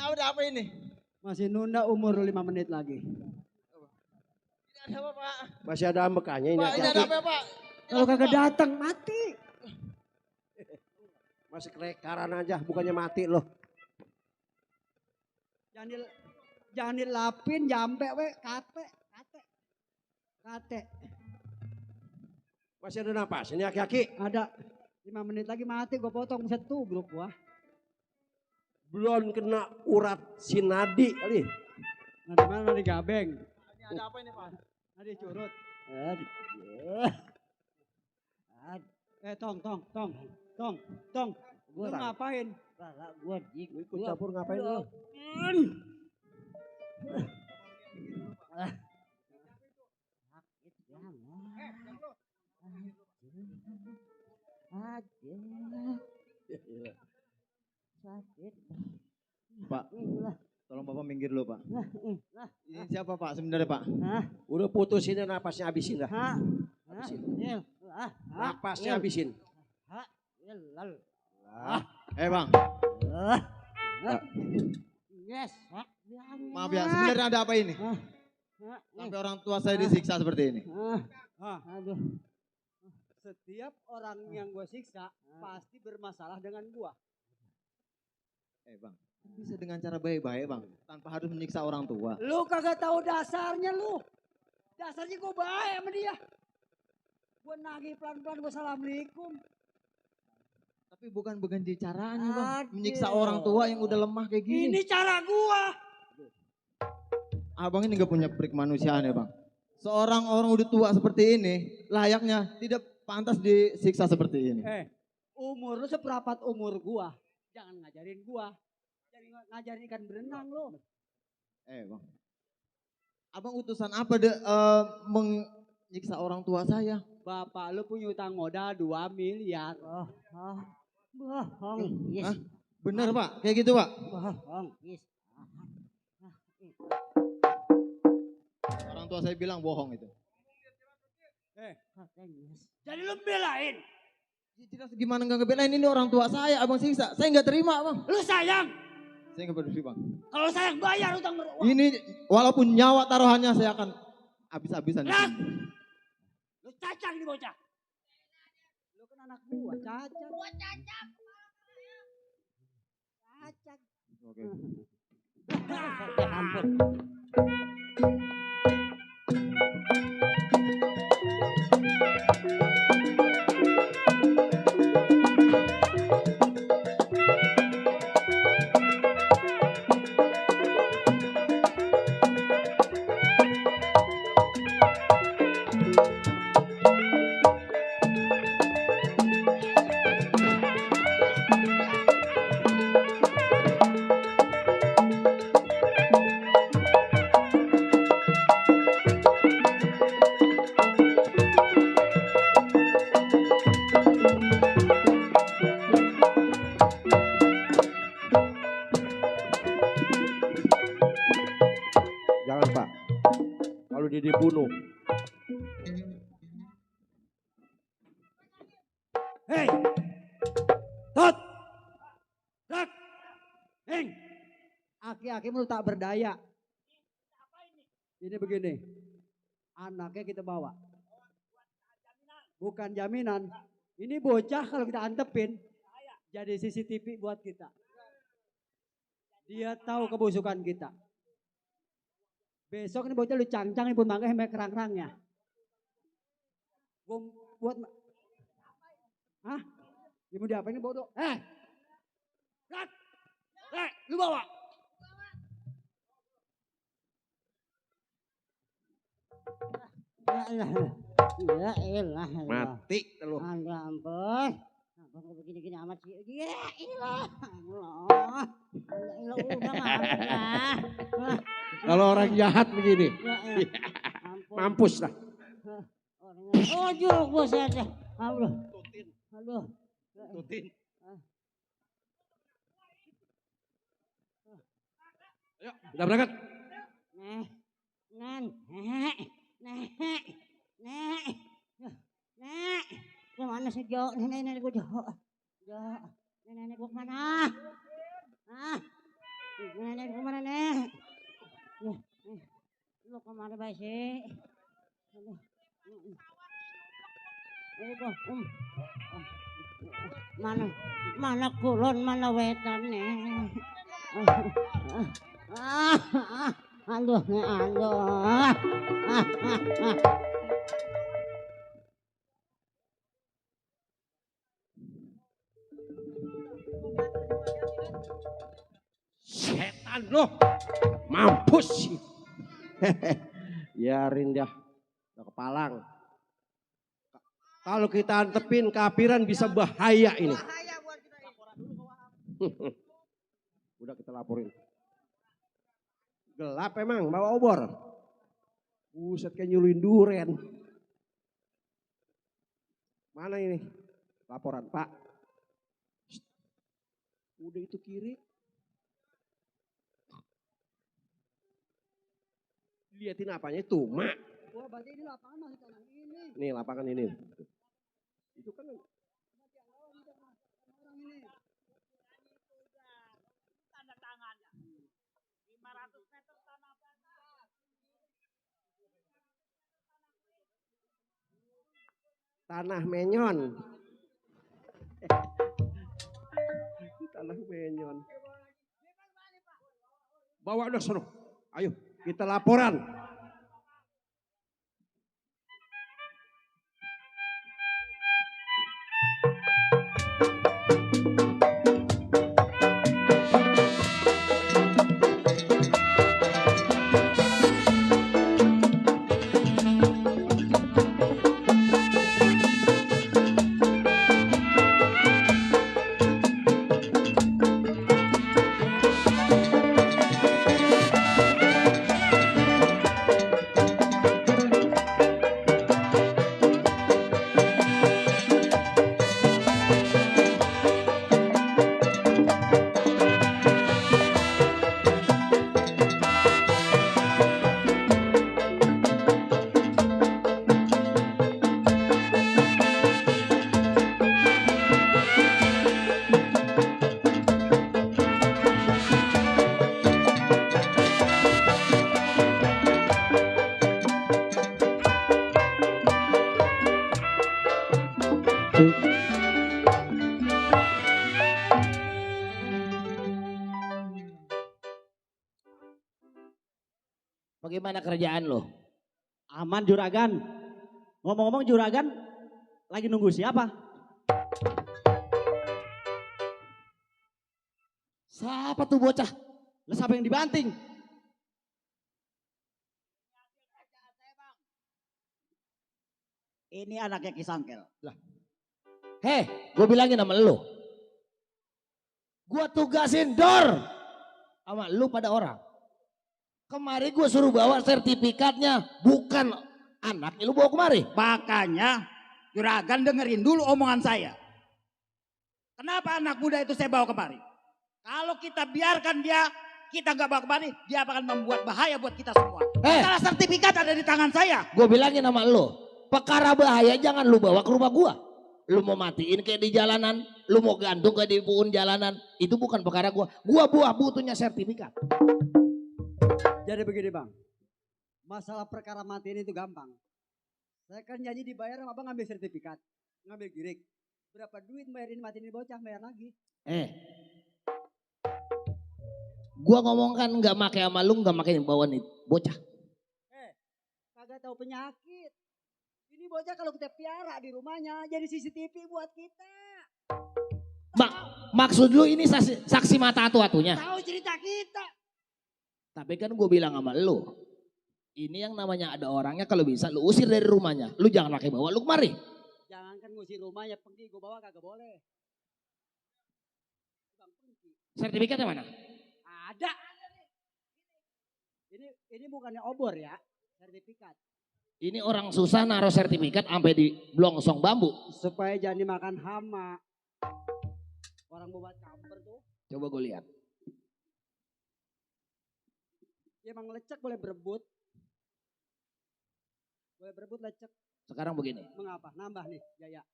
H: Ada apa ini?
F: Masih nunda umur 5 menit lagi.
H: Ini ada apa Pak?
E: Masih ada ambekannya ini.
H: Pak ini ada apa ya Pak?
F: Kalau kagak datang mati.
E: Masih kerekaran aja, bukannya mati loh.
F: Jangan dilapin jampe we kate.
E: Masih ada napas ini aki-aki.
F: Ada 5 menit lagi mati gue potong satu bro gua.
E: Belum kena urat sinadi kali.
F: Nah di mana di gabeng?
H: Ini ada apa ini Pak?
F: Ada curut. Tong. Lu ngapain?
J: Gua
E: Ikut campur ngapain lu?
L: Pak, tolong Bapak minggir dulu Pak. Ini siapa Pak sebenarnya Pak?
E: Udah putusin napasnya habisin dah. Habisin. Napasnya habisin.
L: Bang.
J: Yes.
L: Maaf ya, sebenarnya ada apa ini? Sampai orang tua saya disiksa seperti ini.
F: Aduh. Setiap orang yang gue siksa pasti bermasalah dengan gua.
L: Bang, bisa dengan cara baik-baik Bang, tanpa harus menyiksa orang tua.
F: Lu kagak tahu dasarnya lu. Dasarnya gue baik sama dia. Gue nagih pelan-pelan gue assalamualaikum.
L: Tapi bukan ganti caranya Bang, menyiksa orang tua yang udah lemah kayak gini.
F: Ini cara gua.
L: Abang ini gak punya perik manusiaan ya Bang. Seorang orang udah tua seperti ini, layaknya tidak pantas disiksa seperti ini.
F: Umur lu seperempat umur gua. Jangan ngajarin gua. Jadi ngajarin ikan berenang lu.
L: Bang. Abang utusan apa menyiksa orang tua saya?
F: Bapak lu punya utang modal 2 miliar.
J: Bohong. Yes.
L: Bener Pak, kayak gitu Pak?
J: Bohong. Yes.
L: Orang tua saya bilang bohong itu.
F: Jadi lu belain.
L: Jelas gimana gak ngebelain, ini orang tua saya, abang siksa. Saya gak terima Bang.
F: Lu sayang.
L: Saya gak peduli Bang.
F: Kalau sayang bayar utang beruang.
L: Ini walaupun nyawa taruhannya saya akan habis-habisan.
F: Lu cacat nih bocah. Lu kan anak gua, cacat. Gua cacat. Cacat.
L: Oke.
J: Ampun.
E: Jangan Pak. Kalau dia dibunuh.
F: Hei. Tot. Rak. Heng. Aki-aki lu tak berdaya. Ini begini. Anaknya kita bawa. Bukan jaminan. Ini bocah kalau kita antepin. Jadi CCTV buat kita. Dia tahu kebusukan kita. Besok ini bocah lu cang-cang pun mangga sampai kerang-kerangnya. Gue buat. Hah? Dia mau diapain ini bodoh? Rat! Lu bawa!
J: Ya elah.
E: Mati lu.
J: Ampun. Kenapa begini-gini amat sih? Ya elah. Allah. Udah maaf.
E: Kalau orang jahat begini. Mampus lah.
J: Oh juruk bos aja. Aduh. Aduh.
E: Tutin. Ayo, kita berangkat.
J: Kemana sih Jo? Nenek gue Jo. Nenek gue kemana? Nenek Coba sih. Mana mana kulon mana wetan nih. Aduh, aduh.
E: Setan loh, mampus sih. Biarin dah, udah kepalang. Kalau kita antepin kafiran bisa bahaya ini. Udah kita laporin. Gelap emang bawa obor. Buset kayak nyuluin duren. Mana ini? Laporan Pak. Shh. Udah itu kiri. Liatin apanya itu, Mak.
F: Wah, berarti ini lapangan masih tanah ini.
E: Nih lapangan ini. Itu kan
F: Orang ini.
G: Tanda tangannya. 500 meter tanah
E: tanah menyon. Tanah menyon. Bawa udah sono. Ayo kita laporan.
D: Bagaimana kerjaan lo?
H: Aman juragan. Ngomong-ngomong juragan lagi nunggu siapa?
D: Siapa tuh bocah?
H: Lah siapa yang dibanting?
B: Ini anaknya Kisangkel.
D: Lah. Heh, gue bilangin sama lo. Gue tugasin Dor sama lu pada orang. Kemarin gue suruh bawa sertifikatnya, bukan anaknya lu bawa kemari.
G: Makanya juragan dengerin dulu omongan saya. Kenapa anak muda itu saya bawa kemari? Kalau kita biarkan dia, kita nggak bawa kemari, dia akan membuat bahaya buat kita semua. Masalah sertifikat ada di tangan saya.
D: Gue bilangin sama lo, perkara bahaya jangan lu bawa ke rumah gue. Lu mau matiin kayak di jalanan, lu mau gantung kayak di puun jalanan, itu bukan perkara gue. Gue butuhnya sertifikat.
F: Jadi begini bang, masalah perkara matiin itu gampang. Saya kan janji dibayar sama abang ngambil sertifikat, ngambil girik. Berapa duit bayarin matiin ini bocah, bayar lagi.
D: Gua ngomong kan nggak make sama lu, nggak make bawa nih bocah.
F: Kagak tahu penyakit. Ini bocah kalau kita piara di rumahnya jadi CCTV buat kita.
D: Maksud lu ini saksi mata atu-atunya?
F: Tahu cerita kita.
D: Tapi kan gue bilang sama lu, ini yang namanya ada orangnya, kalau bisa lu usir dari rumahnya. Lu jangan pakai bawa lu kemari.
F: Jangan kan ngusir rumahnya, pergi gue bawa kagak boleh.
D: Sertifikatnya mana?
F: Ada. Ini bukannya obor ya, sertifikat.
D: Ini orang susah naruh sertifikat sampai di blongsong bambu.
F: Supaya jangan dimakan hama. Orang buat camper tuh.
D: Coba gue lihat.
F: Ya emang lecek boleh berebut. Boleh berebut lecek.
D: Sekarang begini.
F: Mengapa? Nambah nih Jaya.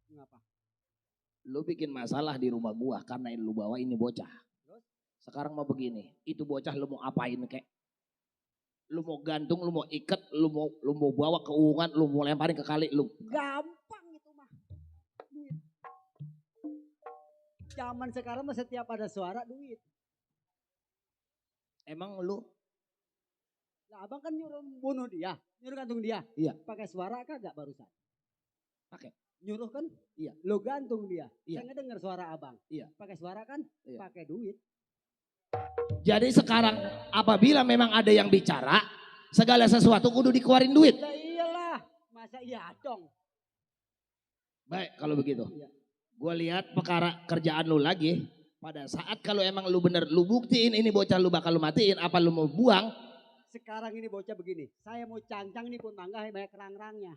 F: Mengapa?
D: Lu bikin masalah di rumah gua karena lu bawa ini bocah. Sekarang mau begini. Itu bocah lu mau apain kek? Lu mau gantung, lu mau ikat, lu mau bawa ke uungan, lu mau lemparin ke kali, lu.
F: Gampang itu mah. Duit. Zaman sekarang mah setiap ada suara duit.
D: Emang lu?
F: Nah, abang kan nyuruh bunuh dia, nyuruh gantung dia.
D: Iya.
F: Pakai suara kagak barusan?
D: Pakai.
F: Nyuruh kan?
D: Iya.
F: Lu gantung dia.
D: Iya.
F: Saya ngedenger suara abang.
D: Iya.
F: Pakai suara kan?
D: Iya.
F: Pakai duit.
D: Jadi sekarang apabila memang ada yang bicara, segala sesuatu kudu dikeluarin duit.
F: Ya iyalah, masa iya dong.
D: Baik kalau begitu.
F: Iya.
D: Gue lihat perkara kerjaan lu lagi. Pada saat kalau emang lu bener, lu buktiin ini bocah lu bakal lu matiin, apa lu mau buang.
F: Sekarang ini bocah begini, saya mau cancang nih pun tangga banyak kerang-kerangnya.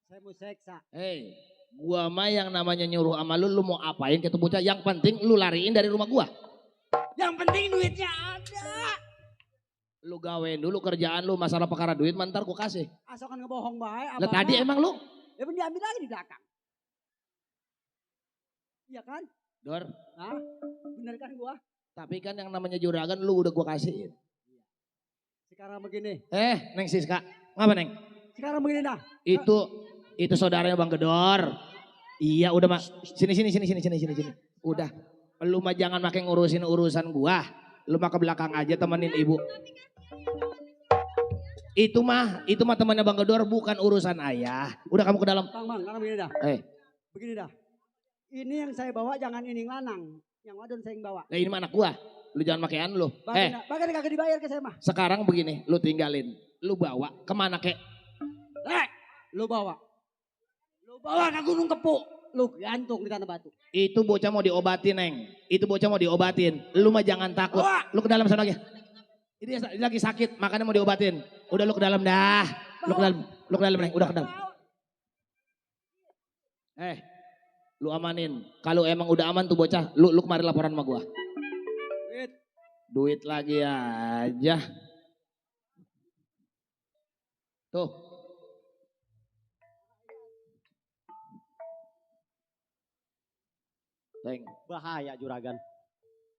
F: Saya mau seksa.
D: Hei, gua mah yang namanya nyuruh sama lu mau apain ke tuh bocah. Yang penting lu lariin dari rumah gua.
F: Yang penting duitnya ada.
D: Lu gawein dulu kerjaan lu, masalah perkara duit mantar gua kasih.
F: Asokan ngebohong baik.
D: Lah tadi emang lu?
F: Ya bener diambil lagi di belakang. Iya kan?
D: Dor.
F: Hah? Bener kan gua?
D: Tapi kan yang namanya juragan lu udah gua kasihin.
F: Sekarang begini.
D: Neng Siska. Ngapa Neng?
F: Sekarang begini dah.
D: Itu saudaranya Bang Gedor. Iya udah mas. Sini. Udah. Lu mah jangan makin ngurusin urusan gua. Lu mah ke belakang aja temenin ibu. Itu mah temannya Bang Gedor bukan urusan ayah. Udah kamu ke dalam.
F: Bang, karena begini dah. Begini dah. Ini yang saya bawa jangan ini lanang. Yang wadon saya yang bawa.
D: Nah ini mah anak gua. Lu jangan makean lu.
F: Bahkan kagak dibayar ke saya mah.
D: Sekarang begini, lu tinggalin. Lu bawa kemana kek?
F: Lu bawa ke Gunung Kepu. Lu gantung di tanah batu.
D: Itu bocah mau diobatin, Neng. Itu bocah mau diobatin. Lu mah jangan takut. Lu ke dalam sana lagi. Ini lagi sakit, makanya mau diobatin. Udah lu ke dalam dah. Lu ke dalam, Neng. Udah ke dalam. Lu amanin. Kalau emang udah aman tuh bocah, lu kemarin laporan sama gua. Duit lagi aja. Tuh. Teng.
H: Bahaya juragan.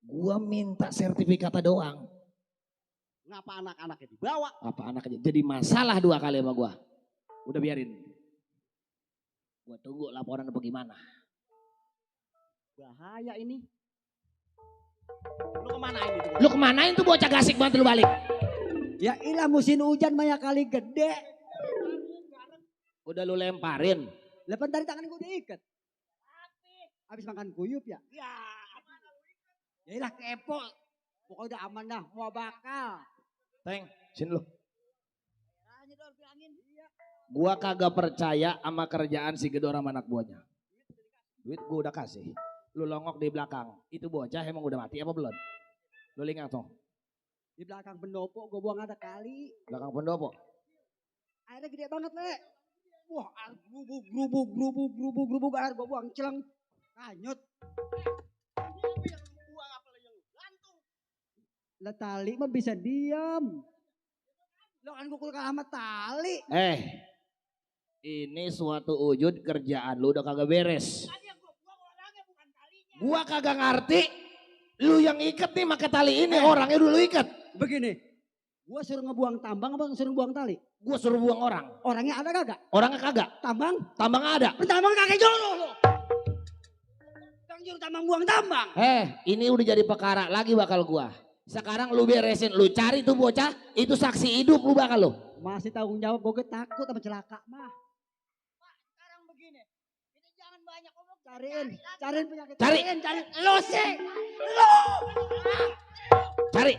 D: Gua minta sertifikatnya doang.
H: Ngapa anak-anaknya dibawa?
D: Apa anaknya? Jadi masalah 2 kali sama gua. Udah biarin. Gua tunggu laporan apa gimana.
H: Bahaya ini. Lu kemanain itu?
D: Lu kemanain tuh bocah gasik banget lu balik?
F: Ya ilah musim hujan banyak kali gede.
D: Udah lu lemparin.
F: Lepas dari tangan gue diikat. Habis makan kuyup ya? Ya ilah kepo. Pokoknya udah aman dah, mau bakal.
D: Teng, sini lu. Gua kagak percaya sama kerjaan si Gedor sama anak buahnya. Duit gua udah kasih. Lu longok di belakang. Itu bocah emang udah mati apa belum? Lu lihat tuh.
F: Di belakang pendopo gue buang ada kali.
D: Belakang pendopo?
F: Airnya gede banget le. Wah grubuk air gue buang celeng. Kanyut. Lah tali mah bisa diam. Lo kan gua kalah sama tali.
D: Ini suatu wujud kerjaan lu udah kagak beres. Gua kagak ngerti. Lu yang ikat nih pakai tali ini, orangnya dulu ikat.
F: Begini, gua suruh ngebuang tambang apa suruh buang tali?
D: Gua suruh buang orang.
F: Orangnya ada kagak?
D: Orangnya kagak.
F: Tambang?
D: Tambang ada.
F: Tambang kagak jolo lo. Yang juru tambang buang tambang.
D: Ini udah jadi perkara lagi bakal gua. Sekarang lu beresin, lu cari tuh bocah, itu saksi hidup lu bakal lu.
F: Masih tanggung jawab, gue takut sama celaka mah. Pak, sekarang begini, kita jangan banyak ngomong. Cariin penyakit.
D: Cari.
F: Lo sih, lo.
D: Cari.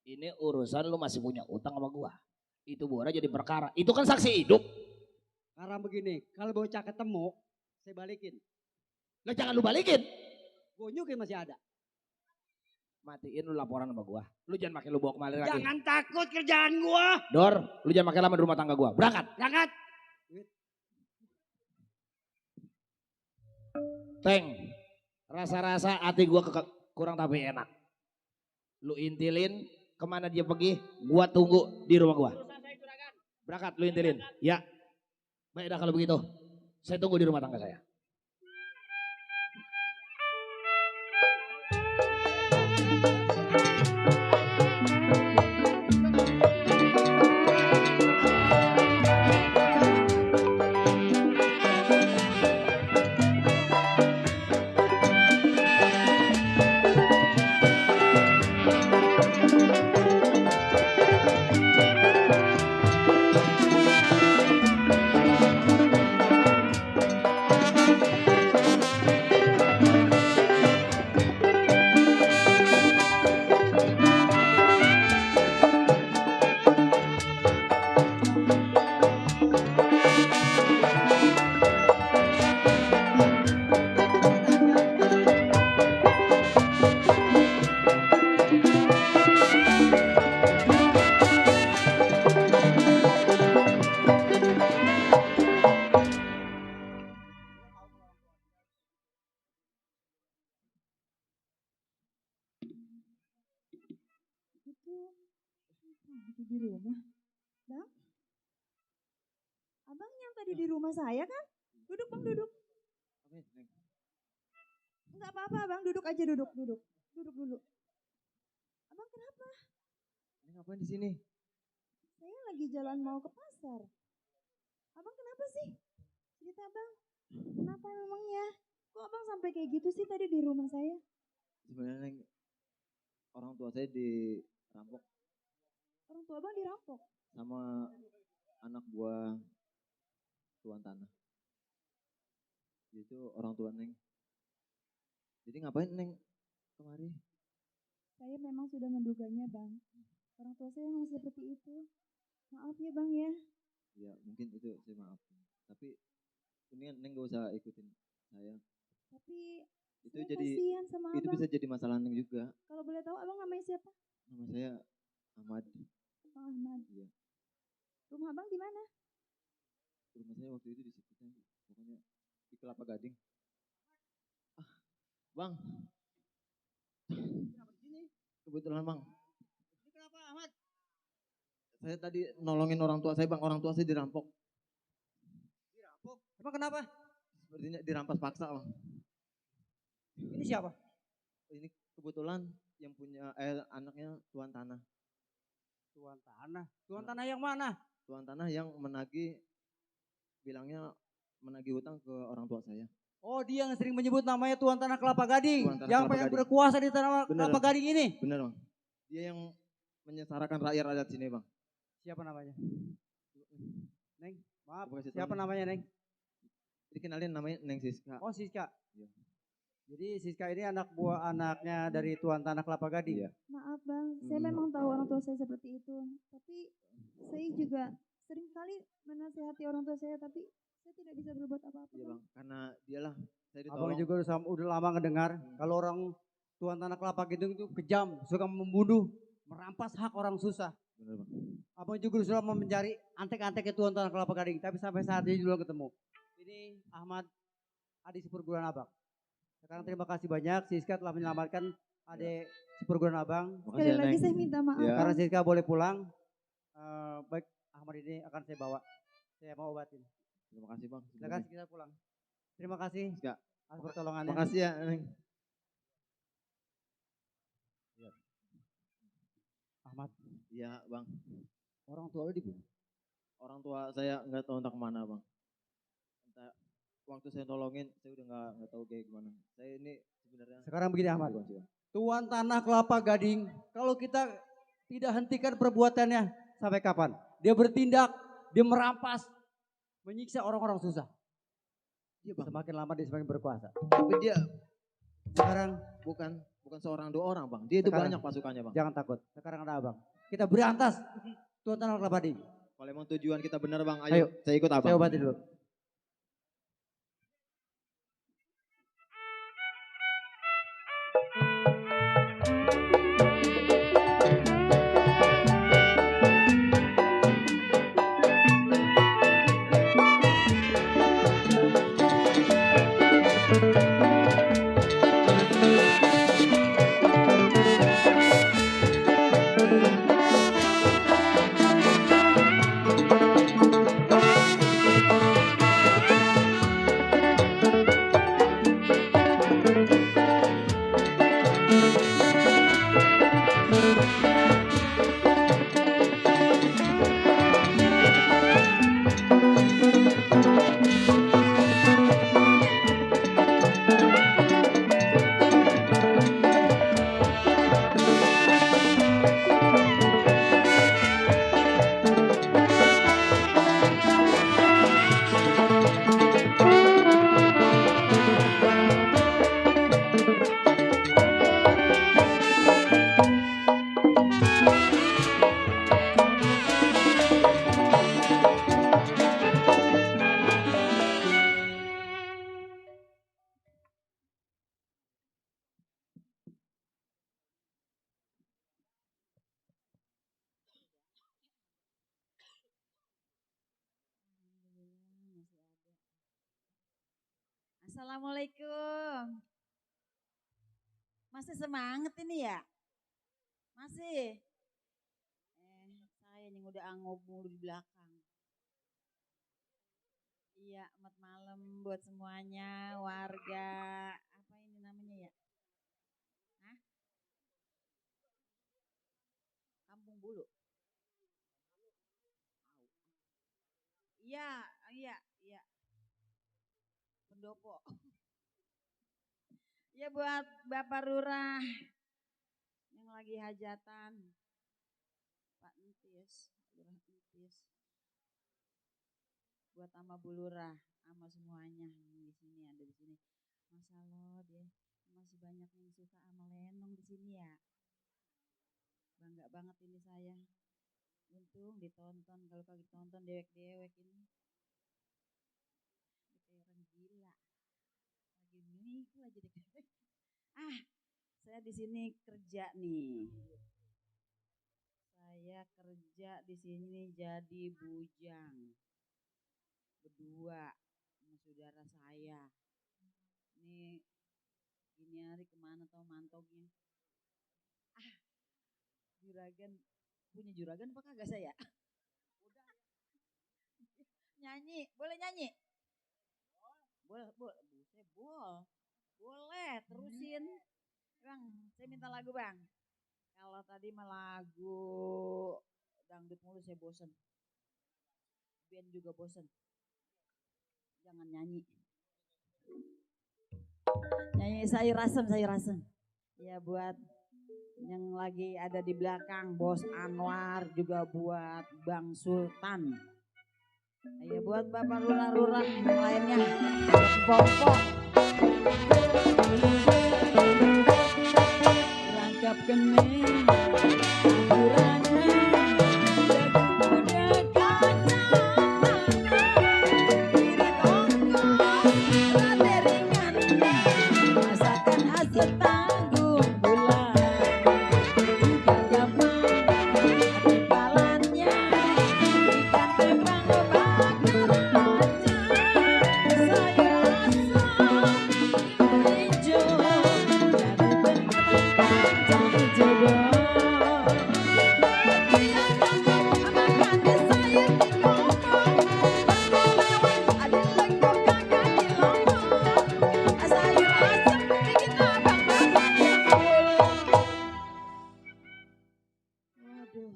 D: Ini urusan lu masih punya utang sama gua. Itu bora jadi perkara. Itu kan saksi hidup.
F: Sekarang begini, kalau bocah ketemu, saya balikin.
D: Lah jangan lu balikin.
F: Gue nyukin masih ada.
D: Matiin lu laporan sama gua. Lu jangan makin lu bawa kemari lagi.
F: Jangan takut kerjaan gua.
D: Dor, lu jangan makin lama di rumah tangga gua. Berangkat.
F: Berangkat.
D: Teng, rasa-rasa hati gua kurang tapi enak. Lu intilin kemana dia pergi, gua tunggu di rumah gua. Berangkat, lu intilin. Ya. Baik dah kalau begitu. Saya tunggu di rumah tangga saya.
M: Lagi di rumah. Bang? Abang yang tadi di rumah saya kan? Duduk bang, duduk. Enggak apa-apa bang, duduk aja duduk. Duduk dulu. Abang kenapa?
L: Ini ngapain di sini?
M: Saya lagi jalan mau ke pasar. Abang kenapa sih? Cerita bang. Kenapa memangnya? Kok abang sampai kayak gitu sih tadi di rumah saya?
L: Sebenarnya Neng, orang tua saya dirampok
M: Orang tua abang dirampok.
L: sama anak buah tuan tanah. Itu orang tua Neng. Jadi ngapain Neng kemari?
M: Saya memang sudah menduganya bang. Orang tua saya memang seperti itu. Maaf ya bang ya.
L: Ya mungkin itu saya maaf. Tapi ini Neng gak usah ikutin saya.
M: Tapi
L: Itu
M: saya
L: jadi
M: kasihan sama
L: itu
M: abang.
L: bisa jadi masalah Neng juga.
M: Kalau boleh tahu abang namanya siapa?
L: Nama saya Ahmad.
M: Bang Ahmad.
L: Iya.
M: Rumah abang di mana?
L: Rumah saya waktu itu di situ Neng. Pokoknya di Kelapa Gading. Ah, Bang.
F: Kenapa di sini?
L: Kebetulan Bang.
F: Ini kenapa Ahmad?
L: Saya tadi nolongin orang tua saya Bang. Orang tua saya dirampok.
F: Dirampok? Emang kenapa?
L: Sepertinya dirampas paksa Bang.
F: Ini siapa?
L: Ini kebetulan yang punya anaknya tuan tanah.
F: Tuan tanah. Tuan tanah yang mana?
L: Tuan tanah yang bilangnya menagih hutang ke orang tua saya.
F: Oh, dia yang sering menyebut namanya Tuan Tanah Kelapa Gading.
L: Tuan Tanah
F: Yang
L: Kelapa
F: pengen
L: Gading.
F: berkuasa di Tanah
L: Bener,
F: Kelapa
L: Bang.
F: Gading ini.
L: Bener Bang. Dia yang menyesarakan rakyat sini Bang.
F: Siapa namanya? Neng, maaf.
L: Coba kasih tahu,
F: Siapa
L: Neng.
F: namanya Neng?
L: Dikenalin namanya Neng Siska.
F: Oh, Siska.
L: Iya.
F: Jadi Siska ini anak buah anaknya dari Tuan Tanah Kelapa Gading.
L: Iya.
M: Maaf bang, saya memang tahu orang tua saya seperti itu. Tapi saya juga sering kali menasihati orang tua saya, tapi saya tidak bisa berbuat apa-apa.
L: Iya
M: Bang.
L: Bang. Karena dialah saya
F: Abang
L: ditolong.
F: juga udah lama ngedengar kalau orang Tuan Tanah Kelapa Gading itu kejam, suka membunuh, merampas hak orang susah.
L: Bener Bang.
F: Abang juga sudah mencari antek-anteknya Tuan Tanah Kelapa Gading, tapi sampai saat ini belum ketemu. Ini Ahmad, adik seperguruan abang. Sekarang terima kasih banyak, Siska telah menyelamatkan adik seperguruan abang.
M: Sekali lagi saya minta maaf.
L: Ya.
F: Karena Siska boleh pulang, baik Ahmad ini akan saya bawa. Saya mau obatin.
L: Terima kasih Bang.
F: Silakan kita pulang. Terima kasih
L: Siska.
F: atas pertolongannya.
L: Makasih ya Neng.
F: Ahmad.
L: Iya Bang.
F: Orang tua lu dibunuh.
L: Orang tua saya nggak tahu entah kemana Bang. Entah waktu saya tolongin saya udah nggak tahu kayak gimana. Saya ini sebenarnya.
F: Sekarang begini Ahmad.
L: Bukan sih, Bang.
F: Tuan Tanah Kelapa Gading, kalau kita tidak hentikan perbuatannya sampai kapan? Dia bertindak, dia merampas, menyiksa orang-orang susah.
L: Iya Bang.
F: Semakin lama dia semakin berkuasa.
L: Tapi dia
F: Sekarang
L: bukan seorang dua orang Bang. Dia itu
F: Sekarang.
L: banyak pasukannya Bang.
F: jangan takut. Sekarang ada abang. Kita berantas Tuan Tanah Kelapa Gading.
L: Kalau emang tujuan kita benar Bang,
F: Ayo,
L: ayo, saya ikut Abang.
F: Saya obati dulu.
N: Assalamualaikum. Masih semangat ini ya? Masih? yang udah angop mulu di belakang. Iya, selamat malam buat semuanya, warga, apa ini namanya ya? Hah? Kampung Bulu. Iya, iya, iya. Pendopo. Ya buat Bapak Lurah yang lagi hajatan. Pak Entis, Lurah Entis. Buat sama Bu Lurah, sama semuanya yang di sini ada di sini. Masya Allah deh, masih banyak yang suka sama Lenong di sini ya. Bangga banget ini saya. Untung ditonton, kalau kagak ditonton dewek-dewek ini. Kayak orang gila. Lagi mikul aja deh. Saya di sini kerja nih. Saya kerja di sini jadi bujang. Berdua sama saudara saya. Ini gini hari kemana tau mantoknya. Juragan, punya juragan apa kagak saya? Udah. Nyanyi, boleh nyanyi? Boleh, boleh, terusin. Bang, saya minta lagu bang. Kalau tadi mah lagu dangdut mulu saya bosen. Band juga bosen. Jangan nyanyi. Nyanyi sayur asem. Ya buat yang lagi ada di belakang, Bos Anwar, juga buat Bang Sultan. Ya buat Bapak Lurah-lurah yang lainnya, Pokok. Rangkap kening, burannya, jagung muda kacang, kiri tongkol, rada ringan, masakan hasil tanggung bulan, ikan gabang, timpalannya, ikan tembang bakar aja, sayur asam, hijau, jadi berkembang jodoh. Waduh,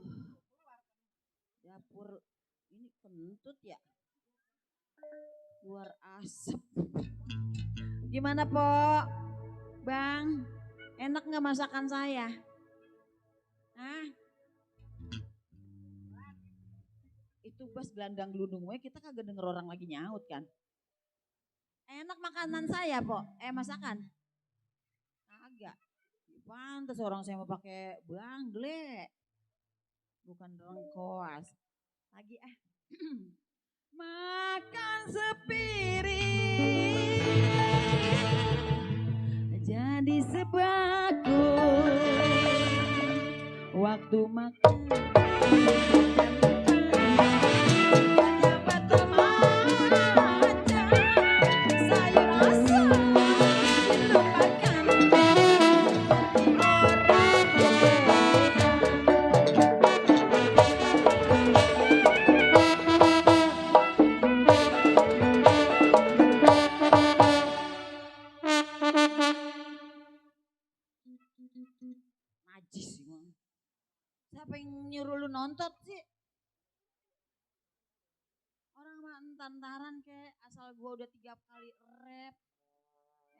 N: dapur ini kentut ya, keluar asap. Gimana Pok? Bang, enak nggak masakan saya? Hah? Itu bas gelandang gelundung we, kita kagak denger orang lagi nyaut kan? Enak makanan saya Pok? Masakan? Kagak. Pantes orang saya mau pakai bangle, bukan lengkoas. Lagi makan sepiring jadi sebakul waktu makan. Sayur asam dilupakan najis emang. Siapa yang nyuruh lu nonton sih? Orang mah entar-entaran kek, asal gua udah 3 kali rap.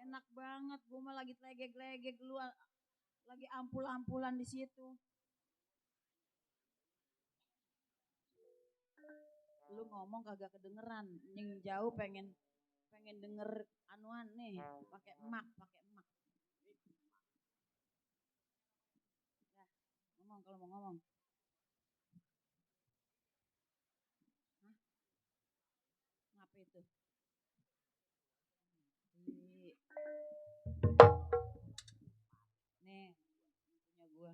N: Enak banget, gua mah lagi legeg-legeg, lu lagi ampul-ampulan di situ. Lu ngomong kagak kedengeran, yang jauh pengen denger anuan nih, pakai emak. Ya, ngomong kalau mau ngomong. Hah? Ngapa itu? Nih, punya gua.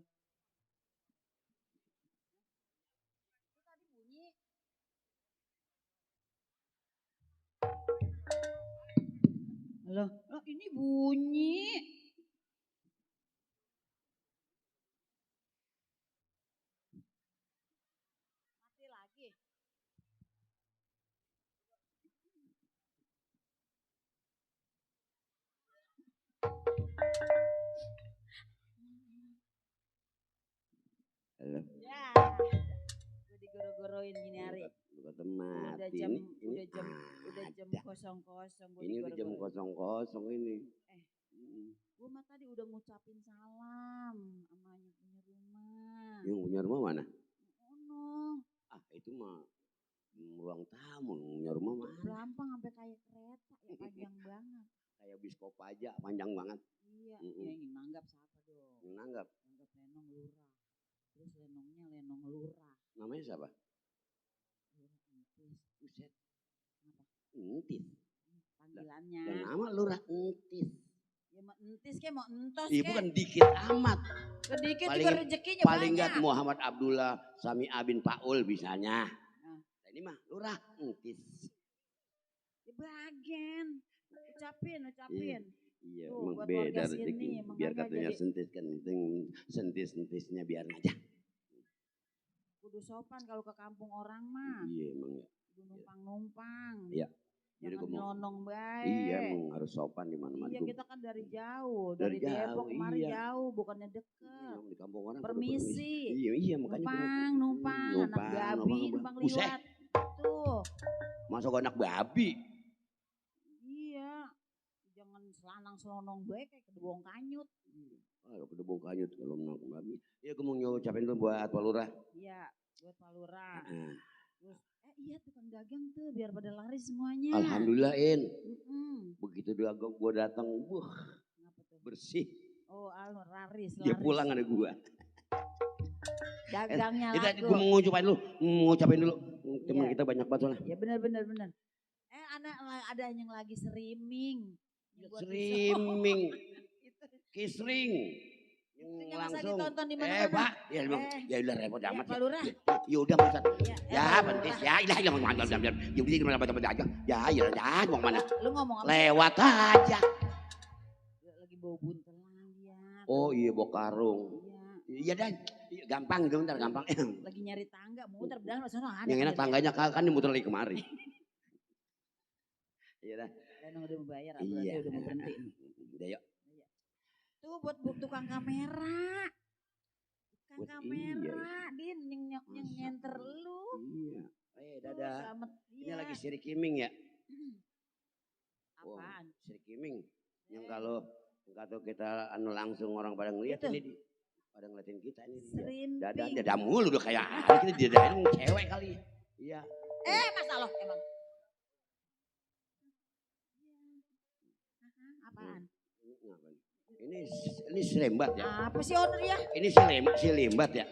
N: Itu tadi bunyi. Loh, ini bunyi. lagi.
O: Halo.
N: Ya. Gue digoro-goroin gini hari.
O: Lu kata mati.
N: Udah jam kosong gue
O: ini udah jam kosong ini.
N: Gue mah tadi udah ngucapin salam sama yang punya rumah.
O: Yang punya rumah mana?
N: No.
O: Ah itu mah ruang tamu. Punya rumah mah
N: Belampang sampai kayak kereta ya panjang banget.
O: Kayak biskop aja panjang banget.
N: Iya. Ya yang nanggap siapa dong?
O: Yang nanggap
N: Lenong Lurah. Terus lenongnya Lenong Lurah.
O: namanya siapa?
N: Lurah Entis.
O: Buset.
N: Kenapa?
O: Entis.
N: Panggilannya.
O: Dan nama Lurah Entis.
N: Ya mau entis ke mau entos
O: Ih,
N: ke.
O: bukan dikit amat.
N: Sedikit
O: Paling-
N: juga rezekinya
O: Paling
N: banyak.
O: enggak Muhammad Abdullah Sami Abin Paul bisanya.
N: Nah.
O: Ini mah Lurah Entis.
N: Ya bagian. Ucapin.
O: Iya,
N: Tuh,
O: emang
N: buat
O: beda
N: warga
O: rezeki.
N: sini,
O: Biar
N: makanya
O: katanya
N: jadi-
O: sentis kan, sentis-sentisnya biar aja.
N: Kudu sopan kalau ke kampung orang mah.
O: Iya emang ya.
N: Kudu numpang-numpang.
O: Iya. Jadi
N: Jangan nyelonong baik.
O: Iya emang harus sopan di mana-mana.
N: Iya kita kan dari jauh,
O: Dari
N: dari Depok
O: jauh,
N: kemari
O: iya.
N: jauh, bukannya deket.
O: Di kampung orang kudu
N: Permisi.
O: Iya makanya
N: Numpang, anak babi, numpang
O: Buset.
N: liwat. Tuh,
O: Masuk anak babi.
N: iya. Jangan selanang selonong baik kayak kedubong kanyut.
O: Kalau kudu bongkar kanyut kalau menang babi. Iya gue mau ngucapin dulu buat Pak Lurah.
N: Iya, buat Pak Lurah.
O: Nah,
N: Terus, iya tukang dagang tuh biar pada laris semuanya.
O: Alhamdulillah In.
N: Mm-mm.
O: Begitu dagang gue datang, bersih.
N: Oh, laris.
O: Dia pulang ada gua.
N: Dagangnya
O: Kita
N: laku.
O: gue mau ngucapin dulu. Teman
N: Iya.
O: kita banyak banget soalnya.
N: Ya benar. Ada yang lagi streaming.
O: Streaming. Kisring. Yang
N: Yang masa
O: langsung.
N: ditonton di mana-mana.
O: Pak. Ya emang. Ya udah repot amat
N: Pak
O: ya.
N: Lurah.
O: Ya udah Pak Ustaz. Ya
N: Pak
O: pentis.
N: Lurah.
O: Ya ilah yang mau jam. Ya begini kenapa dapat aja. Ya mau mana.
N: Lu ngomong apa?
O: Lewat aja.
N: Lagi bawa buntelan dia.
O: Oh iya bawa karung. Iya dan gampang dong ntar gampang.
N: Lagi nyari tangga, muter bedah sana ada.
O: Yang enak tangganya kan dimuter lagi kemari. Iya dah.
N: Dan udah mau bayar,
O: Iya.
N: udah mau berhenti.
O: Udah yuk.
N: Tuh buat tukang kamera. Tukang
O: Buat
N: kamera, Din yang nyenter lu.
O: Iya. Dadah.
N: Selamat.
O: Ini lagi Siri Kiming ya?
N: Apaan?
O: Siri Kiming. Yang kalau kita anu langsung orang pada ngeliat
N: Itu.
O: ini pada ngeliatin kita ini.
N: Serimping.
O: Dada mulu udah kayak kita dadain cewek kali. Iya.
N: Masa lo emang. Apaan?
O: Ini selimbat ya.
N: Apa sih order ya?
O: Ini selimbat ya.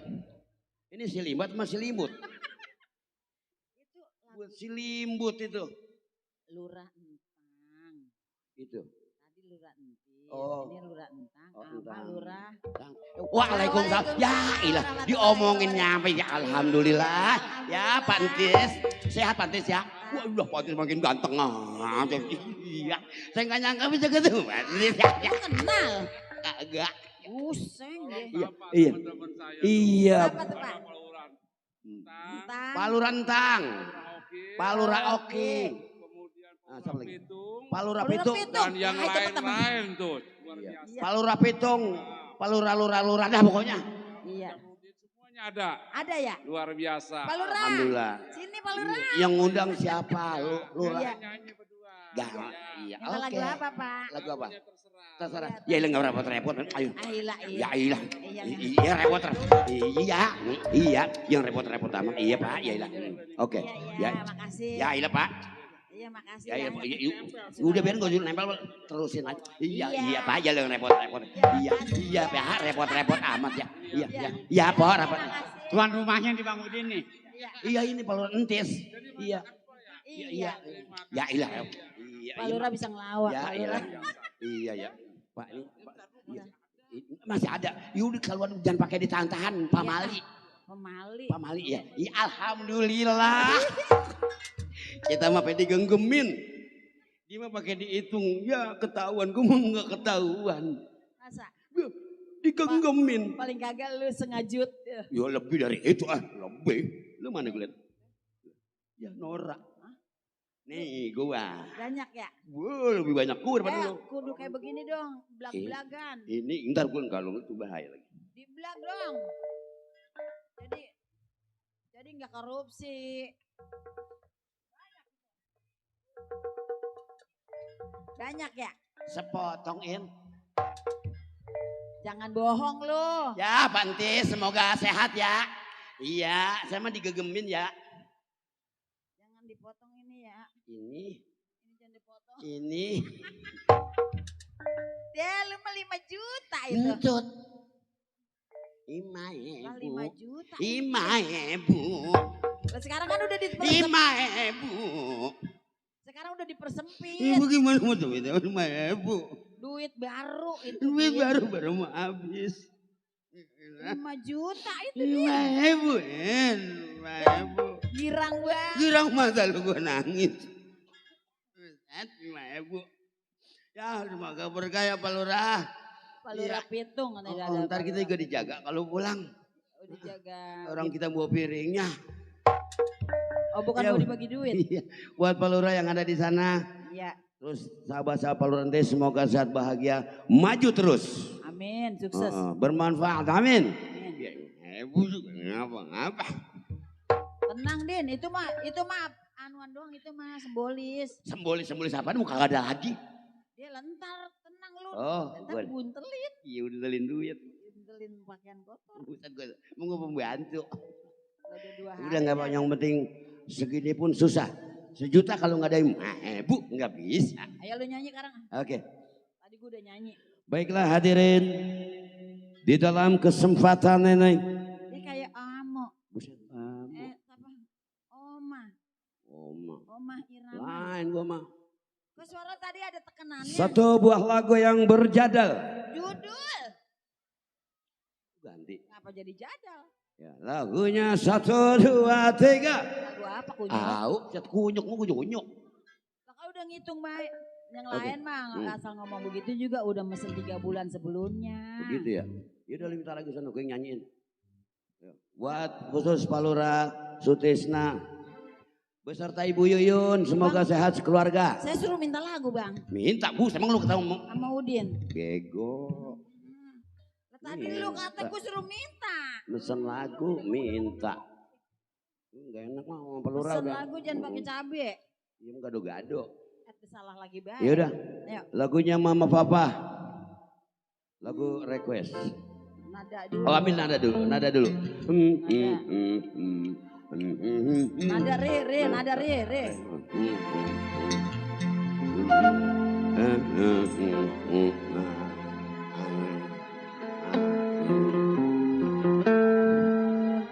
O: Ini selimbat sama selimut. Buat selimbut itu.
N: Lurah Entang.
O: Itu.
N: Tadi Lurah Entis.
O: Oh.
N: Ini Lurah Entang.
O: Oh,
N: Apa
O: Entang.
N: Lurah?
O: Waalaikumsalam. Ya ilah diomongin nyampe ya alhamdulillah. Ya Pak Entis. Sehat Pak Entis ya. Wah udah Pak Entis makin ganteng aja. Iya. Saya nggak nyangka bisa ketemu Pak Entis.
N: Lu kenal?
O: Kagak.
N: Pusing deh.
O: Iya. Iya.
N: Apa tuh Pak? Entang.
O: Palura Entang. Palura Oki. Nah, siapa lagi? Palura Pitung.
P: Dan yang lain-lain tuh. Luar biasa.
O: Palura Pitung. Palura Lura dah pokoknya.
N: Iya.
P: Semuanya ada.
N: Ada ya?
P: Luar biasa.
N: Pak Lurah.
O: Alhamdulillah.
N: Sini Pak Lurah.
O: Yang ngundang siapa? Lura.
N: Iya.
O: Gak, iya.
N: Minta lagu apa Pak?
O: Lagu apa? Terserah. Ya ilah nggak repot-repot. Ayo.
N: Iya.
O: Ya ilah. Iya repot. Iya. Yang repot-repot amat. Iya Pak. Ya ilah. Oke. Ya.
N: Makasih.
O: Ya ilah Pak.
N: Iya makasih.
O: Ya, udah biarin gue nempel terusin aja. Iya Pak. Ya yang repot-repot. Iya Pak. Repot-repot amat ya. Iya Pak. Repot.
Q: Tuan rumahnya di Bang Udin nih.
O: Iya ini Palura Entis. Iya.
N: Iya.
O: Ya ilah. Iya.
N: Pak Lurah bisa ngelawak.
O: Ya
N: Pak
O: iya.
N: Lurah.
O: Iya ya. Pak ini. Iya. Masih ada. Yaudah kalau jangan pakai ditahan-tahan pamali. Pamali ya. Iya alhamdulillah. Kita mah pakai digenggemin. Dia mah pakai dihitung. Ya ketahuan. Gue mau nggak ketahuan.
N: Masa?
O: Digenggemin.
N: Paling kagak lu sengajut.
O: Ya lebih dari itu ah. Lebih. Lu mana gue liat? Ya norak. Nih gua.
N: Banyak ya?
O: Wah, lebih banyak gua daripada lu.
N: Kudu kayak begini dong, belag-belagan.
O: Ini ntar gua kalau itu bahaya lagi.
N: Dibelag dong. Jadi nggak korupsi. Banyak ya?
O: Sepotongin.
N: Jangan bohong lu.
O: Ya, Banti, semoga sehat ya. Iya, saya mah digegemin ya.
N: Jangan dipotong ini ya.
O: Ini
N: jangan dipotong.
O: Ini.
N: Dia lu mah 5 juta itu.
O: Encut. 5.000.
N: 5 juta.
O: 5.000.
N: Lah sekarang kan udah
O: 5.000.
N: Sekarang udah dipersempit.
O: Ibu gimana mau duit 5.000?
N: Duit baru itu.
O: Duit baru mau habis.
N: 5 juta itu
O: 5.000. 5.000.
N: Girang banget.
O: Girang mata lu gua nangis. 5.000. Ya semoga berkah ya Pak Lurah.
N: Pak Lurah Pitung.
O: Ntar kita juga dijaga kalau pulang.
N: Dijaga.
O: Orang kita bawa piringnya.
N: Oh bukan mau dibagi duit.
O: Iya. Buat Pak Lurah yang ada di sana.
N: Iya.
O: Terus sahabat-sahabat Pak Lurah semoga sehat bahagia, maju terus.
N: Amin, sukses.
O: Bermanfaat, amin. Ibu juga ngapa-ngapa.
N: Tenang Din, itu mah anuan doang, itu mah simbolis.
O: Simbolis apa? Mau kagak ada lagi.
N: Dia lentar, tenang lu.
O: Lentar
N: buntelin.
O: Iya buntelin duit.
N: Buntelin pakaian kotor.
O: Bukan gue mau pembantu.
N: Udah
O: nggak banyak, yang penting segini pun susah. 1 juta kalau nggak ada ibu nggak bisa.
N: Ayo lu nyanyi sekarang.
O: Oke.
N: Tadi gue udah nyanyi.
O: Baiklah hadirin di dalam kesempatan ini.
N: Dia kayak Amo.
O: Buset,
N: Apa? Oma Irama.
O: Lain gua mah.
N: Kok suara tadi ada tekenannya?
O: Satu buah lagu yang berjadal.
N: Judul.
O: Ganti.
N: Kenapa jadi jadal?
O: Ya, lagunya 1, 2, 3.
N: Lagu apa kunyuk?
O: Kunyuk mau kunyuk.
N: Kalau udah ngitung baik. Yang lain mah asal ngomong begitu juga udah mesen 3 bulan sebelumnya.
O: Begitu ya? Ya udah minta lagi sana gue yang nyanyiin. Ya. Buat khusus Pak Lurah, Sutisna, beserta Ibu Yuyun, semoga sehat sekeluarga.
N: Saya suruh minta lagu Bang.
O: Minta Bu, emang lu ketemu
N: sama Udin.
O: Bego.
N: Tadi lu kata gue suruh minta.
O: Mesen lagu minta. Enggak enak mah sama Pak Lurah.
N: Mesen lagu jangan pakai cabe.
O: Iya gado-gado.
N: Salah lagi baik.
O: Ya udah. Lagunya Mama Papa. Lagu request.
N: Nada dulu.
O: Oh ambil nada dulu.
N: Nada re.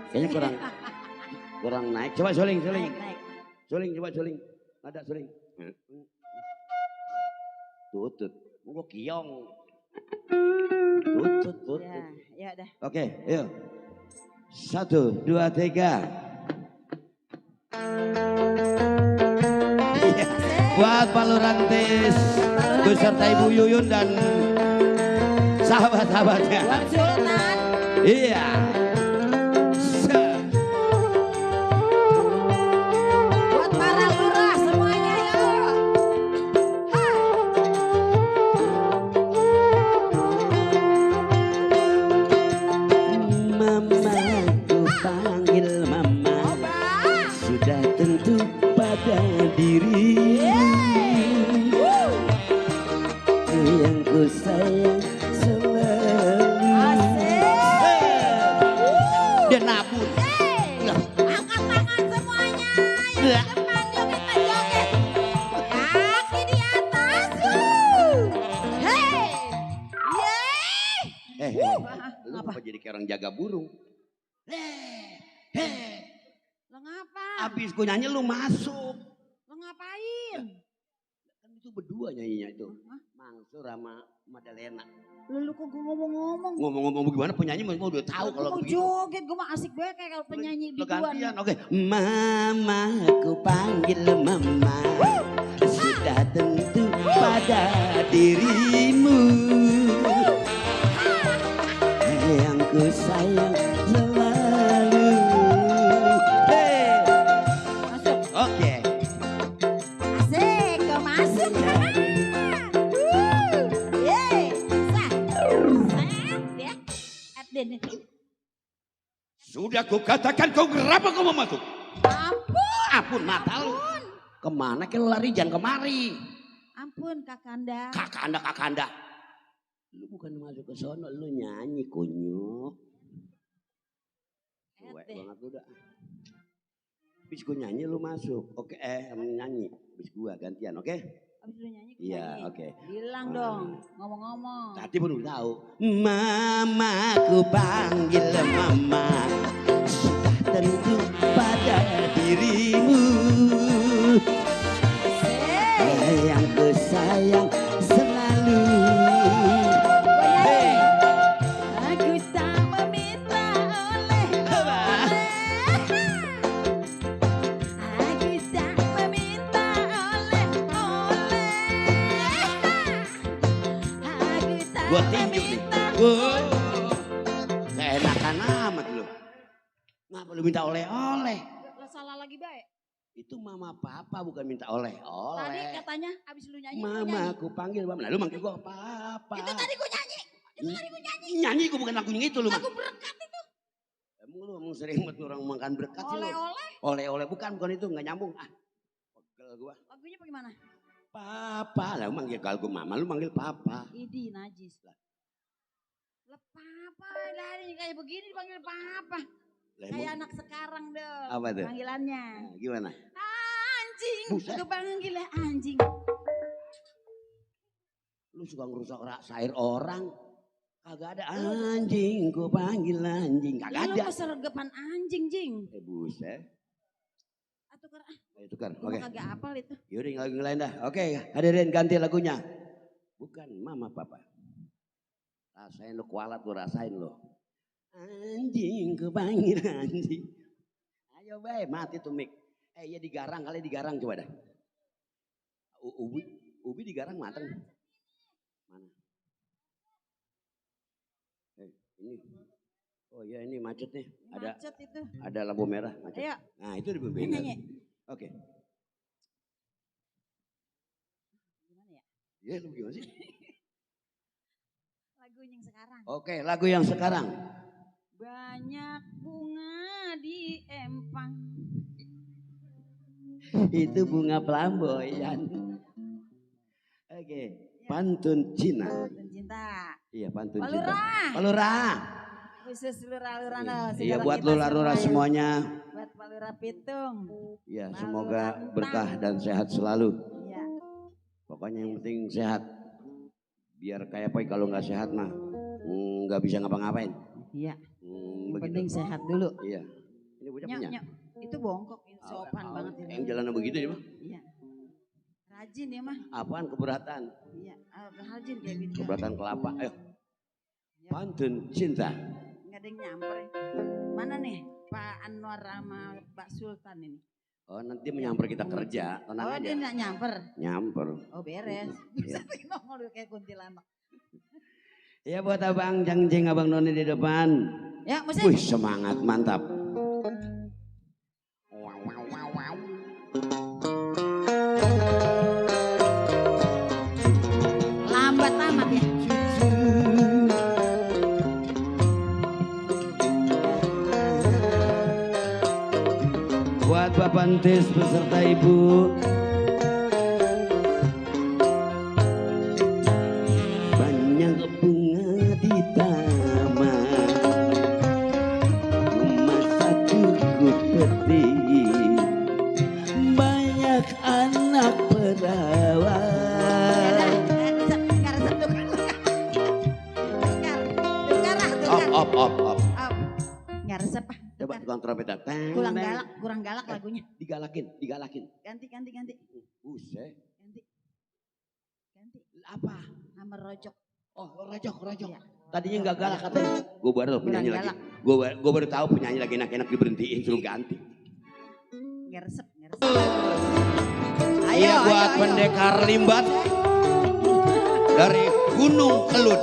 O: Kayaknya kurang naik. Coba suling.
N: Naik.
O: Suling, coba suling. Nada suling. Tutut. Gua kiong. Tutut.
N: Ya dah.
O: Oke, yuk. 1, 2, 3. Buat Pak Lurantis beserta Ibu Yuyun dan sahabat-sahabatnya.
N: Buat Sultan.
O: Iya.
N: Buat para lurah semuanya yuk.
O: Mama, ku panggil mama. Sudah tentu pada diri yang ku sayang selalu. Dia nabur.
N: Angkat tangan semuanya. Yang depan yuk kita joget. Kaki di atas. Hey.
O: Lu apa jadi kayak orang jaga burung?
N: Lo ngapa?
O: Abis gue nyanyi lu masuk.
N: Lo ngapain?
O: Kan itu berdua nyanyinya itu. Mansur sama Madalena.
N: Lu kok gue ngomong-ngomong.
O: Ngomong-ngomong bagaimana penyanyi mau udah tahu kalau
N: mau
O: begitu.
N: joget, gue mah asik banget kayak kalau penyanyi
O: Lo
N: biduan.
O: gantian, oke. Mama, aku panggil mama. Sudah tentu pada dirimu. Yang ku sayang selalu. Oke.
N: Den.
O: Sudah kukatakan kau kenapa kau mau masuk?
N: Ampun.
O: Ampun mata lu. Kemana ke lu lari jangan kemari.
N: Ampun Kakanda.
O: Kakanda. Lu bukan masuk ke sono, lu nyanyi kunyuk. Cuek banget lu dah. Habis gue nyanyi lu masuk. Oke, nyanyi. Habis gua gantian, oke?
N: Habis lu nyanyi gue
O: Iya,
N: nyanyi.
O: oke.
N: Bilang dong, ngomong-ngomong.
O: Tadi pun udah tahu. Mamaku panggil mama. Sudah tentu pada dirimu. Sayangku sayang selalu.
N: Aku tak meminta oleh. Aku tak meminta oleh. Aku tak
O: Gua tinju nih. Wow. Keenakan amat lu. Ngapa lu minta oleh-oleh?
N: Lo salah lagi baik.
O: Itu mama papa bukan minta oleh-oleh.
N: Tadi katanya abis lu nyanyi. gue
O: Mama
N: nyanyi.
O: aku panggil mama. Nah, lu manggil gua papa.
N: Itu tadi gue nyanyi.
O: Nyanyi gua bukan lagunya itu lu mah.
N: Lagu berkat itu.
O: Emang sering banget orang makan berkat sih lu.
N: Oleh-oleh.
O: Oleh-oleh bukan itu nggak nyambung. Ah, pegel gua.
N: Lagunya bagaimana?
O: Papa lah, lu manggil kalau gua mama, lu manggil papa.
N: Idi najis lah. Lah papa dari kayak begini dipanggil papa.
O: Lah,
N: Kayak
O: emang-
N: anak sekarang dong.
O: Apa tuh?
N: Panggilannya.
O: Nah, gimana?
N: Anjing.
O: Buset.
N: Aku panggil anjing.
O: Lu suka ngerusak syair orang. Kagak ada anjing, gua panggil anjing. Kagak
N: Lu
O: ada.
N: kesergepan anjing, Jing.
O: Buset.
N: Tukar ah.
O: Ayo tukar.
N: Lu
O: Oke.
N: kagak apal itu.
O: Yaudah lagu yang lain dah. Oke, hadirin ganti lagunya. Bukan mama papa. Rasain lu kualat lu rasain lu. Anjing kepanggil anjing. Ayo baik mati tuh mik. Ya digarang kali digarang coba dah. Ubi digarang mateng. Mana? Ini. Oh ya ini macet nih. Ada
N: Macet itu.
O: ada lampu merah macet.
N: Ayo.
O: Nah itu di
N: Nyanyi.
O: Oke.
N: Gimana ya?
O: Ya lu gimana sih?
N: Lagu yang sekarang.
O: Oke lagu yang sekarang.
N: Banyak bunga di empang.
O: Itu bunga flamboyan. Oke, pantun Cina.
N: Pantun cinta.
O: Iya, pantun
N: Pak
O: Cina.
N: Lurah.
O: Pak Lurah.
N: Khusus lurah-lurah no.
O: Iya,
N: segala
O: buat
N: kita
O: lurah-lurah semuanya.
N: Buat Pak Lurah Pitung.
O: Iya, semoga berkah dan sehat selalu.
N: Iya.
O: Pokoknya yang penting sehat. Biar kayak Poi kalau nggak sehat mah nggak bisa ngapa-ngapain.
N: Iya. Yang
O: Begitu.
N: penting sehat dulu.
O: Iya. Ini bocah punya.
N: Nyok. Itu bongkok, ini sopan banget ini.
O: Yang jalan begitu ya mah.
N: Iya. Rajin ya mah.
O: Apaan keberatan?
N: Iya, rajin kayak gitu.
O: Keberatan kelapa. Ayo.
N: Iya.
O: Pantun cinta.
N: Nggak ada yang nyamper. Mana nih Pak Anwar sama Pak Sultan ini?
O: Oh nanti menyamper kita kerja. Tenang
N: Oh
O: aja.
N: dia nggak nyamper.
O: Nyamper.
N: Oh beres.
O: Iya.
N: Bisa nongol kayak kuntilanak.
O: Ya buat abang Jangjing, abang Noni di depan.
N: Ya musik.
O: Wih semangat mantap.
N: Lambat amat ya.
O: Buat Bapak Entis beserta Ibu. Banyak bunga di taman, rumah satu ku petik. Banyak anak perawan. Op.
N: Nggak resep ah.
O: Coba tukang trompet.
N: Kurang galak lagunya.
O: Digalakin.
N: Ganti.
O: Buset.
N: Ganti.
O: Apa?
N: Nama rojok.
O: Oh, rojok. Tadinya nggak galak katanya. Gue baru penyanyi lagi.
N: galak.
O: Gue baru tahu penyanyi lagi enak-enak diberhentiin suruh ganti.
N: Nggak resep.
O: Ayo buat pendekar limbat dari Gunung Kelut.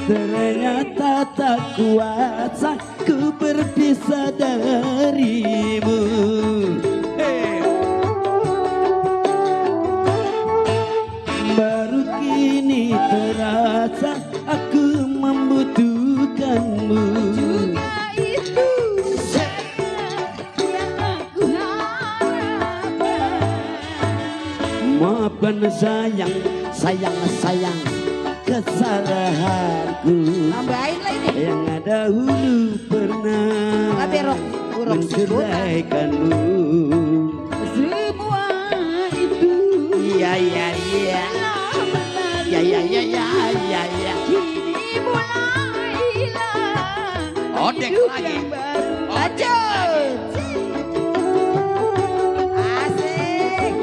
O: Ternyata tak kuasa ku berpisah darimu. Maafkan sayang, sayang kesalahanku.
N: Tambahin lah ini.
O: Yang dahulu pernah menceraikanmu.
N: Semua itu.
O: Iya. Ya.
N: Kini mulailah.
O: Odek
N: hidup
O: lagi.
N: yang baru. Lanjut. Asik.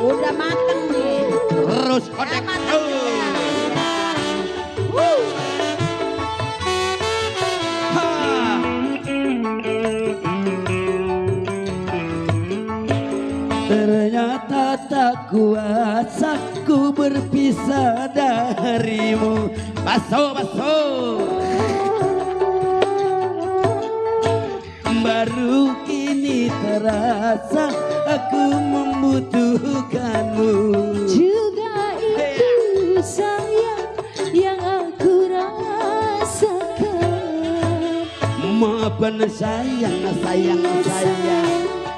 N: Udah mateng nih.
O: Terus odek. Ternyata tak kuasa ku berpisah darimu. Baso. Baru kini terasa aku membutuhkanmu.
K: Juga itu sayang yang aku rasakan.
O: Maafkan sayang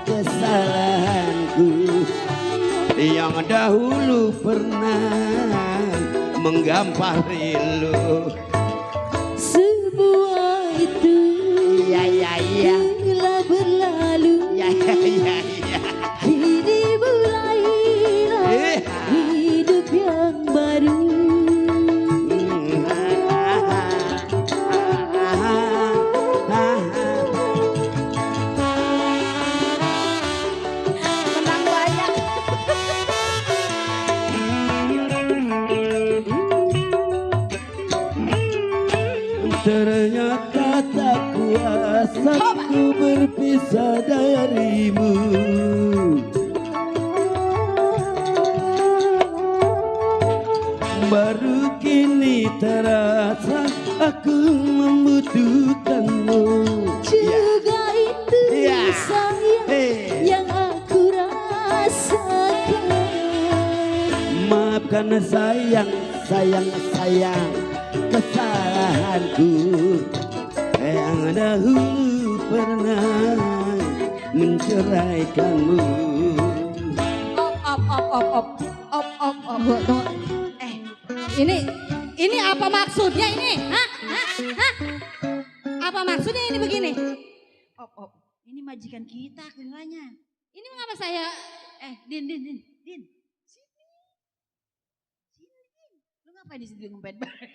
O: kesalahanku yang dahulu pernah menggampari lu.
K: Semua itu telah berlalu. Kini mulailah hidup yang baru.
N: Menang banyak.
O: Ternyata tak kuasa ku berpisah darimu. Baru kini terasa aku membutuhkanmu.
K: Juga itu sayang yang aku rasakan.
O: Maafkan sayang kesalahanku yang dahulu pernah menceraikanmu.
K: Op. Ini apa maksudnya ini? Hah? Apa maksudnya ini begini?
N: Op. Ini majikan kita kiranya.
K: Ini mengapa saya?
N: Din. Sini. Lu ngapain di situ ngumpet banget?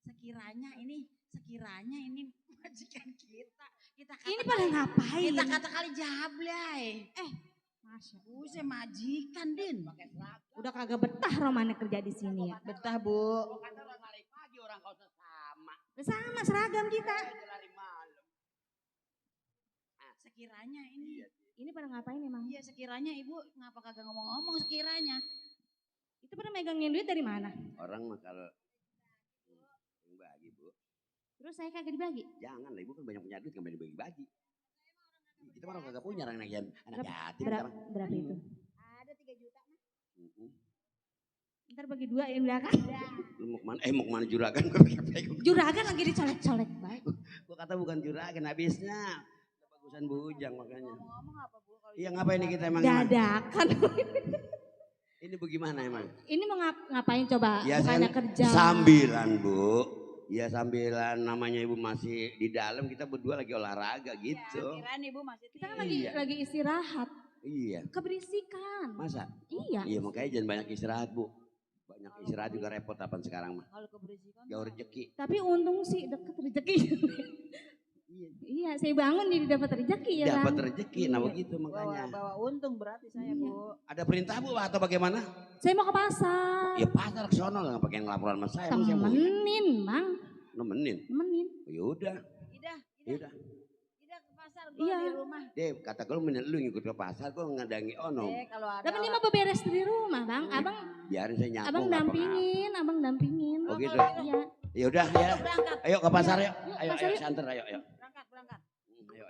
N: Sekiranya ini majikan kita.
K: Ini pada ngapain?
N: Kita kata kali jablay. Saya majikan, Din.
K: Udah kagak betah Romana kerja di sini ya.
N: Betah, Bu.
K: Sama seragam kita.
N: Sekiranya ini.
K: Ini pada ngapain emang?
N: Iya, sekiranya Ibu ngapa kagak ngomong-ngomong sekiranya.
K: Itu pada megangin duit dari mana?
O: Orang mah kalau bagi, Bu.
K: Terus saya kagak dibagi?
O: Jangan lah, Ibu kan banyak punya duit, kan dibagi-bagi. Kita orang kagak punya anak yatim.
K: Berapa itu?
N: Ada 3 juta, Mas.
K: Ntar bagi 2 yang belakang.
O: Lu mau kemana? Mau kemana juragan?
K: Juragan lagi dicolek-colek, baik.
O: Gua kata bukan juragan, habisnya. Bagusan bujang makanya. Iya, ngapain nih kita emang?
K: Dadakan.
O: Ini bagaimana emang?
K: Ini mau ngapain coba?
O: Ya,
K: bukannya kerja.
O: Sambilan, Bu. Ya sambilan namanya Ibu masih di dalam, kita berdua lagi olahraga gitu.
N: Ya, kirain Ibu masih
K: kita kan lagi istirahat.
O: Iya.
K: Keberisikan.
O: Masa?
K: Iya.
O: Iya, makanya jangan banyak istirahat, Bu. Banyak istirahat juga repot apaan sekarang mah.
N: Kalau keberisikan.
O: Jauh rezeki.
K: Tapi untung sih deket rezeki. Iya, saya bangun jadi dapat rezeki ya.
O: Dapat rezeki, nah begitu makanya.
N: Bawa untung berarti saya, Bu.
O: Ada perintah, Bu, atau bagaimana?
K: Saya mau ke pasar.
O: Ya pasar ke sono lah, nggak pakai ngelaporan sama saya.
K: Temenin, Bang.
O: Nemenin?
K: Nemenin.
O: Yaudah.
N: Ida ke pasar, gua di rumah.
O: Kata kalau lu ngikut ke pasar, gue ngadangi ono.
N: Kalau ada.
K: Tapi ini mah beberes di rumah, Bang. Abang.
O: Biarin saya nyapu.
K: Abang dampingin.
O: Oh gitu.
K: Iya.
O: Yaudah ya. Ayo ke pasar yuk. Ayo santer ayo.
N: Berangkat.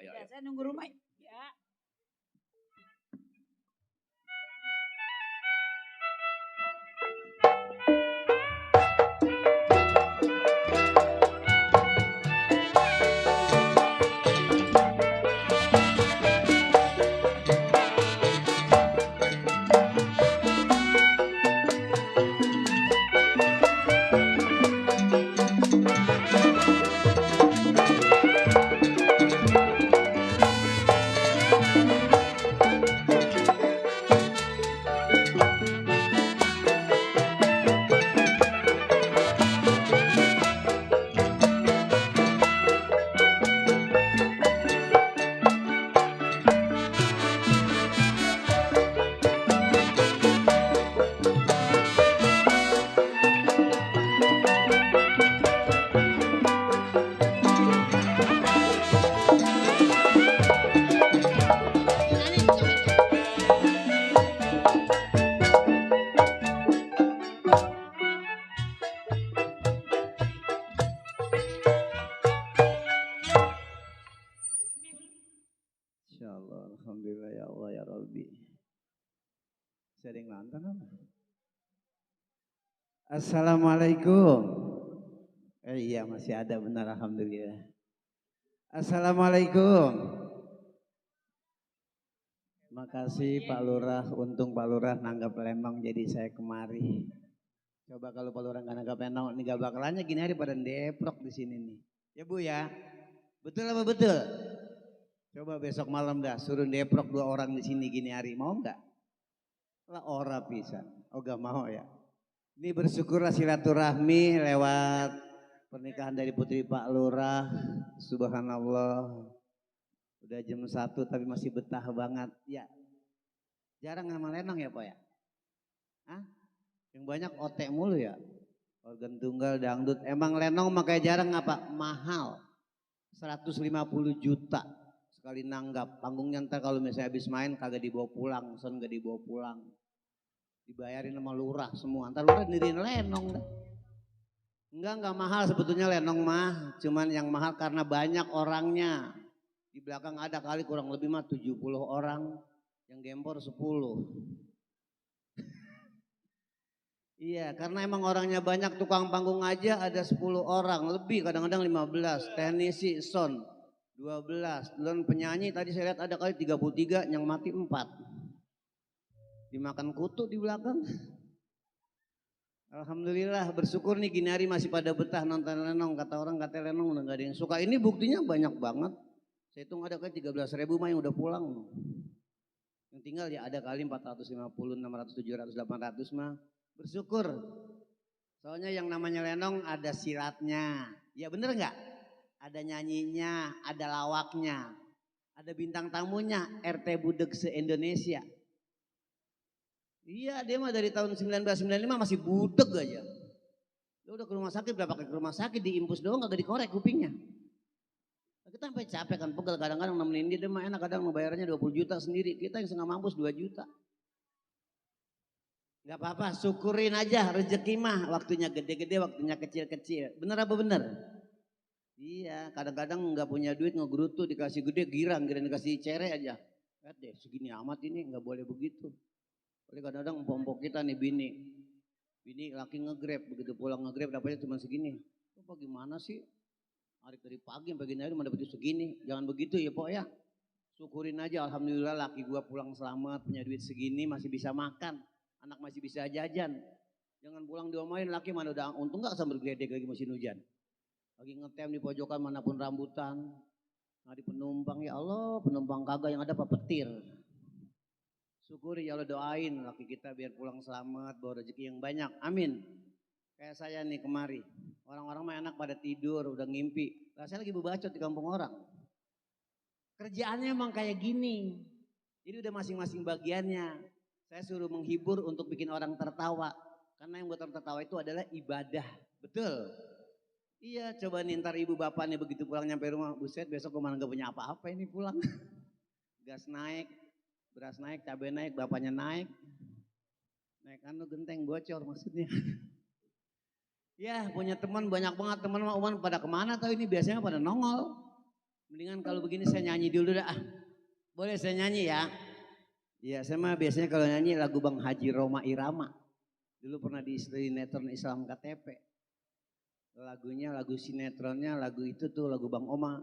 O: Ayo.
N: Saya nunggu rumah. Ya.
F: Masih ada yang nonton apa? Assalamualaikum. Iya masih ada benar alhamdulillah. Assalamualaikum. Makasih Pak Lurah, untung Pak Lurah nanggap Lenong jadi saya kemari. Coba kalau Pak Lurah nggak nanggap Lenong, ini gak bakalannya gini hari pada deprok di sini nih. Ya Bu ya, betul apa betul? Coba besok malam dah suruh deprok 2 orang di sini gini hari, mau nggak? Lah ora pisan, oh gak mau ya. Ini bersyukurlah silaturahmi lewat pernikahan dari putri Pak Lurah, subhanallah. Udah jam 1 tapi masih betah banget. Ya, jarang sama Lenong ya Pak ya? Hah? Yang banyak otek mulu ya? Organ tunggal, dangdut. Emang Lenong makanya jarang apa? Mahal. 150 juta sekali nanggap. Panggungnya ntar kalau misalnya habis main kagak dibawa pulang. Son gak dibawa pulang. Dibayarin sama lurah semua. Ntar lurah diriin Lenong. Enggak mahal sebetulnya Lenong mah. Cuman yang mahal karena banyak orangnya. Di belakang ada kali kurang lebih mah 70 orang, yang gempor 10. Iya, karena emang orangnya banyak, tukang panggung aja ada 10 orang, lebih kadang-kadang 15, teknisi sound 12, dan penyanyi tadi saya lihat ada kali 33, yang mati 4. Dimakan kutu di belakang. Alhamdulillah bersyukur nih gini hari masih pada betah nonton Lenong, kata orang kata Lenong udah gak ada yang suka. Ini buktinya banyak banget. Saya hitung ada kali 13.000 mah yang udah pulang. Yang tinggal ya ada kali 450, 600, 700, 800 mah. Bersyukur. Soalnya yang namanya Lenong ada silatnya. Ya bener nggak? Ada nyanyinya, ada lawaknya. Ada bintang tamunya, RT Budeg se-Indonesia. Iya dia mah dari tahun 1995 masih budeg aja. Dia udah ke rumah sakit berapa kali ke rumah sakit, diimpus doang kagak dikorek kupingnya. Kita sampai capek kan, pegel kadang-kadang nemenin dia mah enak, kadang membayarnya 20 juta sendiri. Kita yang setengah mampus 2 juta. Gak apa-apa, syukurin aja rezeki mah. Waktunya gede-gede, waktunya kecil-kecil. Bener apa bener? Iya, kadang-kadang gak punya duit ngegerutu, dikasih gede girang, dikasih cere aja. Lihat deh, segini amat ini gak boleh begitu. Oleh kadang-kadang empok-empok kita nih bini laki nge-grab, begitu pulang nge-grab dapatnya cuma segini. Apa gimana sih? Hari dari pagi sampai gini hari mau dapet segini. Jangan begitu ya Pok ya. Syukurin aja, alhamdulillah laki gua pulang selamat, punya duit segini, masih bisa makan. Anak masih bisa jajan. Jangan pulang diomelin, laki mana udah untung gak sambil gledek lagi musim hujan. Lagi ngetem di pojokan manapun rambutan. Nggak di penumpang, ya Allah penumpang kagak yang ada apa petir. Syukuri ya Allah, doain laki kita biar pulang selamat, bawa rezeki yang banyak, amin. Kayak saya nih kemari, orang-orang mah enak pada tidur, udah ngimpi. Lah saya lagi bebacot di kampung orang. Kerjaannya emang kayak gini. Jadi udah masing-masing bagiannya. Saya suruh menghibur untuk bikin orang tertawa. Karena yang buat orang tertawa itu adalah ibadah. Betul? Iya, coba nih ntar ibu bapak nih begitu pulang nyampe rumah. Buset, besok kemana gak punya apa-apa ini pulang. Gas naik, beras naik, cabai naik, bapaknya naik. Naik anu genteng bocor maksudnya. Ya punya teman banyak banget, teman Uman pada kemana tahu ini biasanya pada nongol. Mendingan kalau begini saya nyanyi dulu dah. Boleh saya nyanyi ya? Iya saya mah biasanya kalau nyanyi lagu Bang Haji Roma Irama. Dulu pernah di sinetron Islam KTP. Lagunya, lagu sinetronnya, lagu itu tuh lagu Bang Oma.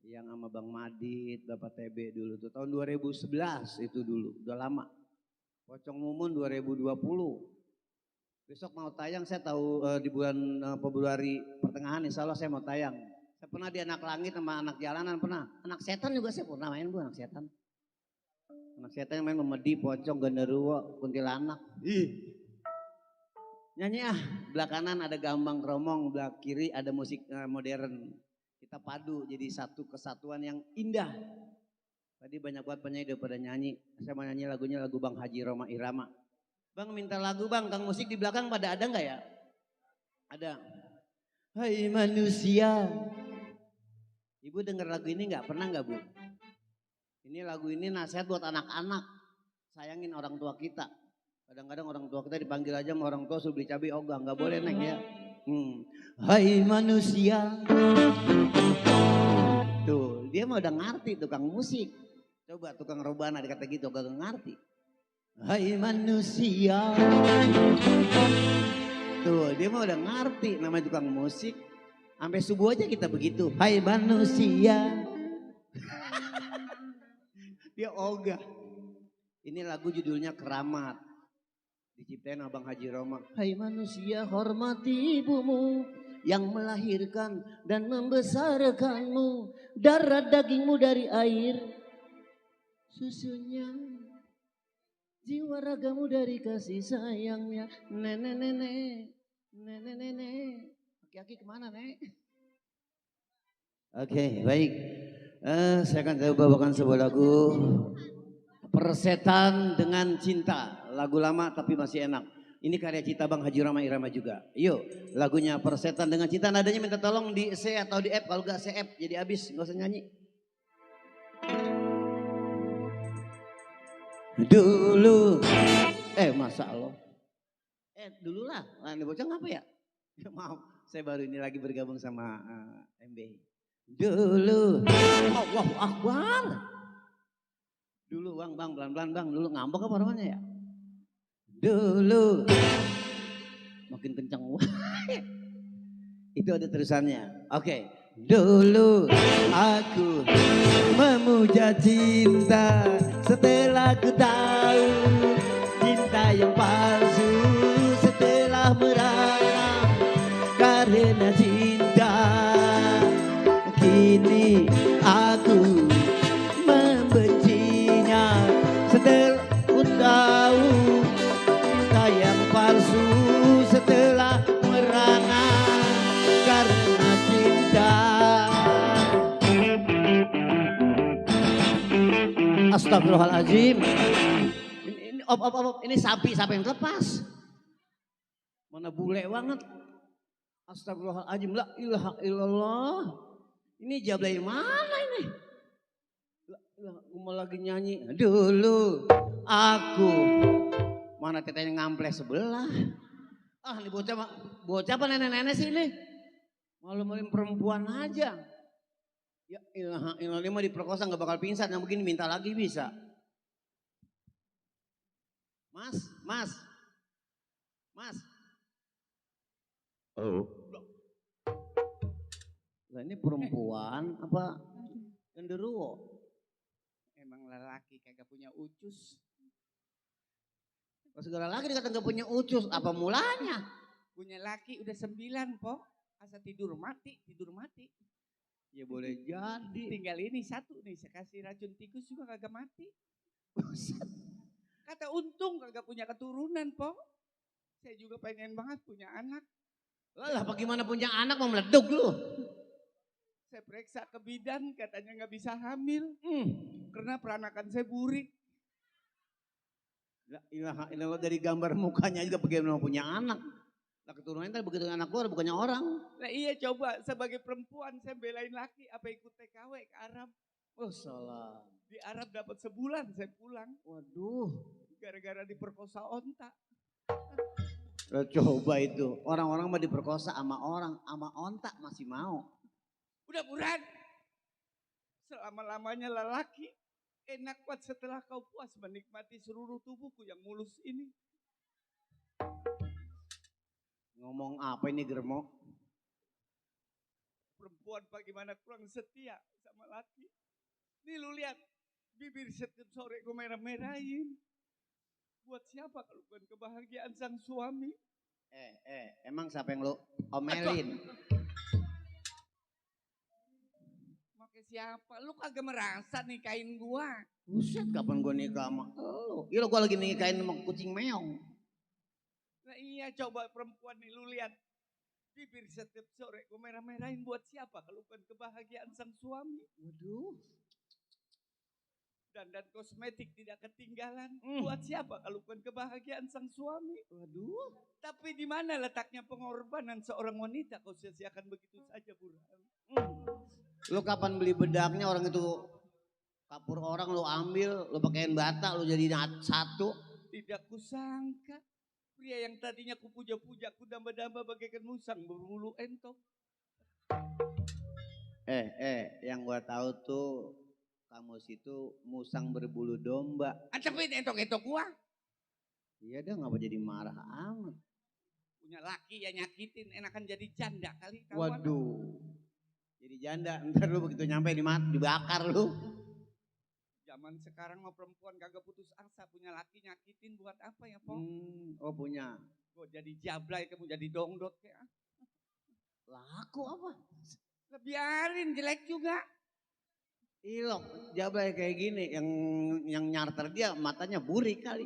F: Yang sama Bang Madit, Bapak TB dulu tuh. Tahun 2011 itu dulu, udah lama. Pocong Mumun 2020. Besok mau tayang, saya tahu di bulan Februari pertengahan insya Allah saya mau tayang. Saya pernah di Anak Langit sama Anak Jalanan pernah. Anak Setan juga saya pernah main Bu, Anak Setan. Anak Setan yang main Memedi, Pocong, Genderuwo, Kuntilanak. Nyanyi belah kanan ada gambang kromong, belah kiri ada musik modern. Kita padu jadi satu kesatuan yang indah. Tadi banyak banget penyanyi udah pada nyanyi. Saya mau nyanyi lagunya lagu Bang Haji Roma Irama. Bang minta lagu bang, kang musik di belakang pada ada nggak ya? Ada. Hai manusia. Ibu dengar lagu ini nggak? Pernah nggak Bu? Ini lagu ini nasihat buat anak-anak. Sayangin orang tua kita. Kadang-kadang orang tua kita dipanggil aja sama orang tua suruh beli cabai ogah, nggak boleh Neng ya. Hai manusia. Tuh dia mah udah ngerti tukang musik. Coba tukang rebana dikata gitu gak ngerti.
R: Hai manusia. Tuh dia mah udah ngerti namanya tukang musik. Sampai subuh aja kita begitu. Hai manusia. Dia ogah. Ini lagu judulnya Keramat. Diciptain Abang Haji Roma. Hai manusia, hormati ibumu yang melahirkan dan membesarkanmu. Darah dagingmu dari air susunya. Jiwa ragamu dari kasih sayangnya. Nenek. Aki-aki kemana, Nek? Oke, baik. Saya akan bawakan sebuah lagu Persetan dengan Cinta. Lagu lama tapi masih enak. Ini karya cipta Bang Haji Roma Irama juga. Yuk, lagunya Persetan dengan Cinta. Nadanya minta tolong di C atau di F. Kalau gak C F jadi habis, gak usah nyanyi. Dulu, masa lo? Dulu lah, ini bocah ngapa ya? Maaf, saya baru ini lagi bergabung sama MB. Dulu, Allahu Akbar. Dulu bang, pelan-pelan bang, dulu ngambek apa namanya ya? Dulu, makin kencang. Itu ada terusannya. Oke. Dulu aku memuja cinta, setelah ku tahu cinta yang palsu, setelah merana karena cinta. Kini aku membencinya, setelah ku tahu cinta yang palsu, setelah merana karena cinta. Astagfirullahaladzim. Ini sapi yang lepas. Mana bule banget. Astagfirullahaladzim. La ilaha illallah. Ini jablay mana ini? Gue lagi nyanyi. Dulu aku. Mana tetenya ngample sebelah. Ini bocah apa nenek-nenek sih ini? Malu-maluin perempuan aja. Ya ilah ini mah diperkosa gak bakal pingsan. Yang begini minta lagi bisa. Mas. Oh. Lah ini perempuan apa genderuwo?
Q: Emang lelaki kagak punya ucus.
R: Kalau segala laki dikata gak punya ucus, apa mulanya?
Q: Punya laki udah 9 po. Asa tidur mati.
R: Ya boleh jadi.
Q: Tinggal ini satu nih, saya kasih racun tikus juga kagak mati. Kata untung kagak punya keturunan po. Saya juga pengen banget punya anak.
R: Lah bagaimana punya anak mau meleduk lu?
Q: Saya periksa ke bidan katanya gak bisa hamil. Karena peranakan saya burik.
R: La ilaha illallah, dari gambar mukanya juga bagaimana punya anak. Lah keturunannya tadi begitu anak gua bukannya orang.
Q: Nah iya coba sebagai perempuan saya belain laki apa ikut TKW ke Arab.
R: Oh salah.
Q: Di Arab dapat sebulan saya pulang.
R: Waduh.
Q: Gara-gara diperkosa onta.
R: Coba itu orang-orang mah diperkosa sama orang, sama onta masih mau.
Q: Udah buran. Selama-lamanya lelaki. Enak buat setelah kau puas menikmati seluruh tubuhku yang mulus ini.
R: Ngomong apa ini Germo?
Q: Perempuan bagaimana kurang setia sama laki. Nih lu lihat, bibir setiap sore gue merah-merahin. Buat siapa kalau bukan kebahagiaan sang suami?
R: Emang siapa yang lu omelin?
Q: Make siapa? Lu kagak merasa nikahin gua?
R: Buset, kapan gua nikah sama lu? Iya gua lagi nikahin sama kucing meong.
Q: Nah iya coba perempuan nih lu lihat. Bibir setiap sore gue merah-merahin buat siapa kalau bukan kebahagiaan sang suami?
R: Waduh.
Q: Dandan kosmetik tidak ketinggalan. Buat siapa kalau bukan kebahagiaan sang suami?
R: Waduh.
Q: Tapi di mana letaknya pengorbanan seorang wanita kau sia-siakan begitu saja, Burhan?
R: Lu kapan beli bedaknya orang itu kapur orang lu ambil, lu pakein bata, lu jadi satu.
Q: Tidak kusangka. Pria yang tadinya kupuja-puja, kudamba-damba bagaikan musang berbulu entok.
R: Yang gua tahu tuh kamu situ musang berbulu domba.
Q: Tapi entok-entok gua.
R: Iya dah, ngapa jadi marah amat?
Q: Punya laki ya nyakitin, enakan jadi janda kali kawan.
R: Waduh, jadi janda, ntar lu begitu nyampe dibakar lu.
Q: Zaman sekarang mau perempuan kagak putus asa, punya laki nyakitin buat apa ya, Po?
R: Oh punya.
Q: Gue jadi jablay, kamu jadi dongdot kayak.
R: Laku apa?
Q: Biarin jelek juga.
R: Ilok, jablay kayak gini, yang nyarter dia matanya burik kali.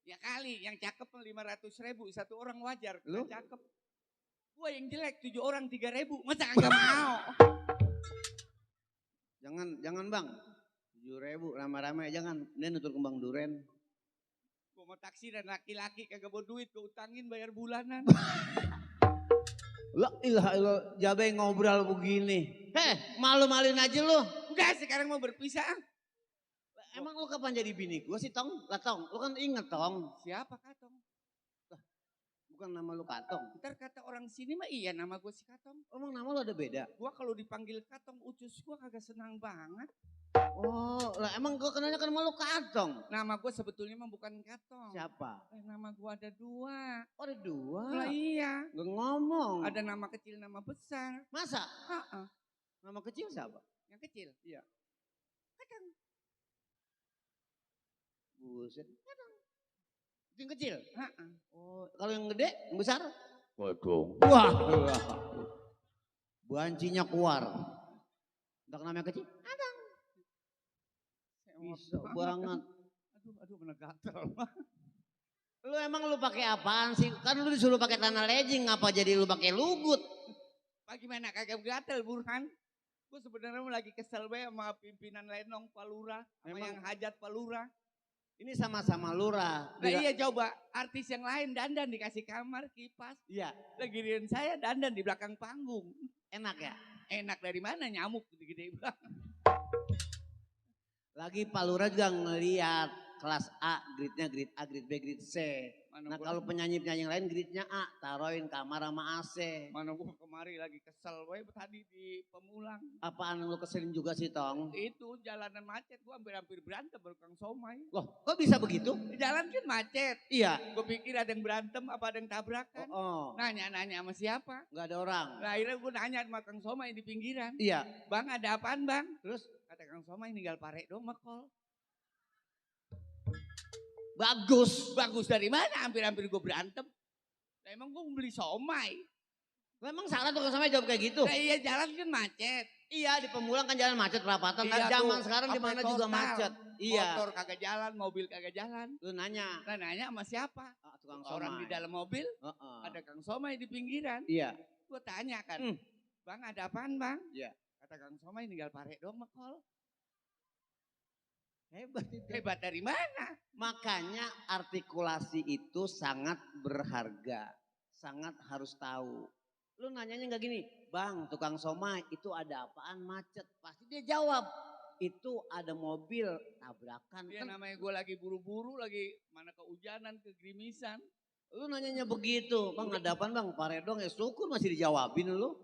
Q: Ya kali, yang cakep 500.000, satu orang wajar,
R: Lu?
Q: cakep. Gue yang jelek 7 orang 3.000, masa kagak mau?
R: Jangan bang, 7.000 rame-rame jangan, ini nutur kembang duren.
Q: Gue mau taksi dan laki-laki kagak bawa duit, gue utangin bayar bulanan.
R: Lah ilah jablay ngobrol begini. Malu-maluin aja lu.
Q: Udah sekarang mau berpisah.
R: Emang lu kapan jadi bini gua sih Tong? Lah Tong, lu kan inget Tong.
Q: Siapa Katong?
R: Bukan nama lu Katong.
Q: Ntar kata orang sini mah iya nama gue si Katong.
R: Emang nama lu ada beda?
Q: Gua kalau dipanggil Katong ucus gua kagak senang banget.
R: Oh, lah emang gua kenalnya kan sama lu Katong.
Q: Nama gue sebetulnya mah bukan Katong.
R: Siapa?
Q: Nama gua ada 2.
R: Oh ada 2?
Q: Lah iya.
R: Gak ngomong.
Q: Ada nama kecil, nama besar.
R: Masa?
Q: Heeh.
R: Nama kecil siapa?
Q: Yang kecil? Iya. Katong.
R: Buset. Katong. Itu yang kecil?
Q: Heeh.
R: Oh, kalau yang gede, yang besar?
A: Waduh.
R: Wah. Bancinya keluar. Untuk namanya kecil? Katong. Bisa banget.
Q: Aduh bener gatel.
R: Lu emang lu pakai apaan sih? Kan lu disuruh pakai tanah legging, ngapa jadi lu pakai lugut?
Q: Bagaimana kagak gatel Burhan? Gue sebenarnya lagi kesel banget sama pimpinan Lenong Palura, sama yang hajat Palura.
R: Ini sama-sama lurah.
Q: Nah iya coba, artis yang lain dandan dikasih kamar, kipas.
R: Iya.
Q: Lagirian saya dandan di belakang panggung.
R: Enak ya?
Q: Enak dari mana? Nyamuk gede-gede banget.
R: Lagi Pak Lurah juga ngeliat kelas A, grade-nya grade A, grade B, grade C. Nah kalau penyanyi-penyanyi yang lain grade-nya A, taruhin kamar sama AC.
Q: Mana gua kemari lagi kesel, tadi di Pemulang.
R: Apaan lu keselin juga sih Tong?
Q: Itu jalanan macet, gua hampir berantem baru Kang Somai.
R: Loh kok bisa begitu?
Q: Jalan kan macet.
R: Iya.
Q: Gue pikir ada yang berantem apa ada yang tabrakan. Nanya-nanya sama siapa?
R: Gak ada orang.
Q: Nah akhirnya gue nanya sama Kang Somai di pinggiran.
R: Iya.
Q: Bang ada apaan bang?
R: Terus?
Q: Kata Kang Somai tinggal parek dong makol.
R: Bagus.
Q: Bagus dari mana? Hampir-hampir gue berantem. Nah, emang gue beli somai.
R: Emang salah tuh Kang Somai jawab kayak gitu?
Q: Nah, iya jalan kan macet.
R: Iya di Pemulang kan jalan macet perapatan.
Q: Iya,
R: zaman
Q: tuh,
R: sekarang di mana
Q: sampai
R: juga
Q: total.
R: macet. Iya.
Q: Motor kagak jalan, mobil kagak jalan.
R: Lu nanya.
Q: Nah, nanya sama siapa?
R: Tukang
Q: Orang
R: somai.
Q: di dalam mobil, ada Kang Somai di pinggiran.
R: Iya.
Q: Gue tanya kan, bang ada apaan bang?
R: Iya.
Q: Kata Kang Somai tinggal parek dong makol.
R: Hebat itu.
Q: Hebat dari mana?
R: Makanya artikulasi itu sangat berharga. Sangat harus tahu. Lu nanyanya nggak gini, bang tukang somai itu ada apaan macet? Pasti dia jawab, itu ada mobil tabrakan.
Q: Dia namanya gue lagi buru-buru, lagi mana kehujanan, kegerimisan.
R: Lu nanyanya begitu, bang ada apaan bang? Paredong ya syukur masih dijawabin lu.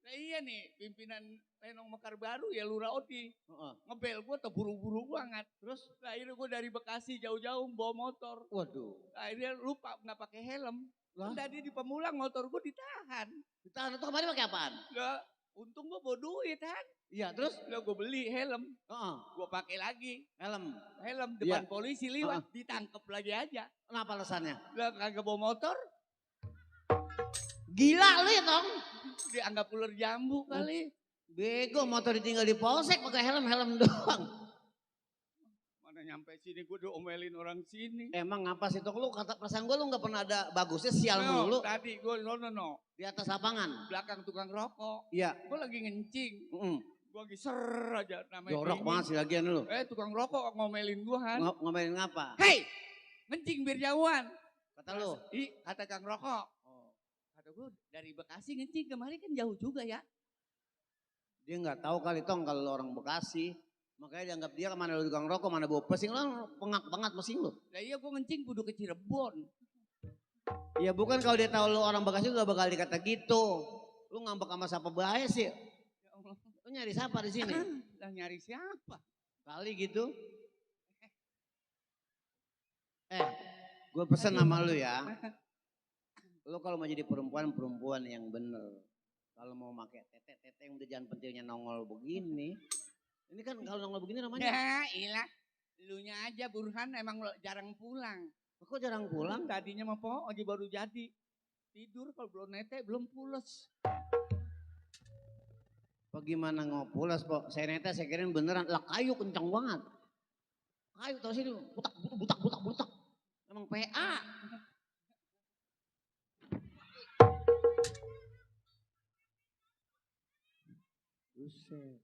Q: Nah iya nih, pimpinan Lenong Mekar Baru ya Lurah Odi. Ngebel gue terburu-buru banget. Terus akhirnya gue dari Bekasi jauh-jauh bawa motor.
R: Waduh.
Q: Akhirnya lupa nggak pakai helm. Tadi di Pemulang motor gue ditahan.
R: Ditahan itu kemarin pakai apaan?
Q: Nggak, untung gue bawa duit kan.
R: Iya terus?
Q: Udah gue beli helm. Gue pakai lagi. Helm depan polisi lewat, ditangkep lagi aja.
R: Kenapa alasannya?
Q: Lah kagak bawa motor.
R: Gila lu ya Tong.
Q: Dianggap ular jambu kali.
R: Bego motor ditinggal di polsek pakai helm doang.
Q: Mana nyampe sini gue diomelin orang sini.
R: Emang apa sih Tong? Lu kata perasaan gue lu gak pernah ada bagusnya sial mulu.
Q: Tadi gue no.
R: Di atas lapangan?
Q: Belakang tukang rokok.
R: Iya.
Q: Gue lagi ngencing. Gue lagi ser aja namanya.
R: Jorok banget sih lagian lu.
Q: Tukang rokok ngomelin gue kan.
R: Ngomelin ngapa?
Q: Hei ngencing biar jauhan.
R: Kata lu?
Q: Kata Kang Rokok. Kata gue dari Bekasi ngencing kemarin kan jauh juga ya.
R: Dia nggak tahu kali Tong kalau lu orang Bekasi. Makanya dianggap dia kemana lu tukang rokok, mana bawa pesing. Lu pengak banget pesing lu.
Q: Nah iya gue ngencing kudu ke Cirebon.
R: Ya bukan kalau dia tahu lu orang Bekasi gak bakal dikata gitu. Lu ngambek sama siapa bahaya sih?
Q: Ya Allah.
R: Lu nyari siapa di sini?
Q: Lah nyari siapa?
R: Kali gitu. gue pesen sama lu ya. Lu kalau mau jadi perempuan yang bener. Kalau mau pakai tete yang udah jangan pentilnya nongol begini. Ini kan kalau nongol begini namanya.
G: Ya ilah, lunya aja Burhan emang jarang pulang.
R: Kok jarang pulang?
G: Tadinya mah po, lagi baru jadi. Tidur kalau belum nete, belum pules.
R: Bagaimana ngopulas, po? Saya nete, saya kirain beneran. Lah kayu kencang banget. Kayu tau sih, butak. Emang PA. Buset.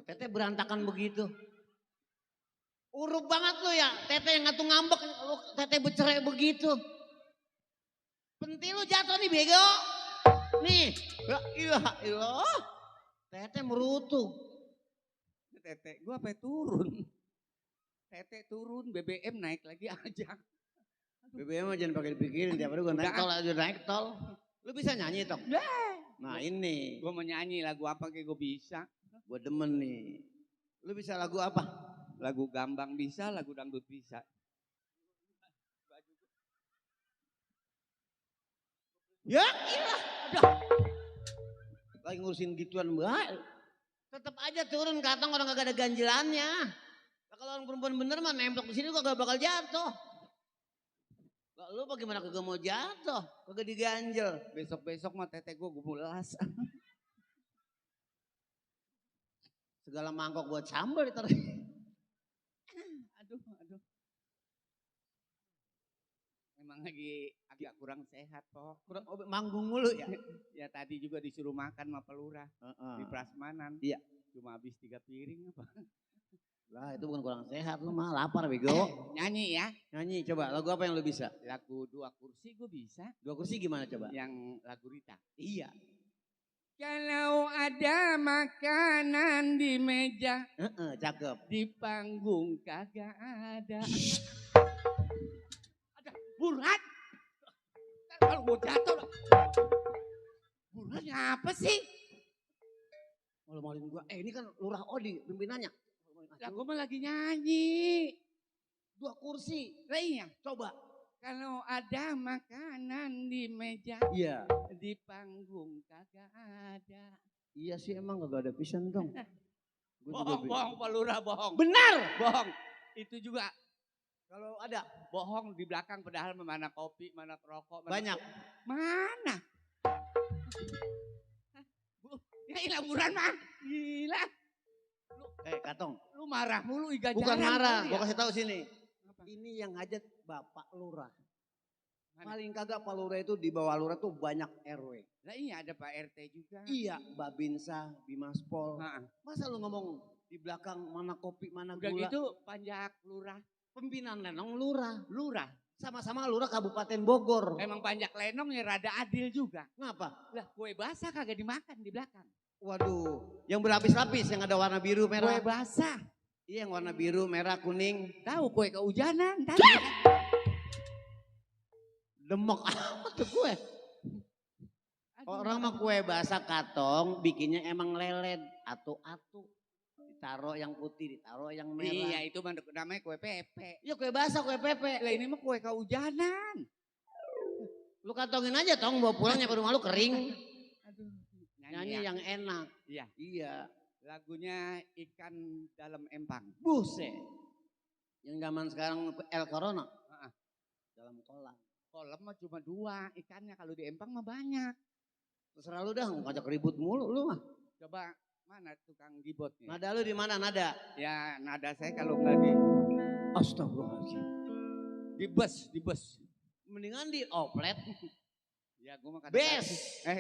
R: Tete berantakan begitu. Uruk banget lu ya, tete yang ngatu ngambek, lu tete bercerai begitu. Pentil lu jatuh nih bego. Nih, ya ilah. Tete merutuh.
G: Tete, gua apa turun? Tete turun, BBM naik lagi aja.
R: BBM aja jangan pakai dipikirin, tiap hari gua naik tol aja naik tol. Lu bisa nyanyi toh? Nah ini.
G: Gua mau nyanyi lagu apa kayak gua bisa.
R: Gua demen nih. Lu bisa lagu apa?
G: Lagu gambang bisa, lagu dangdut bisa.
R: Ya ilah, udah. Lagi ngurusin gituan baik. Tetap aja turun katong orang gak ada ganjilannya. Nah, kalau orang perempuan bener mah nempel di sini kok gak bakal jatuh. Kalau lu bagaimana kagak mau jatuh, kagak diganjel.
G: Besok-besok mah tete gue mulas.
R: Segala mangkok buat sambal ditaruh.
G: Aduh. Memang lagi agak kurang sehat toh.
R: Kurang manggung mulu ya.
G: Ya tadi juga disuruh makan sama pelurah di Prasmanan.
R: Iya.
G: Cuma habis 3 piring apa.
R: Lah itu bukan kurang sehat, lu mah lapar bego.
G: Nyanyi ya.
R: Nyanyi coba, lagu apa yang lu bisa?
G: Lagu 2 kursi gue bisa.
R: 2 kursi gimana coba?
G: Yang lagu Rita.
R: Iya.
G: Kalau ada makanan di meja,
R: cakep.
G: Di panggung kagak ada. Ada Burhan. Kalau mau jatuh. Burhan apa sih?
R: Malu-maluin gua. Ini kan Lurah Odi pimpinannya.
G: Lah gua mah lagi nyanyi.
R: 2 kursi.
G: Lah iya.
R: Coba.
G: Kalau ada makanan di meja,
R: iya.
G: Di panggung kagak ada.
R: Iya sih emang kagak ada pisan dong.
G: Bohong, Pak Lurah bohong.
R: Benar.
G: Bohong. Itu juga.
R: Kalau ada.
G: Bohong di belakang padahal mana kopi, mana rokok.
R: Banyak.
G: Mana? Ya ilaburan mah. Gila.
R: Katong.
G: Lu marah mulu iga
R: Bukan
G: jarang
R: marah,
G: ya?
R: gua kasih tahu sini. Ini yang hajat Bapak Lurah. Paling kagak Pak Lurah itu di bawah Lurah tuh banyak RW.
G: Lah iya ada Pak RT juga.
R: Iya, Babinsa, Bimaspol. Masa lu ngomong di belakang mana kopi, mana
G: udah
R: gula.
G: Udah gitu panjak Lurah.
R: Pimpinan Lenong Lurah.
G: Lurah.
R: Sama-sama Lurah Kabupaten Bogor.
G: Emang panjak Lenong ya rada adil juga.
R: Ngapa?
G: Lah kue basah kagak dimakan di belakang.
R: Waduh, yang berlapis-lapis yang ada warna biru merah.
G: Kue basah.
R: Iya yang warna biru, merah, kuning.
G: Tahu kue kehujanan tadi.
R: Demok amat tuh kue. Orang mah kue basah katong bikinnya emang leled, atu-atu. Ditaruh yang putih, ditaruh yang merah.
G: Iya itu namanya kue pepe.
R: Iya kue basah, kue pepe.
G: Lah ini mah kue kehujanan.
R: Lu kantongin aja tong, bawa pulang nyampe rumah lu kering.
G: Aduh.
R: Nyanyi yang enak.
G: Iya.
R: Iya.
G: Lagunya Ikan Dalam Empang.
R: Buset. Yang zaman sekarang El Corona. Dalam kolam.
G: Kolam mah cuma 2 ikannya, kalau di empang mah banyak.
R: Terserah lu dah, ngajak ribut mulu lu mah.
G: Coba mana tukang gibotnya?
R: Nada lu di mana nada?
G: Ya nada saya kalau nggak di.
R: Astagfirullahaladzim.
G: Di bus.
R: Mendingan di oplet.
G: Ya gua mah
R: kadang-kadang.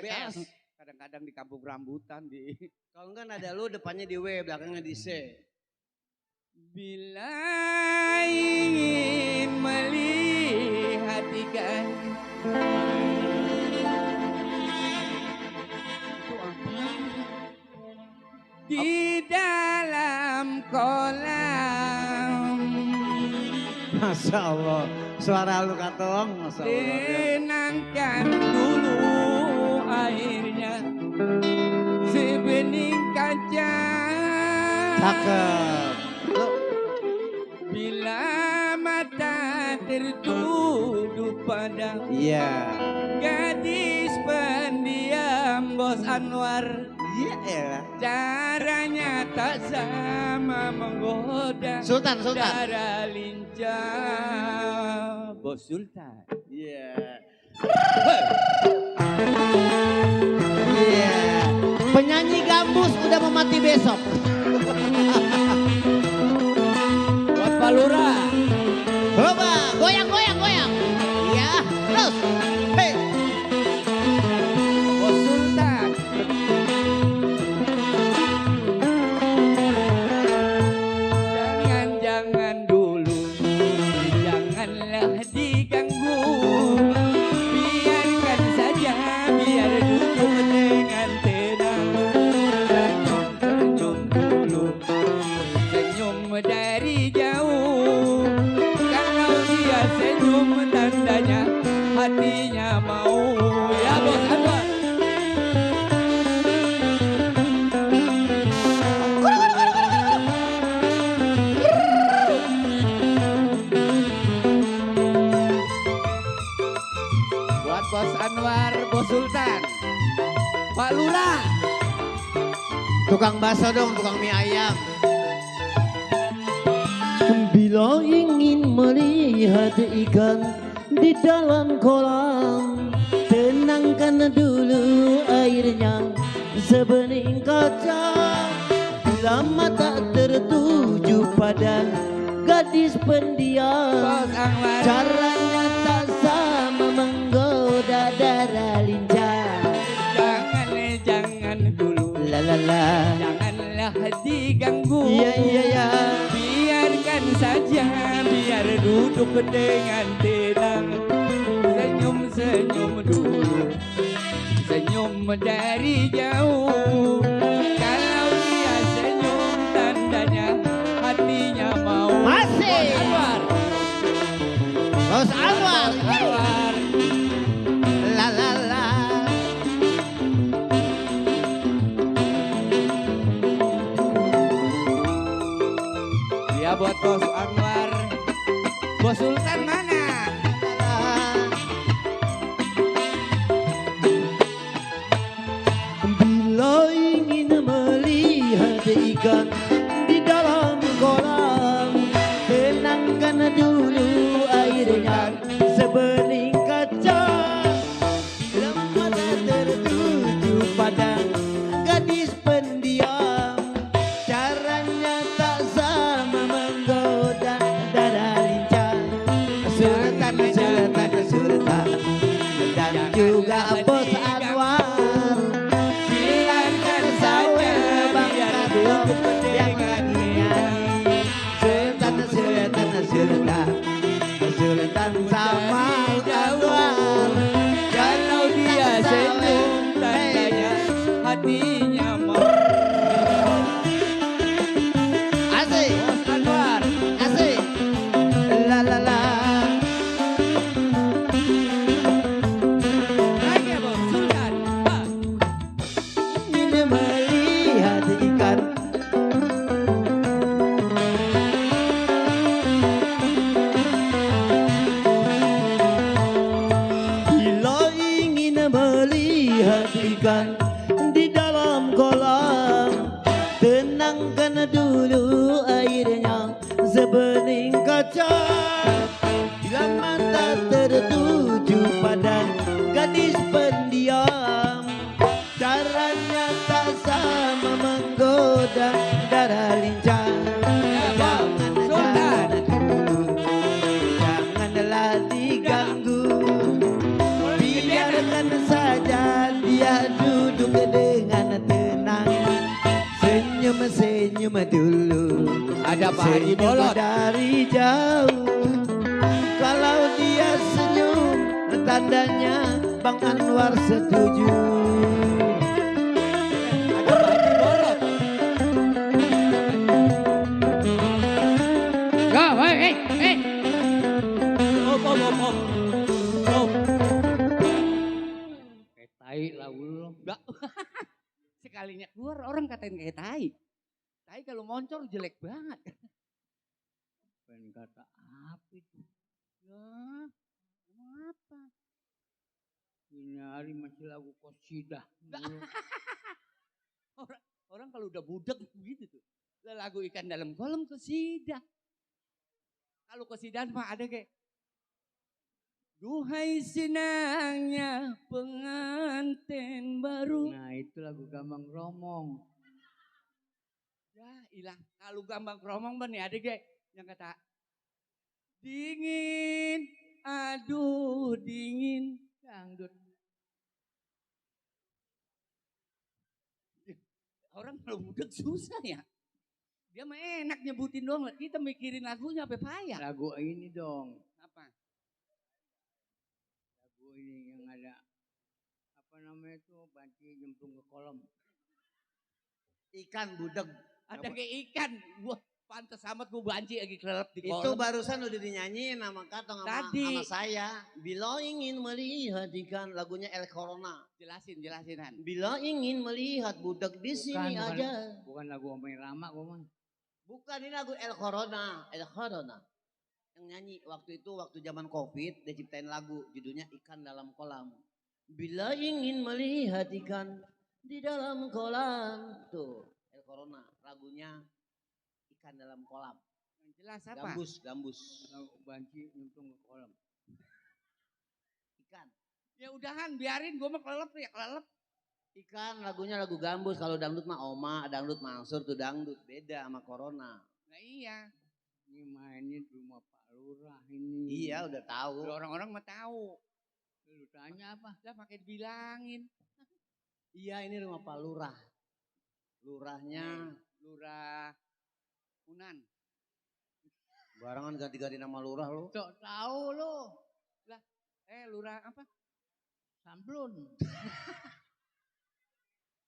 G: Bes. Kadang-kadang di kampung rambutan di.
R: Kalau enggak nada lu depannya di W, belakangnya di C.
G: Bila ingin melihat ikan. Di dalam kolam.
R: Masya Allah, suara lu katong. Masya Allah.
G: Tenangkan dulu airnya sebening kaca.
R: Cakep.
G: Bila mata
Q: tertuju pada gadis pendiam Bos Anwar. Caranya tak sama menggoda.
R: Sultan.
Q: Cara lincah Bos Sultan.
R: Penyanyi gambus udah mau mati besok.
Q: Buat Pak Lurah.
R: Coba goyang. Ya, terus. Hey.
Q: Bos Sultan. Jangan dulu, janganlah diganggu. Biarkan saja, biar duduk dengan tenang. Senyum dulu, senyum dari jauh. Kalau dia senyum tandanya hatinya mau. Ya Bos Anwar. Buat Bos Anwar, Bos Sultan, Pak Lurah.
R: Tukang bakso dong, tukang mie ayam. Bila ingin melihat ikan di dalam kolam, tenangkan dulu airnya sebening kaca. Bila mata tertuju pada gadis pendiam, caranya tak sama menggoda darah lincah. Jangan dulu, janganlah diganggu. Biarkan saja, biar duduk dengan tenang. Senyum dulu, senyum dari jauh. Kalau dia senyum tandanya hatinya mau. Masih. Bos Anwar.
Q: Ya buat Bos Anwar. Bos Sultan mana?
R: Bila ingin melihat ikan di dalam kolam, tenangkan dulu airnya sebening kaca. Bila mata tertuju pada gadis pendiam, caranya tak sama menggoda darah lincah. Sultan dan juga Bos Anwar, silakan saja biar duduk dengan nyanyi. Sultan sama Anwar,
Q: Kalau dia senyum tandanya hatinya mau.
R: Asik.
Q: Bos Anwar.
R: Asik.
Q: Lagi ya Bos Sultan.
R: Ingin melihat ikan bila ingin melihat ikan di dalam kolam, tenangkan dulu airnya sebening kaca. Bila mata tertuju pada gadis pendiam, caranya tak sama menggoda darah lincah. Janganlah diganggu, biarkan saja dia duduk dengan tenang. Senyum dulu,
Q: Ada Pak Haji Bolot.
R: dari jauh. Kalau dia senyum, tandanya Bang Anwar setuju.
Q: Ada Pak Haji Bolot.
G: Kayak tai lah lu. Enggak. Sekalinya keluar orang katain kayak tai. Tai kalau moncor jelek banget. Ben kata apa itu?
F: Ya, emang apa? Ini hari masih lagu kosidah.
R: Orang kalau udah budek begitu tuh. Lah lagu ikan dalam kolam kosidah. Kalau kosidah mah ada kayak duhai senangnya pengantin baru.
F: Nah itu lagu Gambang Kromong.
R: Ya ilah, kalau Gambang Kromong mah nih ada kayak yang kata dingin, aduh dingin, dangdut. Orang kalau budek susah ya. Dia mah enak nyebutin doang, kita mikirin lagunya apa payah.
F: Lagu ini dong.
R: Apa?
F: Lagu ini yang ada apa namanya itu banci nyemplung ke kolam.
R: Ikan budek. Ada kayak ikan. Wah, pantes amat gue banci lagi kelelep di kolam.
O: Itu barusan udah dinyanyiin sama Katong sama saya. Bila ingin melihat ikan, lagunya El Corona.
R: Jelasin Han.
O: Bila ingin melihat budak di sini aja.
F: Bukan lagu Omay Rama gue mah.
O: Bukan, ini lagu El Corona. El Corona. Yang nyanyi waktu itu, waktu zaman Covid, dia ciptain lagu. Judulnya Ikan Dalam Kolam. Bila ingin melihat ikan di dalam kolam. Tuh, El Corona. Lagunya Ikan Dalam Kolam.
R: Yang jelas apa?
O: Gambus.
F: Banci nyemplung ke kolam.
O: Ikan.
R: Ya udahan, biarin gue mah kelelep ya kelelep.
O: Ikan lagunya lagu gambus. Kalau dangdut mah Oma, dangdut Mansur tuh dangdut. Beda sama Corona.
R: Nah iya.
F: Ini mainnya di rumah Pak Lurah ini.
O: Iya udah tahu.
R: Orang-orang mah tahu.
F: Lu tanya apa?
R: Lah pakai dibilangin.
O: Iya ini rumah Pak Lurah. Lurahnya.
R: Lurah Unan.
O: Barangan ganti-ganti nama lurah lo.
F: Sok tahu lo.
R: Lah, lurah apa?
F: Samblun.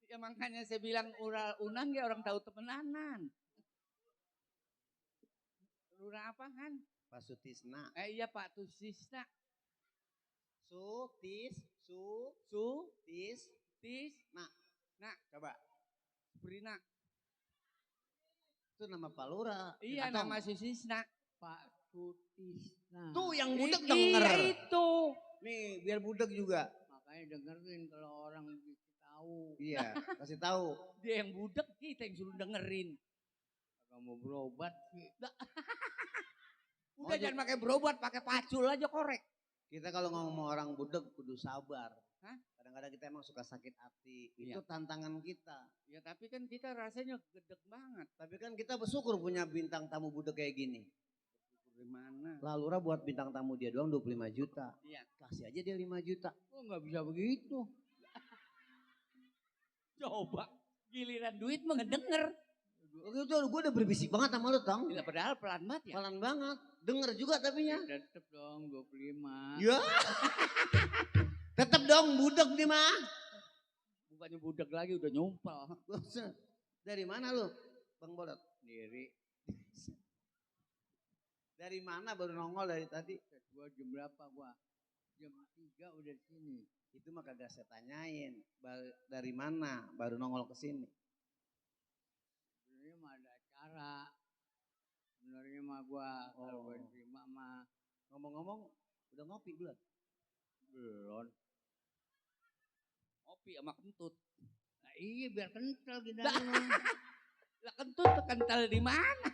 R: Ya makanya saya bilang Unan ya orang tahu temenanan. Lurah apa Han?
O: Pak Sutisna.
R: Iya Pak Sutisna.
O: Tis.
R: Nah.
O: Coba.
R: Brina.
O: Itu nama Pak Lurah.
R: Iya
O: Atau
R: nama Sutisna.
F: Pak Sutisna.
O: Tuh yang budek denger.
R: Iya itu.
O: Nih biar budek juga.
F: Makanya dengerin kalau orang tahu.
O: Iya kasih tahu.
R: Dia yang budek kita yang suruh dengerin.
F: Kalau mau berobat sih.
R: Udah jangan pakai berobat, pakai pacul aja korek.
O: Kita kalau ngomong orang budek kudu sabar.
R: Hah?
O: Kadang-kadang kita emang suka sakit hati. Itu tantangan kita.
R: Ya tapi kan kita rasanya gedek banget.
O: Tapi kan kita bersyukur punya bintang tamu budek kayak gini.
R: Dari mana?
O: Lah Lurah buat bintang tamu dia doang 25 juta.
R: Iya.
O: Kasih aja dia 5 juta.
F: Oh nggak bisa begitu.
R: Coba giliran duit mah ngedenger.
O: Itu gue udah berbisik banget sama lu Tong.
R: Gila, padahal pelan banget ya.
O: Pelan banget. Denger juga tapinya.
F: Tetep dong 25.
O: Ya. Tetep dong budek nih mah.
R: Bukannya budek lagi udah nyumpel.
O: Dari mana lu Bang Bolot?
F: Diri.
O: Dari mana baru nongol dari tadi?
F: Gua jam berapa gua? Jam 3 udah di sini.
O: Itu mah kagak saya tanyain. Dari mana baru nongol ke sini?
F: Sebenarnya mah ada acara. Sebenarnya mah gua kalau gua terima mah.
O: Ngomong-ngomong udah ngopi belum?
F: Belum.
R: Ngopi sama kentut.
F: Nah iya biar kental gidangnya.
R: Lah kentut tuh kental di mana?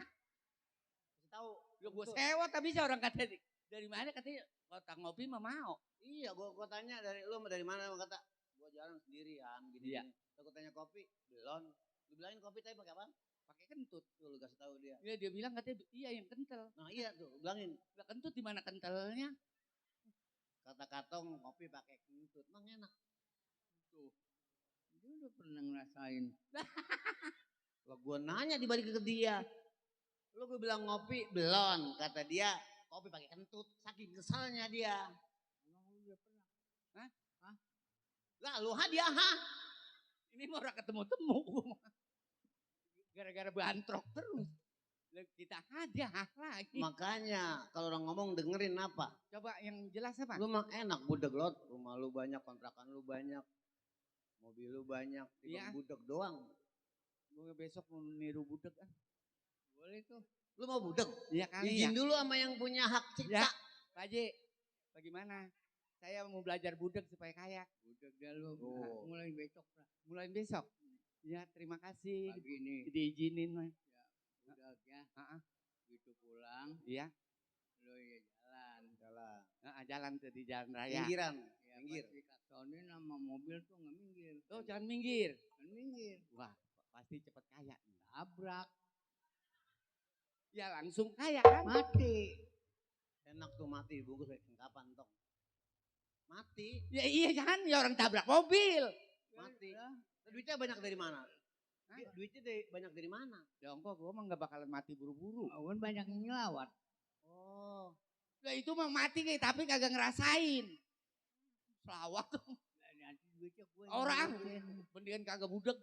O: Tahu.
R: Lu gue sewa tapi orang kata dari mana katanya kota ngopi mah mau.
O: Iya gua tanya dari lu dari mana kata gua jalan sendirian gini.
R: Iya.
O: Aku tanya kopi belum. Lu bilangin kopi tapi pakai apa?
R: Pakai kentut.
O: Tuh lu kasih tahu dia.
R: Iya dia bilang katanya iya yang kental.
O: Nah iya tuh bilangin.
R: Lah kentut di mana kentalnya?
O: Kata Katong kopi pakai kentut. Emang enak.
F: Tuh. Dia udah pernah ngerasain.
O: Lah gua nanya dibalik ke dia. Lu gue bilang ngopi belum, kata dia kopi pakai kentut, saking kesalnya dia.
F: Emang lu udah pernah?
R: Hah?
O: Lah lu hadiah ha?
R: Ini mau orang ketemu-temu. Gara-gara bantrok terus. Kita hadiah lagi.
O: Makanya kalau orang ngomong dengerin apa?
R: Coba yang jelas apa?
O: Lu mah enak budek lot, rumah lu banyak, kontrakan lu banyak, mobil lu banyak,
R: Iya.
O: budek doang.
R: Gue besok mau niru budek ah.
F: Boleh tuh.
O: Lu mau budek?
R: Iya kali
O: Izin
R: ya.
O: dulu sama yang punya hak cipta.
R: Ya.
G: Pak Haji, bagaimana? Saya mau belajar budek supaya kaya.
Q: Budek dah lu.
G: Oh.
Q: Mulai besok lah.
G: Mulai besok. Ya, terima kasih.
Q: Pagi ini.
G: Diizinin, Mas.
Q: Budek ya. Gitu pulang.
G: Iya.
Q: Lu ya jalan.
G: Jalan tuh di jalan raya.
R: Pinggiran.
Q: Ya, minggir. Pasti klaksonin sama mobil tuh nggak minggir.
G: Oh, jangan minggir.
Q: Jangan minggir.
G: Wah, pasti cepet kaya.
Q: Tabrak.
G: Ya langsung kaya kan?
Q: Mati.
R: Enak tuh mati dibungkus kayak kapan tong. Mati.
G: Ya iya kan, ya orang tabrak mobil.
R: Mati. Duitnya banyak dari mana? Duitnya banyak dari mana?
G: Dongkok gue mah gak bakalan mati buru-buru.
Q: Awan banyak yang ngelawat.
R: Oh.
G: Lah itu mah mati kayak tapi kagak ngerasain. Selawat dong.
Q: Nanti duitnya gue
G: Orang mendingan kagak budek.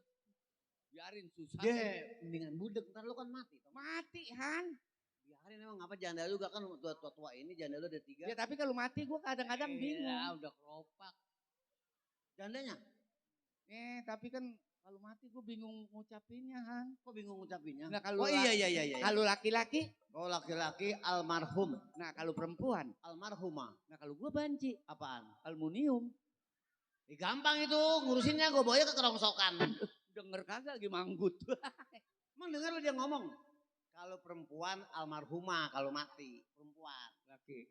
G: Biarin susah.
R: Mendingan budek, ntar lu kan mati.
G: Mati Han.
R: Biarin emang apa janda lu gak kan tua-tua ini janda lu ada 3.
G: Ya tapi kalau mati gue kadang-kadang bingung.
Q: Udah keropak.
R: Jandanya?
G: Tapi kan kalau mati gue bingung ngucapinnya Han.
R: Kok bingung ngucapinnya?
G: Nah, kalau
R: oh iya.
G: Kalau laki-laki?
R: Kalau laki-laki almarhum.
G: Nah kalau perempuan?
R: Almarhumah.
G: Nah kalau gue banci.
R: Apaan?
G: Aluminium.
R: Gampang itu ngurusinnya, gue bawa ke kerongsokan.
G: Denger kagak lagi manggut.
R: Emang denger lu dia ngomong. Kalau perempuan almarhumah, kalau mati. Perempuan.
G: Laki.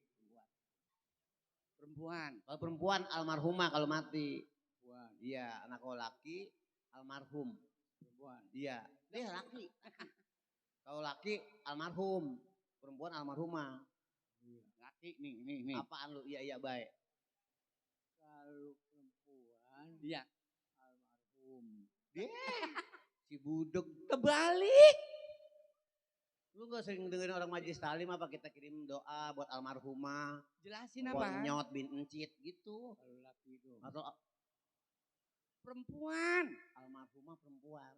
G: Perempuan.
R: Kalau perempuan almarhumah, kalau mati.
Q: Perempuan.
R: Iya, anak kalau laki almarhum.
Q: Perempuan.
R: Iya, dia laki. Kalau laki almarhum, perempuan almarhumah.
G: Laki nih.
R: Apaan lu? Iya baik.
Q: Kalau perempuan.
G: Iya.
Q: Almarhum.
R: Si budek
G: kebalik.
R: Lu gak sering dengerin orang majelis talim apa kita kirim doa buat almarhumah.
G: Jelasin apa?
R: Nyot bin encit gitu.
Q: Kalau laki itu.
R: Atau
G: perempuan.
R: Almarhumah perempuan.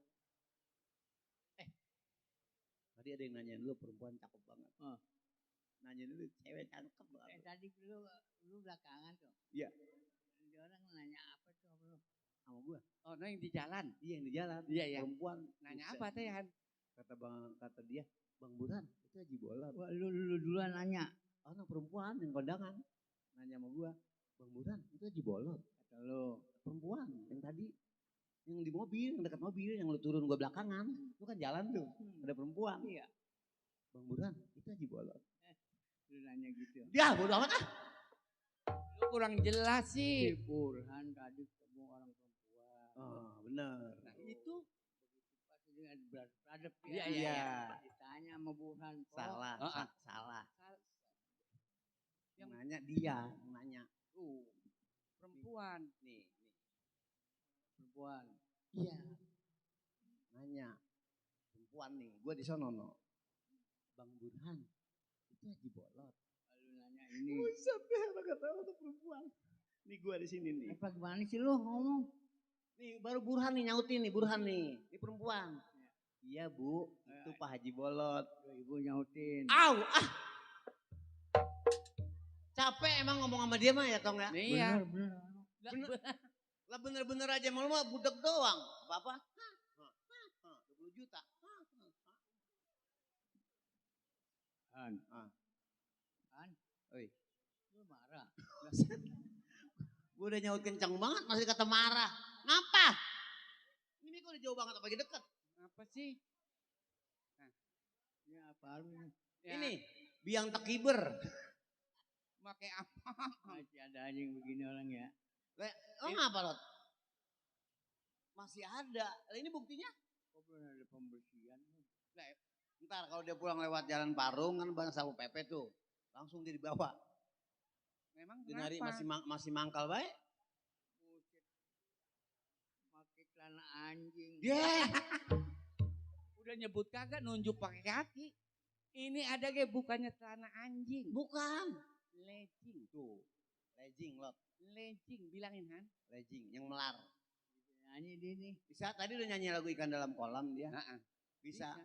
R: Tadi ada yang nanyain lu perempuan cakep banget. Nanyain lu cewek cakep banget.
Q: Tadi lu belakangan tuh.
R: Iya.
Q: Dia orang nanya apa tuh sama lu?
R: Sama gua.
G: Oh, no yang di jalan.
R: Iya yang di jalan.
G: Iya.
R: Perempuan.
G: Nanya apa teh Han?
R: Kata dia, Bang Burhan, itu Haji Bolot.
Q: Wah, lu duluan nanya.
R: Anak perempuan yang kondangan. Nanya sama gua, Bang Burhan, itu Haji Bolot.
Q: Kata lu.
R: Perempuan yang tadi yang di mobil, yang dekat mobil, yang lu turun gua belakangan. Lu kan jalan tuh, ada perempuan.
Q: Iya.
R: Bang Burhan, itu Haji Bolot.
Q: Lu nanya gitu.
R: Dia bodo amat ah.
G: Lu kurang jelas sih.
Q: Si Burhan tadi ketemu orang perempuan.
R: Oh, benar.
G: Nah, itu
Q: pas dengan beradab
R: Iya.
Q: Ditanya sama Burhan.
R: Salah. Yang nanya dia, yang nanya.
G: Perempuan.
R: Nih.
Q: Perempuan.
R: Iya. Nanya. Perempuan nih, gua di sono no. Bang Burhan, itu Haji Bolot.
Q: Lalu nanya ini.
R: Buset deh, lo gak tahu tuh perempuan. Nih gua di sini nih.
Q: Apa gimana sih lu ngomong?
R: Nih baru Burhan nih nyautin nih, Burhan nih. Ini perempuan. Iya Bu, itu Pak Haji Bolot.
Q: Ibu nyautin.
R: Au, capek emang ngomong sama dia mah ya Tong ya?
G: Iya.
R: Bener. Lah bener-bener aja malu mah budek doang. Apa-apa? 20 juta.
Q: Han.
R: Oi.
Q: Lu marah.
R: Gue udah nyaut kencang banget masih kata marah. Ngapa? Ini kok udah jauh banget apalagi deket.
G: Apa sih?
Q: Ya apa lu?
R: Ini biang takiber.
G: Pakai apa?
Q: Masih ada aja yang begini orang ya.
R: Lo ngapa Lot? Masih ada. Lah ini buktinya?
Q: Kok belum ada pembersihan?
R: Ntar kalau dia pulang lewat jalan Parung kan banyak sapu PP tuh. Langsung dia dibawa.
G: Memang
R: Dinari
G: kenapa?
R: masih mangkal baik.
Q: Pakai celana anjing.
G: Udah nyebut kagak nunjuk pakai kaki. Ini ada kayak bukannya celana anjing.
R: Bukan.
G: Legging.
R: Tuh. Legging Lot.
G: Legging bilangin Han.
R: Legging yang melar.
Q: Nyanyi dia nih.
R: Bisa tadi udah nyanyi lagu Ikan Dalam Kolam dia. Bisa.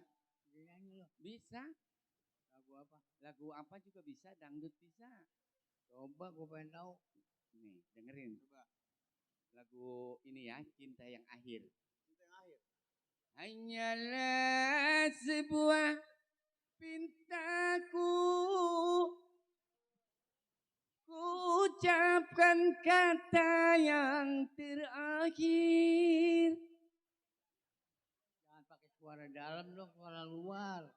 Q: Dia nyanyi loh.
G: Bisa.
Q: Lagu apa?
G: Lagu apa juga bisa, dangdut bisa.
Q: Coba gue pengen tahu.
G: Nih, dengerin. Coba. Lagu ini ya, Cinta Yang Akhir.
R: Cinta Yang Akhir.
G: Hanyalah sebuah pintaku
Q: Ucapkan kata yang terakhir.
R: Jangan pakai suara dalam dong, suara luar.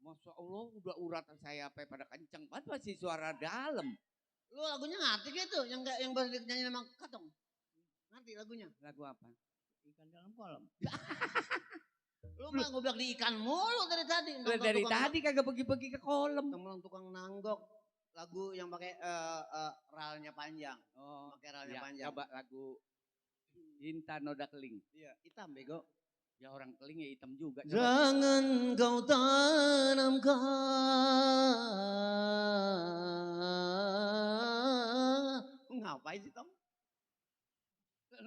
O: Masya Allah udah uratan saya apa pada kenceng banget masih suara dalam.
R: Lu lagunya ngerti gitu, yang baru nyanyi sama Katong. Ngerti lagunya?
O: Lagu apa?
R: Ikan dalam kolam. Lu mah ngoblak di ikan mulu dari tadi.
O: Dari tadi kagak pergi-pergi ke kolam.
R: Tukang nanggok. Lagu yang pakai ralnya panjang.
O: Oh,
R: pakai ralnya
O: ya,
R: panjang.
O: coba lagu Cinta Noda Keling.
R: Iya, hitam bego.
O: Ya orang keling ya hitam juga. Coba.
R: Jangan kau tanamkan. Ngapain sih Tom?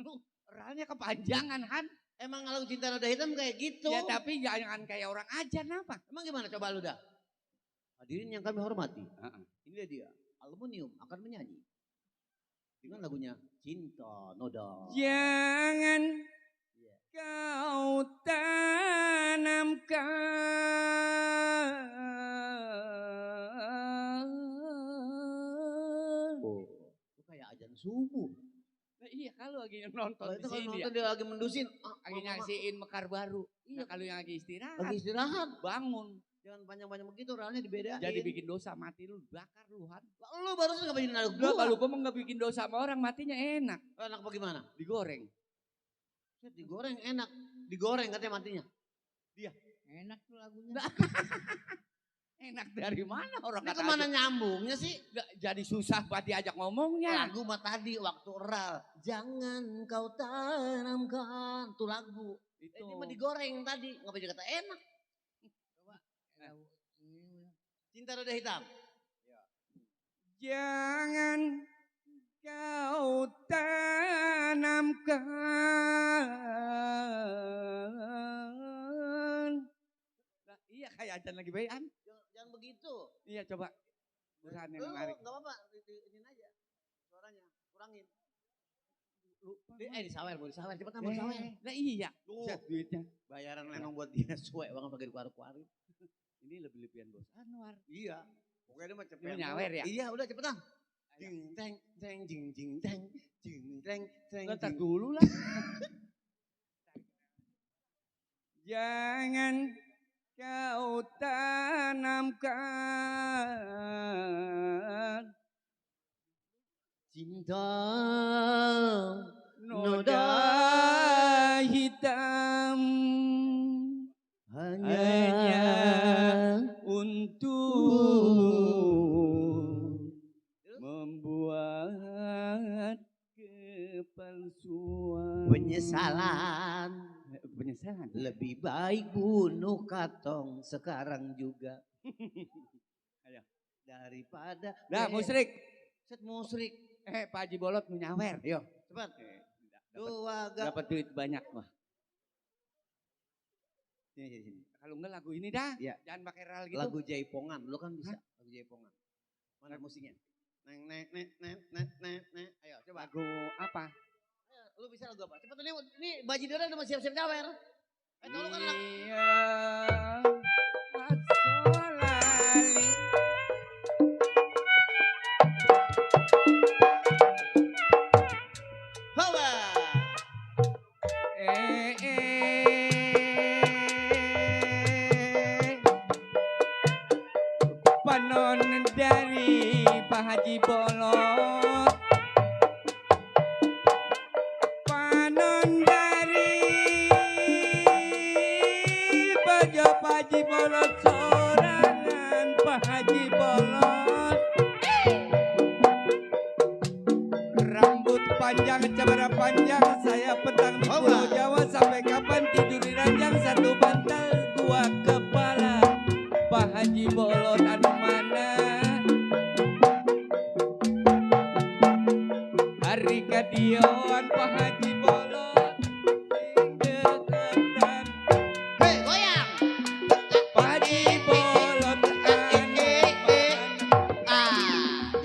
O: Lu ralnya kepanjangan Han.
R: Emang lagu Cinta Noda Hitam kayak gitu.
O: Ya tapi jangan kayak orang ajan apa.
R: Emang gimana coba lu dah? Hadirin yang kami hormati. Ini dia Aluminium akan menyanyi dengan lagunya Cinta Noda.
Q: Jangan kau tanamkan.
R: Oh, itu kayak ajan subuh.
O: Nah, iya kalau lagi nonton
R: Kalau itu
O: di
R: kalau
O: sini
R: nonton dia lagi mendusin.
O: lagi nyaksiin Mekar Baru. Nah, kalau yang lagi istirahat.
R: Lagi istirahat.
O: Bangun.
R: Jangan panjang-panjang begitu, ralnya dibedain.
O: Jadi bikin dosa mati lu, bakar lu Han.
R: Lu barusan ngapain naruh
O: Lah
R: gua?
O: kalau gua mau nggak bikin dosa sama orang matinya enak.
R: Enak bagaimana?
O: Digoreng.
R: Digoreng enak. Digoreng katanya matinya. Dia.
J: Enak tuh lagunya.
O: Enak dari mana orang
R: Ini
O: kata
R: kemana
O: aja.
R: nyambungnya sih?
O: Jadi susah buat diajak ngomongnya.
R: Lagu mah tadi waktu ral. Jangan kau tanamkan. Tuh lagu.
O: Itu.
R: Ini mah digoreng tadi. Ngapain dia kata enak? Cinta Noda Hitam.
Q: Jangan kau tanamkan.
O: Nah, iya kayak ajan lagi bayan.
R: Jangan begitu.
O: Iya coba. Burhan yang
R: Lu
O: menarik.
R: gak apa-apa. Ini aja. Suaranya. Kurangin. Disawer, mau disawer. Cepetan mau disawer.
O: Nah iya.
R: Set
O: duitnya.
R: Bayaran memang buat dia suwe banget pakai dikuaruk-kuaruk.
O: Ini lebih-lebihan Bos Anwar.
R: Iya. Pokoknya dia mah cepet.
O: Ini nyawer ya?
R: Iya udah cepetan. Jing teng teng jing jing teng jing teng teng.
O: Ntar dulu lah.
Q: Jangan kau tanamkan
R: cinta
Q: noda hitam
R: hanya
Q: untuk membuat kepalsuan.
R: penyesalan.
O: Penyesalan.
R: Lebih baik bunuh Katong sekarang juga.
O: Ayo.
R: Daripada.
O: Dah musrik.
R: Set musrik.
O: Pak Haji Bolot mau nyawer. Yo.
R: Cepat.
O: Dapat duit banyak mah.
R: Sini.
O: Kalau enggak lagu ini dah.
R: Ya.
O: Jangan pakai ral gitu.
R: Lagu Jaipongan. Lu kan bisa. Lagu Jaipongan. Mana musiknya? Neng. Ayo coba.
O: Lagu apa?
R: Lu bisa lagu apa? Cepat ini Bajidara udah siap-siap nyawer. Tolong kan lagu.
Q: Asolali.
R: Hawa.
Q: Panon dari Pak Haji Bolot. Panon dari Bajo Pak Haji Bolot. Sorangan Pak Haji Bolot. Rambut panjang, cemara panjang. Saya petang di Pulau Jawa. Sampai kapan tidur di ranjang? Satu bantal, dua kepala. Pak Haji Bolot anu mana? Hari kadioan Pak Haji Bolot sing deketan.
R: Hei goyang.
Q: Pak Haji Bolot anu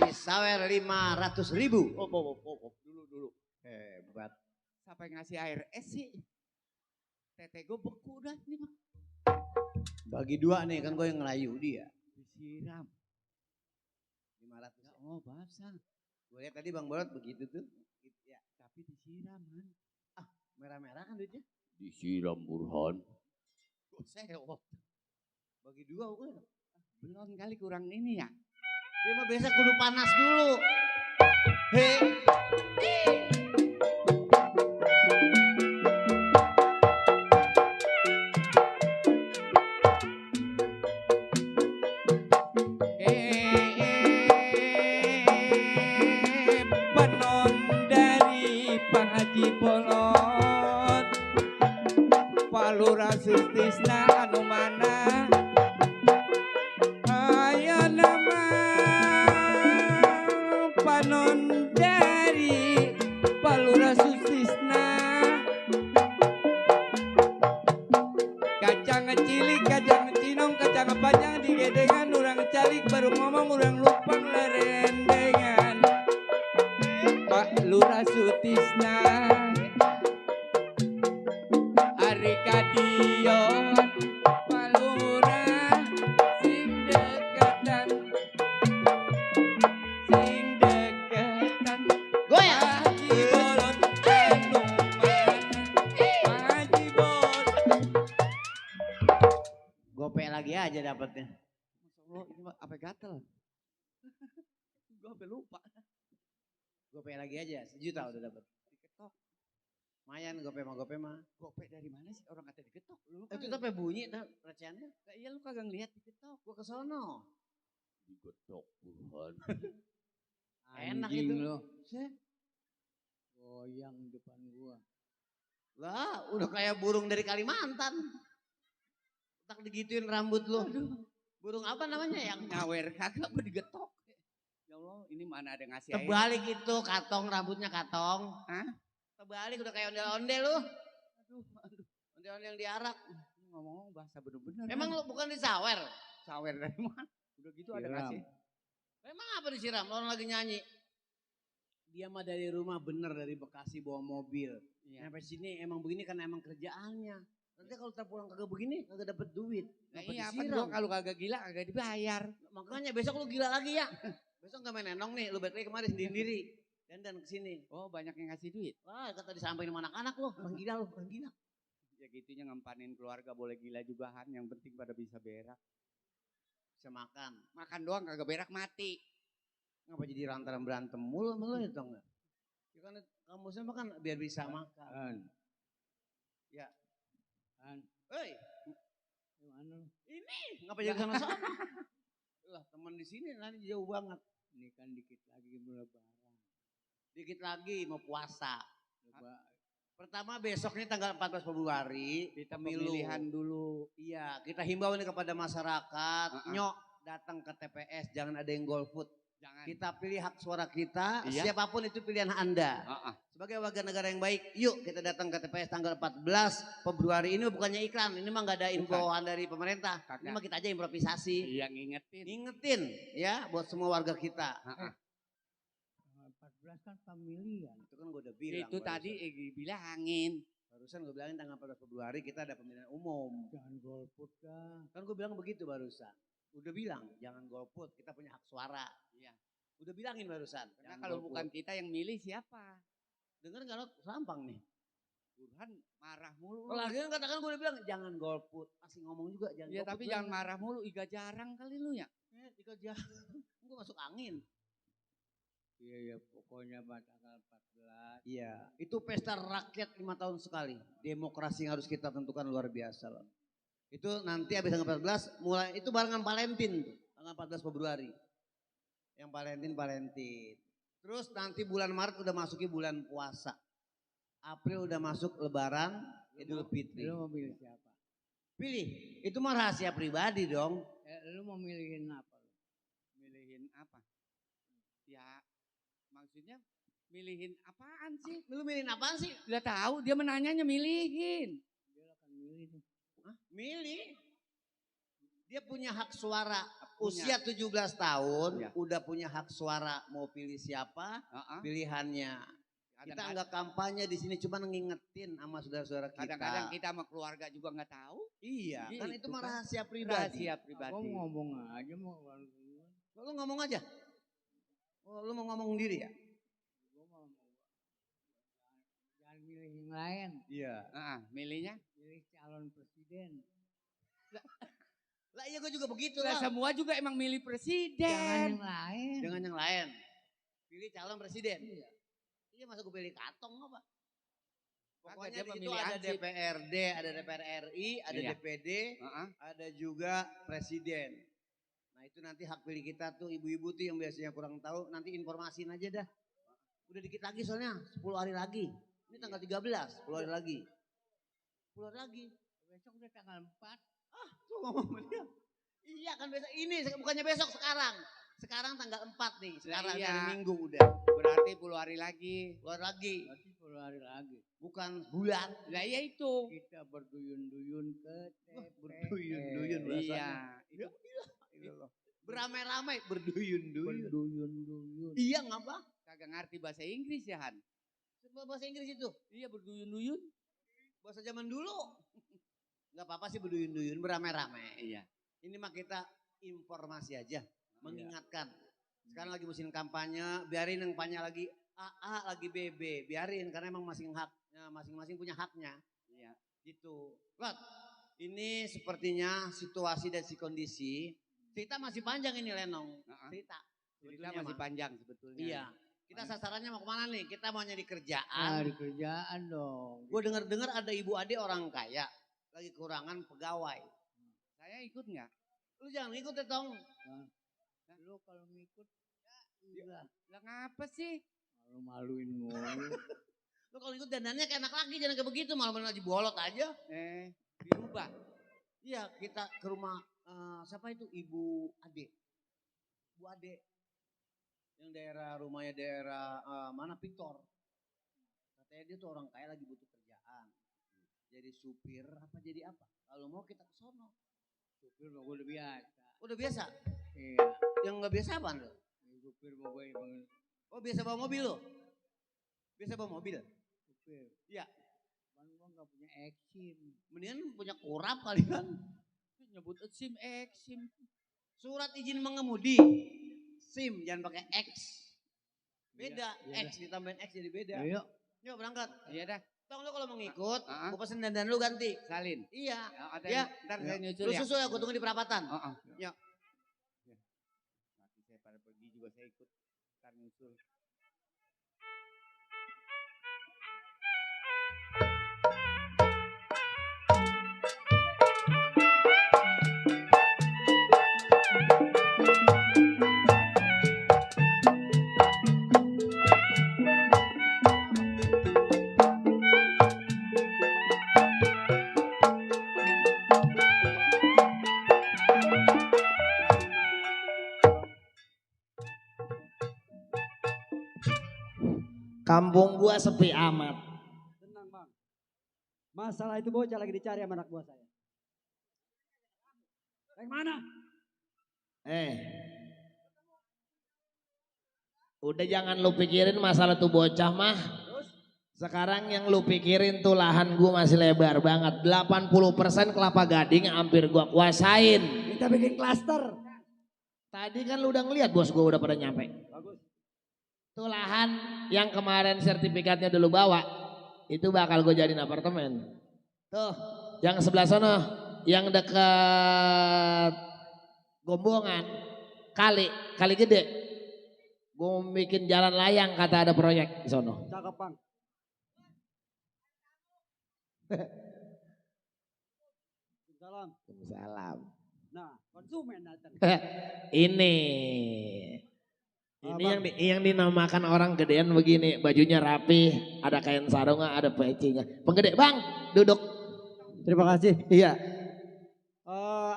R: Disawer 500.000.
O: Dulu.
R: Hebat.
O: Siapa yang ngasih air es sih? Tete gue beku dah nih mah.
R: Bagi dua nih kan gue yang ngelayu dia.
O: Disiram.
R: 500.
O: Oh basah.
R: Gue lihat tadi Bang Borot begitu tuh. Ya.
O: Tapi disiram kan.
R: Merah-merah kan duitnya.
O: Disiram Burhan.
R: Gue sewot. Bagi dua gue.
O: Belum kali kurang ini ya.
R: Dia mah biasa kudu panas dulu. Hei.
Q: Penon dari Pak Haji Bolot, Pak Lurah Sustisna anu mana aya nama panon dari Pak Lurah Sustisna, kacang cilik kacang cinong kacang panjang digedengan urang calik baru ngomong urang lupa lerendengan. Pak Lurah Sutisna Ari Kadion Pak Lurah sing deketan
R: Goyang.
Q: Haji Bolot anu mana Haji Bolot.
R: Gope lagi aja dapatnya.
O: Allah ini mah apa gatel? Gue sampai lupa.
R: Gope lagi aja, 1 juta udah dapat.
O: Diketok.
R: Mayan gope mah.
O: Gope dari mana sih orang kata diketok? Lu
R: Itu tapi bunyi dah recehannya.
O: Iya lu kagak ngeliat diketok.
R: Gua ke sono.
O: Diketok Burhan.
R: Enak itu.
F: Loh. Goyang depan gua.
R: Lah, udah kayak burung dari Kalimantan. Tak digituin rambut lu. Burung apa namanya yang
O: Nyawer kagak apa digetok. Ya Allah, ini mana ada ngasih air.
R: terbalik itu, katong rambutnya katong.
O: Hah?
R: Terbalik udah kayak ondel-ondel lu.
O: Aduh.
R: Ondel-ondel diarak.
O: Ngomong-ngomong bahasa bener-bener.
R: Emang lu bukan disawer?
O: Sawer dari mana? Udah gitu ada
R: Siram.
O: ngasih.
R: Emang apa disiram? Orang lagi nyanyi. Dia mah dari rumah bener dari Bekasi bawa mobil.
O: Iya.
R: Sampai sini emang begini karena emang kerjaannya. Nanti kalau kita pulang kagak begini kagak dapet duit.
O: Nah,
R: Ngapa
O: iya apa
R: disiram?
O: gua kalau kagak gila kagak dibayar.
R: Makanya besok lu gila lagi ya. Besok gak main nenong nih, lu balik lagi kemarin sendiri-sendiri. Dan kesini.
O: Oh banyak yang ngasih duit.
R: Wah kata disampaikan sama anak-anak lu, orang gila lu, orang gila.
O: Ya gitunya ngempanin keluarga boleh gila juga Han. Yang penting pada bisa berak.
R: Bisa makan.
O: Makan doang kagak berak mati.
R: Ngapa jadi lantaran berantem mulu sama lu ya tau gak? Ya kan kamu semua kan biar bisa makan. Ya. Hei,
F: Gimana lu?
R: ini ngapa jadi sana-sana? Lah teman di sini nanti jauh banget.
F: Ini kan dikit lagi lebaran.
R: Dikit lagi mau puasa.
F: Coba
R: Pertama besok nih tanggal 14 Februari
O: Kita
R: pemilu.
O: pemilihan dulu.
R: Iya, kita himbau nih kepada masyarakat, nyok datang ke TPS, jangan ada yang golput.
O: Jangan.
R: Kita pilih hak suara kita,
O: Iya.
R: siapapun itu pilihan Anda. Sebagai warga negara yang baik, yuk kita datang ke TPS tanggal 14 Februari ini bukannya iklan, ini mah nggak ada infoan dari pemerintah. Ini mah kita aja improvisasi.
O: Iya ngingetin.
R: Ngingetin ya buat semua warga kita.
F: 14 kan pemilihan.
R: Itu kan gue udah bilang.
O: Itu tadi bilangin.
R: Barusan gue bilangin tanggal 14 Februari kita ada pemilihan umum.
F: Jangan golput dah.
R: Kan gue bilang begitu barusan. Udah bilang jangan golput, kita punya hak suara.
O: Iya.
R: Udah bilangin barusan.
O: Karena kalau bukan kita yang milih siapa?
R: Dengar nggak lo sampang nih.
O: Burhan marah mulu.
R: Lagi kan katakan gue udah bilang jangan golput. Masih ngomong juga jangan
O: Iya
R: golput.
O: tapi jangan marah mulu. Iga jarang kali lu ya.
R: Iga jarang. Gue masuk angin.
F: Iya pokoknya tanggal 14.
R: Iya. Itu pesta rakyat 5 tahun sekali. Demokrasi yang harus kita tentukan luar biasa loh. Itu nanti habis tanggal 14 mulai itu barengan Valentin tuh. Tanggal 14 Februari. Yang Valentin. Terus nanti bulan Maret udah masuki bulan puasa. April udah masuk Lebaran, Idul Fitri.
F: Lu mau milih siapa?
R: Pilih, itu mah rahasia pribadi dong.
F: Lu mau milihin apa?
O: Milihin apa? Ya maksudnya milihin apaan sih?
R: Lu milihin apaan sih?
O: Udah tahu dia menanyanya milihin.
F: Dia akan milih nih.
R: Milih. Dia punya hak suara.
O: Punya.
R: Usia 17 tahun,
O: Iya.
R: udah punya hak suara. Mau pilih siapa, pilihannya. Kita nggak kampanye di sini, cuma ngingetin sama saudara-saudara kita.
O: Kadang-kadang kita sama keluarga juga nggak tahu.
R: Iya, kan
O: Gitu
R: itu mah
O: kan.
R: rahasia pribadi.
O: Rahasia pribadi.
F: Gua ngomong aja mau.
R: Lu ngomong aja. Oh, lu mau ngomong sendiri ya?
F: Jangan milih yang lain.
R: Iya.
O: Milihnya?
F: Milih calon presiden.
R: Lah iya gue juga begitu
O: Lah
R: lah.
O: semua juga emang milih
F: Jangan
O: presiden.
F: yang lain.
R: Dengan yang lain. Pilih calon presiden. Iya masa gue pilih katong apa? Pokoknya
O: dia
R: di situ
O: memilih
R: ada
O: ansip.
R: DPRD, ada DPR RI, ada
O: Iya.
R: DPD, ada juga presiden. Nah itu nanti hak pilih kita tuh ibu-ibu tuh yang biasanya kurang tahu, nanti informasiin aja dah. Udah dikit lagi soalnya, 10 hari lagi. Ini tanggal 13, 10 hari lagi. 10 hari lagi.
F: Besok udah tanggal 4.
R: Tuh ngomong sama dia. Iya kan besok, ini bukannya besok sekarang. Sekarang tanggal 4 nih, sekarang
O: iya.
R: hari Minggu udah.
O: Berarti 10 hari lagi.
R: 10 hari lagi.
F: Berarti 10 hari lagi.
R: Bukan bulan.
O: Lah iya itu.
F: Kita berduyun-duyun ke
R: Berduyun-duyun
O: Iya.
R: Beramai-ramai berduyun-duyun.
F: Berduyun-duyun.
R: Iya ngapa?
O: Kagak ngerti bahasa Inggris ya Han?
R: Bahasa Inggris itu?
O: Iya berduyun-duyun.
R: Bahasa zaman dulu. Gak apa-apa sih berduyun-duyun, beramai-ramai.
O: Iya.
R: Ini mah kita informasi aja, mengingatkan. Sekarang lagi musim kampanye, biarin yang kampanye lagi AA, lagi BB, biarin karena emang masing-masing punya haknya.
O: Iya.
R: Gitu. Lot, ini sepertinya situasi dan si kondisi. Cerita masih panjang ini Lenong. Cerita
O: Cerita masih panjang sebetulnya.
R: Iya. Kita sasarannya mau kemana nih? Kita mau nyari kerjaan.
F: Cari kerjaan dong.
R: Gue dengar-dengar ada ibu ade orang kaya. Lagi kekurangan pegawai.
O: Saya ikut nggak?
R: Lu jangan ikut ya Tong.
F: Lu kalau ngikut,
O: Lah ngapa sih?
F: malu-maluin mulu.
R: Lu kalau ikut dandannya kayak enak lagi, jangan kayak begitu. Malah lagi bolot aja.
O: Dirubah.
R: Iya, kita ke rumah siapa itu? Ibu Ade. Bu Ade. Yang rumahnya daerah mana Victor. Katanya dia tuh orang kaya lagi butuh kerjaan. Jadi supir apa jadi apa? Kalau mau kita ke sono.
F: Supir mah gue udah biasa.
R: Udah biasa?
F: Iya.
R: Yang nggak biasa apa lo?
F: Supir mah gue emang
R: Oh biasa bawa mobil lo? Biasa bawa mobil?
F: supir.
R: Iya.
F: Cuman gue gak punya eksim.
R: Mendingan punya kurap kali kan?
O: Nyebut SIM, SIM.
R: Surat izin mengemudi. SIM, jangan pakai X. Beda,
F: Iya,
R: X ditambahin X jadi beda.
F: Iya.
R: Yuk berangkat.
O: Iya dah.
R: Tong lo kalau mau ngikut, gue pesen dandan lu ganti.
O: Salin.
R: Iya.
O: Ya, ntar saya nyusul
R: Lu
O: ya.
R: susul ya, gue tunggu di perapatan. Yuk.
O: Nanti saya pada pergi juga saya ikut. Ntar nyusul.
D: Kampung gua sepi amat.
F: Tenang bang. Masalah itu bocah lagi dicari sama anak buah saya. Yang mana?
D: Udah jangan lu pikirin masalah tuh bocah mah. Sekarang yang lu pikirin tuh lahan gua masih lebar banget. 80% kelapa gading hampir gua kuasain.
F: Kita bikin klaster.
D: Tadi kan lu udah ngeliat bos gua udah pada nyampe.
F: Bagus.
D: Tuh lahan yang kemarin sertifikatnya dulu bawa. Itu bakal gue jadiin apartemen. Tuh yang sebelah sana. Yang dekat Gombongan. Kali gede. Gue bikin jalan layang kata ada proyek di sono.
F: Cakep bang. Salam.
D: Salam.
F: Nah konsumen datang.
D: Ini yang dinamakan orang gedean begini, bajunya rapi, ada kain sarungnya, ada pecinya. Penggede bang, duduk.
F: Terima kasih.
D: Iya.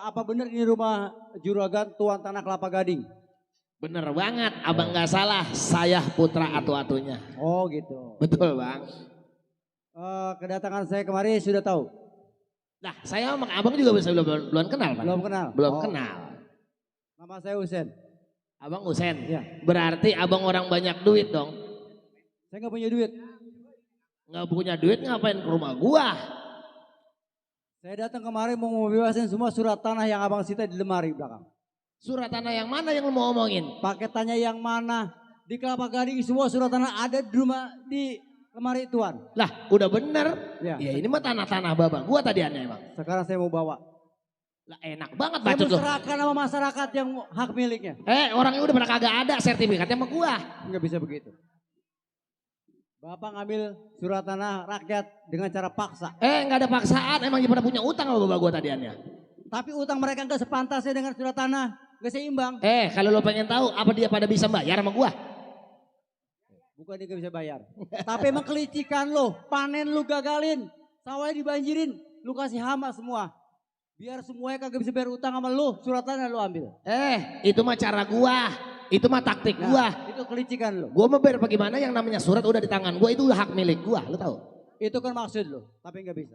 F: Apa benar ini rumah juragan Tuan Tanah Kelapa Gading?
D: Bener banget, abang nggak salah. Saya putra atu-atunya.
F: Oh gitu.
D: Betul bang.
F: Kedatangan saya kemari sudah tahu.
D: Nah saya sama abang juga belum kenal pak.
F: Belum kenal.
D: Belum kenal.
F: Nama saya Husen.
D: Abang Husen.
F: Ya.
D: Berarti abang orang banyak duit dong.
F: Saya nggak punya duit.
D: Nggak punya duit ngapain ke rumah gua?
F: Saya datang kemari mau bebasin semua surat tanah yang abang sita di lemari belakang.
D: Surat tanah yang mana yang lu mau omongin?
F: Paketannya yang mana? di Kelapa Gading semua surat tanah ada di rumah di lemari tuan.
D: Lah udah bener.
F: Ya.
D: Ya ini mah tanah-tanah baba. Gua tadi aneh emang.
F: Sekarang saya mau bawa.
D: Lah enak banget
F: Saya
D: bacot lu.
F: serahkan sama masyarakat yang hak miliknya.
D: Orangnya udah pernah kagak ada sertifikatnya sama gua.
F: Enggak bisa begitu. Bapak ngambil surat tanah rakyat dengan cara paksa.
D: Enggak ada paksaan, emang dia pada punya utang sama bapak gua tadiannya.
F: Tapi utang mereka enggak sepantasnya dengan surat tanah. Enggak seimbang.
D: Kalau lo pengen tahu apa dia pada bisa bayar sama gua?
F: Bukan dia gak bisa bayar. Tapi emang kelicikan lo, panen lu gagalin. Sawahnya dibanjirin, lu kasih hama semua. Biar semuanya kagak bisa bayar utang sama lu, surat tanah lu ambil.
D: Itu mah cara gua. Itu mah taktik gua.
F: Itu kelicikan lo.
D: Gua mau bayar bagaimana yang namanya surat udah di tangan gua, itu hak milik gua, lu tahu?
F: Itu kan maksud lo, tapi nggak bisa.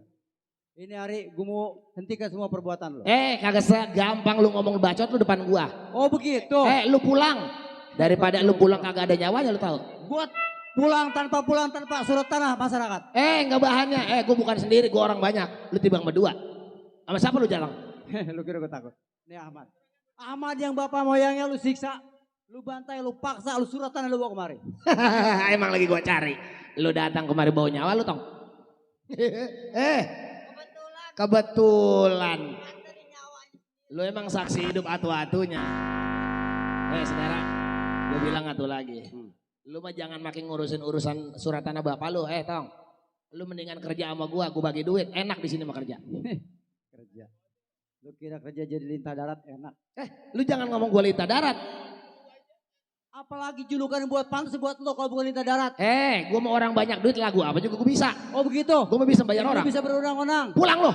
F: Ini hari gua mau hentikan semua perbuatan lo.
D: Kagak segampang lu ngomong bacot lu depan gua.
F: Oh begitu.
D: Lu pulang. Daripada lu pulang kagak ada nyawanya, lu tahu?
F: Gua pulang tanpa surat tanah masyarakat.
D: Nggak bahannya. Gua bukan sendiri, gua orang banyak. Lu timbang berdua. Sama siapa lu jalan?
F: Lu kira gua takut? Ini Ahmad. Ahmad yang bapak moyangnya lu siksa. Lu bantai, lu paksa, lu surat tanah lu bawa kemari.
D: Emang lagi gua cari. Lu datang kemari bawa nyawa lu tong. Kebetulan. Lu emang saksi hidup atu-atunya. Saudara, gua bilang atu lagi. Lu mah jangan makin ngurusin urusan surat tanah bapak lu. Tong. Lu mendingan kerja sama gua bagi duit. Enak di sini mah kerja.
F: Kerja. Lu kira kerja jadi lintah darat enak.
D: Lu jangan ngomong gua lintah darat.
F: Apalagi julukan yang buat pantas buat lo kalau bukan lintah darat.
D: Gua mau orang banyak duit lagu apa juga gua bisa.
F: Oh begitu?
D: Gua mau bisa bayar orang.
F: Lu bisa berundang-undang.
D: Pulang lo.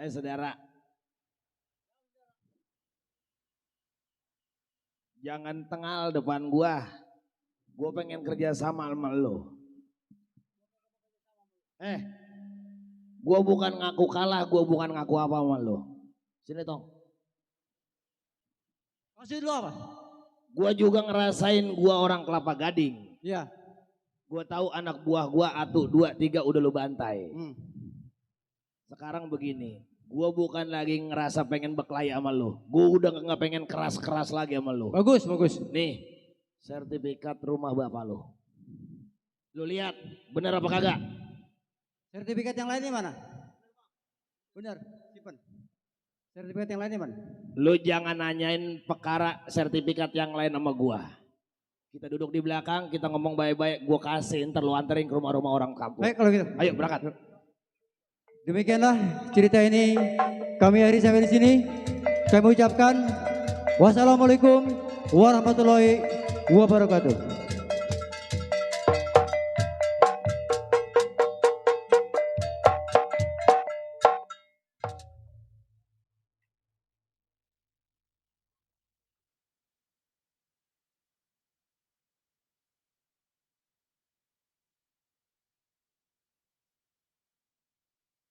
D: Saudara, jangan tengal depan gua. Gua pengen kerja sama lo. Gua bukan ngaku kalah, gua bukan ngaku apa sama lo. Sini tong.
F: Maksud lo apa?
D: Gua juga ngerasain gua orang Kelapa Gading.
F: Iya.
D: Gua tahu anak buah gua 1, 2, 3 udah lu bantai. Sekarang begini. Gue bukan lagi ngerasa pengen berkelahi sama lo. Gue udah gak pengen keras-keras lagi sama lo.
F: Bagus, bagus.
D: Nih, sertifikat rumah bapak lo. Lo lihat, bener apa kagak?
F: Sertifikat yang lainnya mana? Bener, simpen. Sertifikat yang lainnya mana?
D: Lo jangan nanyain perkara sertifikat yang lain sama gue. Kita duduk di belakang, kita ngomong baik-baik, gue kasih, ntar lu anterin ke rumah-rumah orang kampung.
F: Baik kalau gitu.
D: Ayo berangkat.
F: Demikianlah cerita ini kami akhiri sampai di sini. Kami ucapkan wassalamualaikum warahmatullahi wabarakatuh.